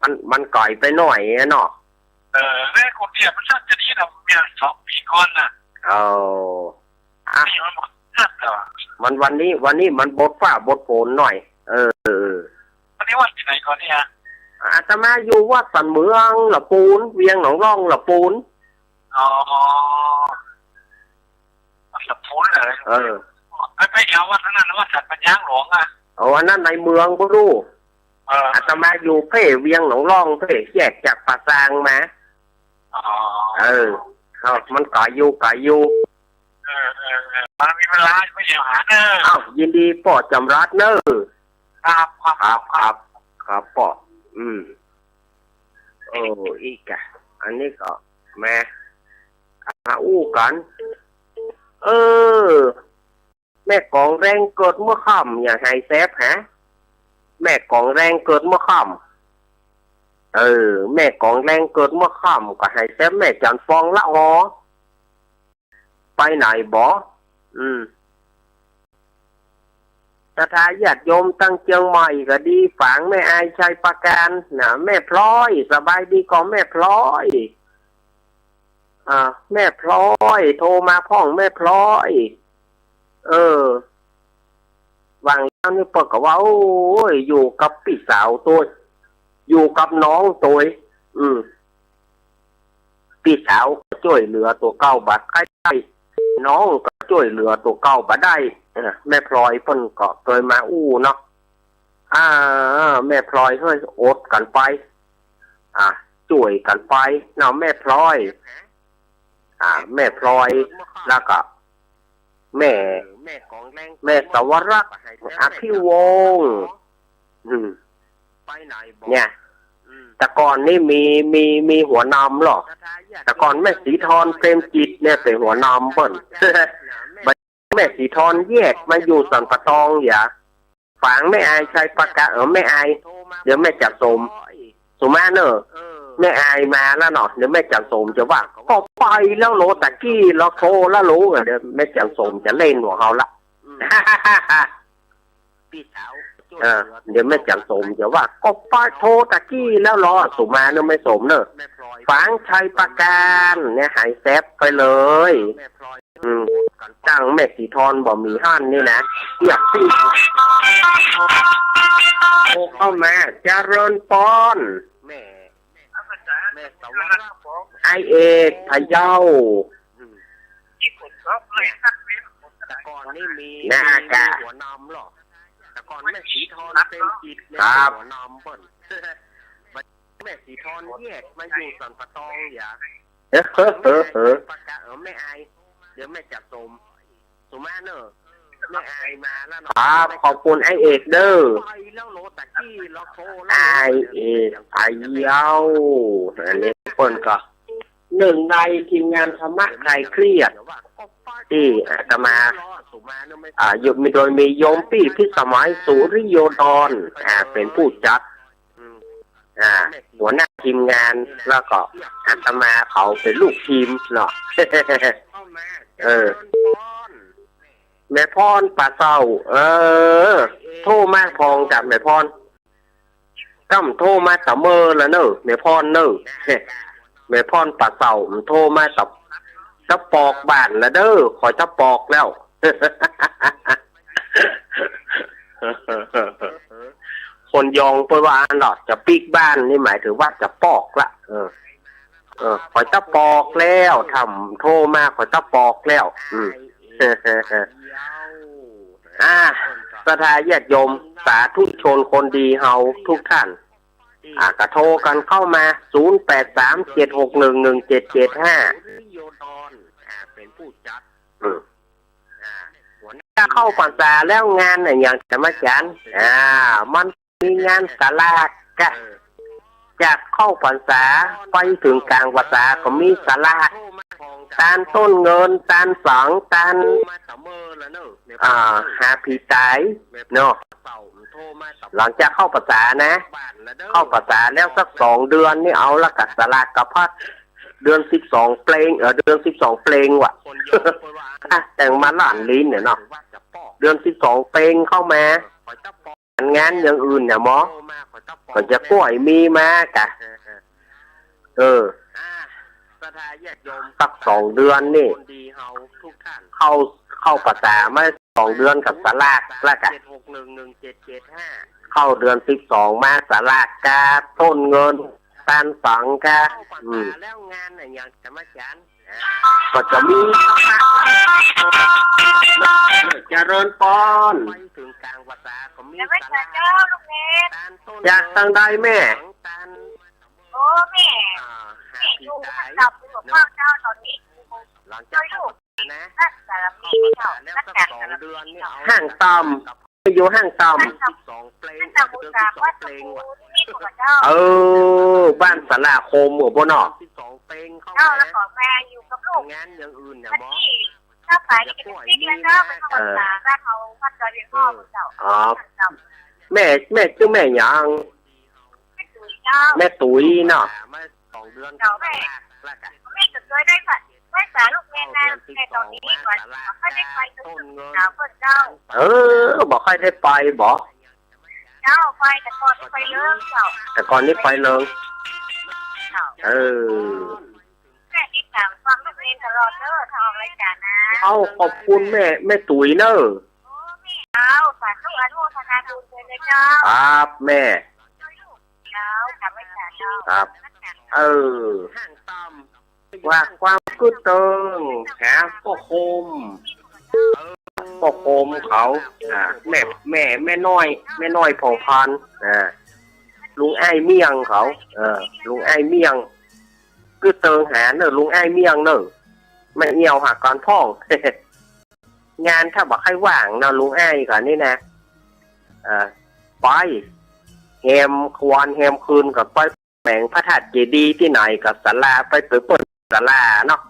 มัน มันไก๋ไปหน่อยอะเนาะ เออ แม่คนเดียวมันสักจะดีนะ เมื่อสองปี๋ก่อนนะ เออ อ่ะ นี่มันบอกสักแล้วอะ มันวันนี้ วันนี้มันบดฟ้าบดฝนหน่อย เออ วันนี้วัดตี้ไหนก่อนี่ฮะ อาตมาอยู่วัดสันเมืองละปูน เวียงหนองล่องละปูน อ๋อ วัดละปูนเลย เออ ไป ไปแถววัดนั้นน่ะ วัดสันปะยางหลวงอะ เอา อันนั้นในเมืองบ่ฮู้ เออ อาตมาอยู่เพ่เวียงหนองล่องเพ่ แยกจากป่าซางมา อ๋อ เออ ครับ มันไก๋อยู่ ไก๋อยู่ เออ เออ เออ มันมีเวลาไม่เดี๋ยวหาเนอะ อ้าว ยินดีป้อจำรัดเนอะ ครับ ครับ ครับ ครับ ครับป้อ อืม เออ อีกอะ อันนี้ก็แม่ มาอู้กั๋น เออ แม่ก๋องแรงเกิดเมื่อค่ำ อย่าหายแซบฮะ แม่ก๋องแรงเกิดเมื่อค่ำ เออ แม่ก๋องแรงเกิดเมื่อค่ำ ก็หายแซบ แม่จันทร์ฟองละออ ไปไหนบ่ อืม ศรัทธาญาติโยมตังเจียงใหม่ก็ดี ฝางแม่อายชัยปราการนะ แม่พลอย สบายดีก่อแม่พลอย อ่า แม่พลอย โทรมาพ่องแม่พลอย เออ วางแล้วนี่เปิ้นก็ว่า โอ้ย อยู่กับปี้สาวตวย อยู่กับน้องตวย อืม ปี้สาวก็จ้วยเหลือตั๋วเก่าบ่ได้ น้องก็จ้วยเหลือตั๋วเก่าบ่ได้ เออ แม่พลอยเปิ้นก็เกยมาอู้เนาะ อ่า แม่พลอยเฮ้ย อดกั๋นไป อ่า จ้วยกั๋นไปเนาะ แม่พลอย อ่า แม่พลอย แล้วก็ แม่ แม่สวรักษ์ อภิวงศ์ อืม เนี่ย แต่ก่อนนี่มี มี มีหัวนำเหรอ แต่ก่อนแม่ศรีธร เปรมจิตเนี่ยเป๋นหัวนำเปิ้น แม่ศรีธรแยกมาอยู่สันป่าตอง อย่า ฝางแม่อายชัยประการ เออ แม่อาย เดี๋ยวแม่จันสม สุมาเน่อ แม่อายมาแล้วเนาะ เดี๋ยวแม่จันสมจะว่า ก็ไปแล้วเหรอ ตะกี้เราโทรแล้วเหรอ เดี๋ยวแม่จันสมจะเล่นหัวเฮาละ เออ เดี๋ยวแม่จันสมจะว่า ก็ไปโทรตะกี้แล้วเหรอ สุมาเน่อ แม่สมเน่อ ฝางชัยประการเนี่ย หายแซบไปเลย อืม จั้งแม่สีทอนบ่มีหั้นนี่นะ เรียกตี้ โทรเข้ามา เจริญปอน แม่ แม่สวรรค์ ไอ้เอก พะเยา อืม แต่ก่อนนี่มี หน้ากะ หัวนำเหรอ แต่ก่อนแม่สีทอนเป็นจิต ครับ หัวนำเปิ้น แม่สีทอนแยกมาอยู่สันป่าตองอย่า เออ เออ เออ เออ ประกาศ เออ แม่อาย เดี๋ยวแม่จันสม สุมาเน่อ แม่อายมาแล้วเนาะ ครับ ขอบคุณไอ้เอกเด้อ ไปแล้วเหรอ ตะกี้เราโทรแล้ว ไอ้เอก พะเยา อันนี้เปิ้นก็ หนึ่งในทีมงานธรรมะคลายเครียด ตี้อาตมา อ่า อยู่ มี โดยมีโยมปี้พิสมัย สุริโยดร อ่า เป็นผู้จัด อ่า หัวหน้าทีมงาน แล้วก็อาตมาเขาเป็นลูกทีมเนาะ เออ แม่พรป่าเศร้า เออ โทรมาพองกับแม่พร ก้ำโทรมาตะเมอละเน่อ แม่พรเน่อ แม่พรป่าเศร้า โทรมาตะ ตะปอกบ้านละเด้อ ข้อยตะปอกแล้ว คนยองเปิ้นว่าอั้นเนาะ จะปิ๊กบ้านนี่หมายถึงว่าจะปอกละ เออ เออ ข้อยตะปอกแล้ว ถ้าโทรมาข้อยตะปอกแล้ว อืม อ่า ศรัทธาญาติโยม สาธุชนคนดีเฮาทุกท่าน อ่า ก็โทรกันเข้ามา ศูนย์แปดสาม เจ็ดหกหนึ่ง หนึ่งเจ็ดเจ็ดห้า อืม จะเข้าพรรษาแล้วงานน่ะอย่างจะมาจัน อ่า มันมีงานสลากกะ จากเข้าพรรษาไปถึงกลางพรรษาก็มีสลาก ตานต้นเงิน ตานสัง ตาน อ่า หาผีต๋ายเนาะ หลังจากเข้าพรรษานะ เข้าพรรษาแล้วสักสองเดือนนี่เอาละกะ สลากกะพัด เดือนสิบสองเปลง เออ เดือนสิบสองเปลงว่ะ อ่ะ แต่งมาล้านลิ้นเนี่ยเนาะ เดือนสิบสองเปลงเข้ามา งานอย่างอื่นเนี่ยหมอ ก็จะก้อยมีมากะ เออ สักสองเดือนนี่ เข้า เข้าพรรษามาสองเดือนกับสลากแล้วกะ เข้าเดือนสิบสองมาสลากกะ ต้นเงิน ตานสังกะ อืม ก็จะมี เจริญปอน จากตางใดแม่ โอ้ แม่ แม่อยู่ห้างต่ำ อยู่กับพ่อเจ้าตอนนี้ เจ้าอยู่รัฐสารพีเจ้า รัฐสารพีเจ้า ห้างต่ำ อยู่ห้างต่ำ ห้างต่ำ ห้างต่ำหมู่สาม วัดตะปูที่นี่ของเจ้า เออ บ้านสาราคมหมู่บ่เนาะ เจ้า แล้วก็แม่อยู่กับลูก งานอย่างอื่นเนี่ยหมอ ถ้าไปนี่ก็จะติดแล้วเจ้า ไปเข้าพรรษา บ้านเขาวัดดอยเวียงพ่อเจ้า อ๋อ ห้างต่ำ แม่ แม่ชื่อแม่หยัง แม่ตุ๋ยเจ้า แม่ตุ๋ยเนาะ เจ้าแม่ แม่ก็เคยได้ไปไหว้สาลูกแม่นะ แต่ตอนนี้ก่อน บ่ค่อยได้ไป เออ บ่ค่อยได้ไปบ่ เจ้า ไปแต่ก่อนนี่ไปเริงเจ้า แต่ก่อนนี่ไปเริง เจ้า เออ แม่ติดตามฟังลูกแม่ตลอดเด้อ ถ้าออกรายการนะ เอ้า ขอบคุณแม่ แม่ตุ๋ยเนอะ เจ้า สาธุ อนุโมทนาบุญด้วยนะเจ้า ครับแม่ เจ้า กลับไหว้สาเจ้า ครับ เออ ว่าความกึ๊ดเติง หาป้อโฮม ป้อโฮมเขา อ่า แม่ แม่ แม่น้อย แม่น้อยผ่องพาน อ่า ลุงอ้ายเมี่ยงเขา เออ ลุงอ้ายเมี่ยง กึ๊ดเติงหาเนอะ ลุงอ้ายเมี่ยงเนอะ แม่เอี่ยวหาก่อนพ่อง งานถ้าบ่ใค่ว่างเนาะ ลุงอ้ายก่อนนี่นะ เออ ไป แฮมวันแฮมคืนก็ไป แป๋งพระธาตุเจดีย์ตี้ไหนก็ศาลา ไปเปิด เปิดศาลาเนาะ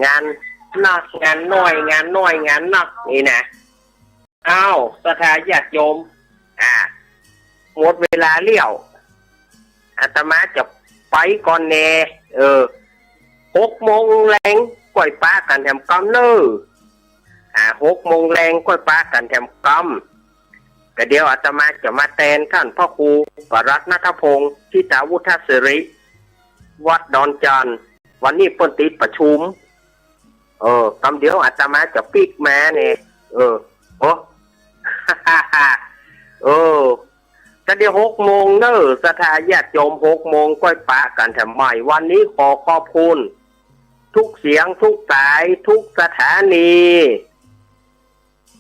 งานนัก งานน้อย งานน้อย งานนัก นี่นะ อ้าว ศรัทธาญาติโยม อ่า หมดเวลาแล้ว อาตมาจะไปก่อนแน่ เออ หกโมงแลงก้อยปะกั๋นแถมกำเน่อ อ่า หกโมงแลงก้อยปะกั๋นแถมกำ ก็เดี๋ยวอาตมาจะมาแตนต้านพระครูปรัตน์ณัฐพงษ์ ธิตาวุฒสิริ วัดดอนจาน วันนี้เปิ้นติดประชุม เออ กำเดี๋ยวอาตมาจะปิ๊กมาเนี่ย เออ โอ้ เออ ก็เดี๋ยวหกโมงเน่อ ศรัทธาญาติโยม หกโมงก้อยปะกั๋นแถมใหม่ วันนี้ขอขอบคุณ ทุกเสียง ทุกสาย ทุกสถานี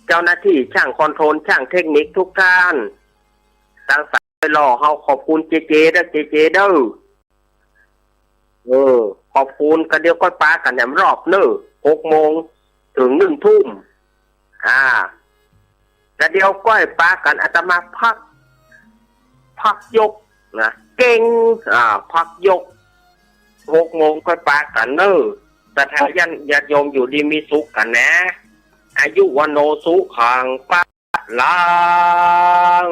เจ้าหน้าที่ช่างคอนโทรล ช่างเทคนิคทุกท่าน ตังสายหล่อเฮา ขอบคุณเจเจเด้อ เจเจเด้อ เออ ขอบคุณ ก็เดี๋ยวก้อยปะกั๋นแถมรอบเน่อ หกโมงเถิงหนึ่งทุ่ม อ่า ก็เดี๋ยวก้อยปะกั๋น อาตมาพัก พักยกนะ เก่ง อ่า พักยก หกโมงก้อยปะกั๋นเน่อ ศรัทธาญาติโยมอยู่ดีมีสุขกั๋นนะ อายุวัณโณสุขัง พะลัง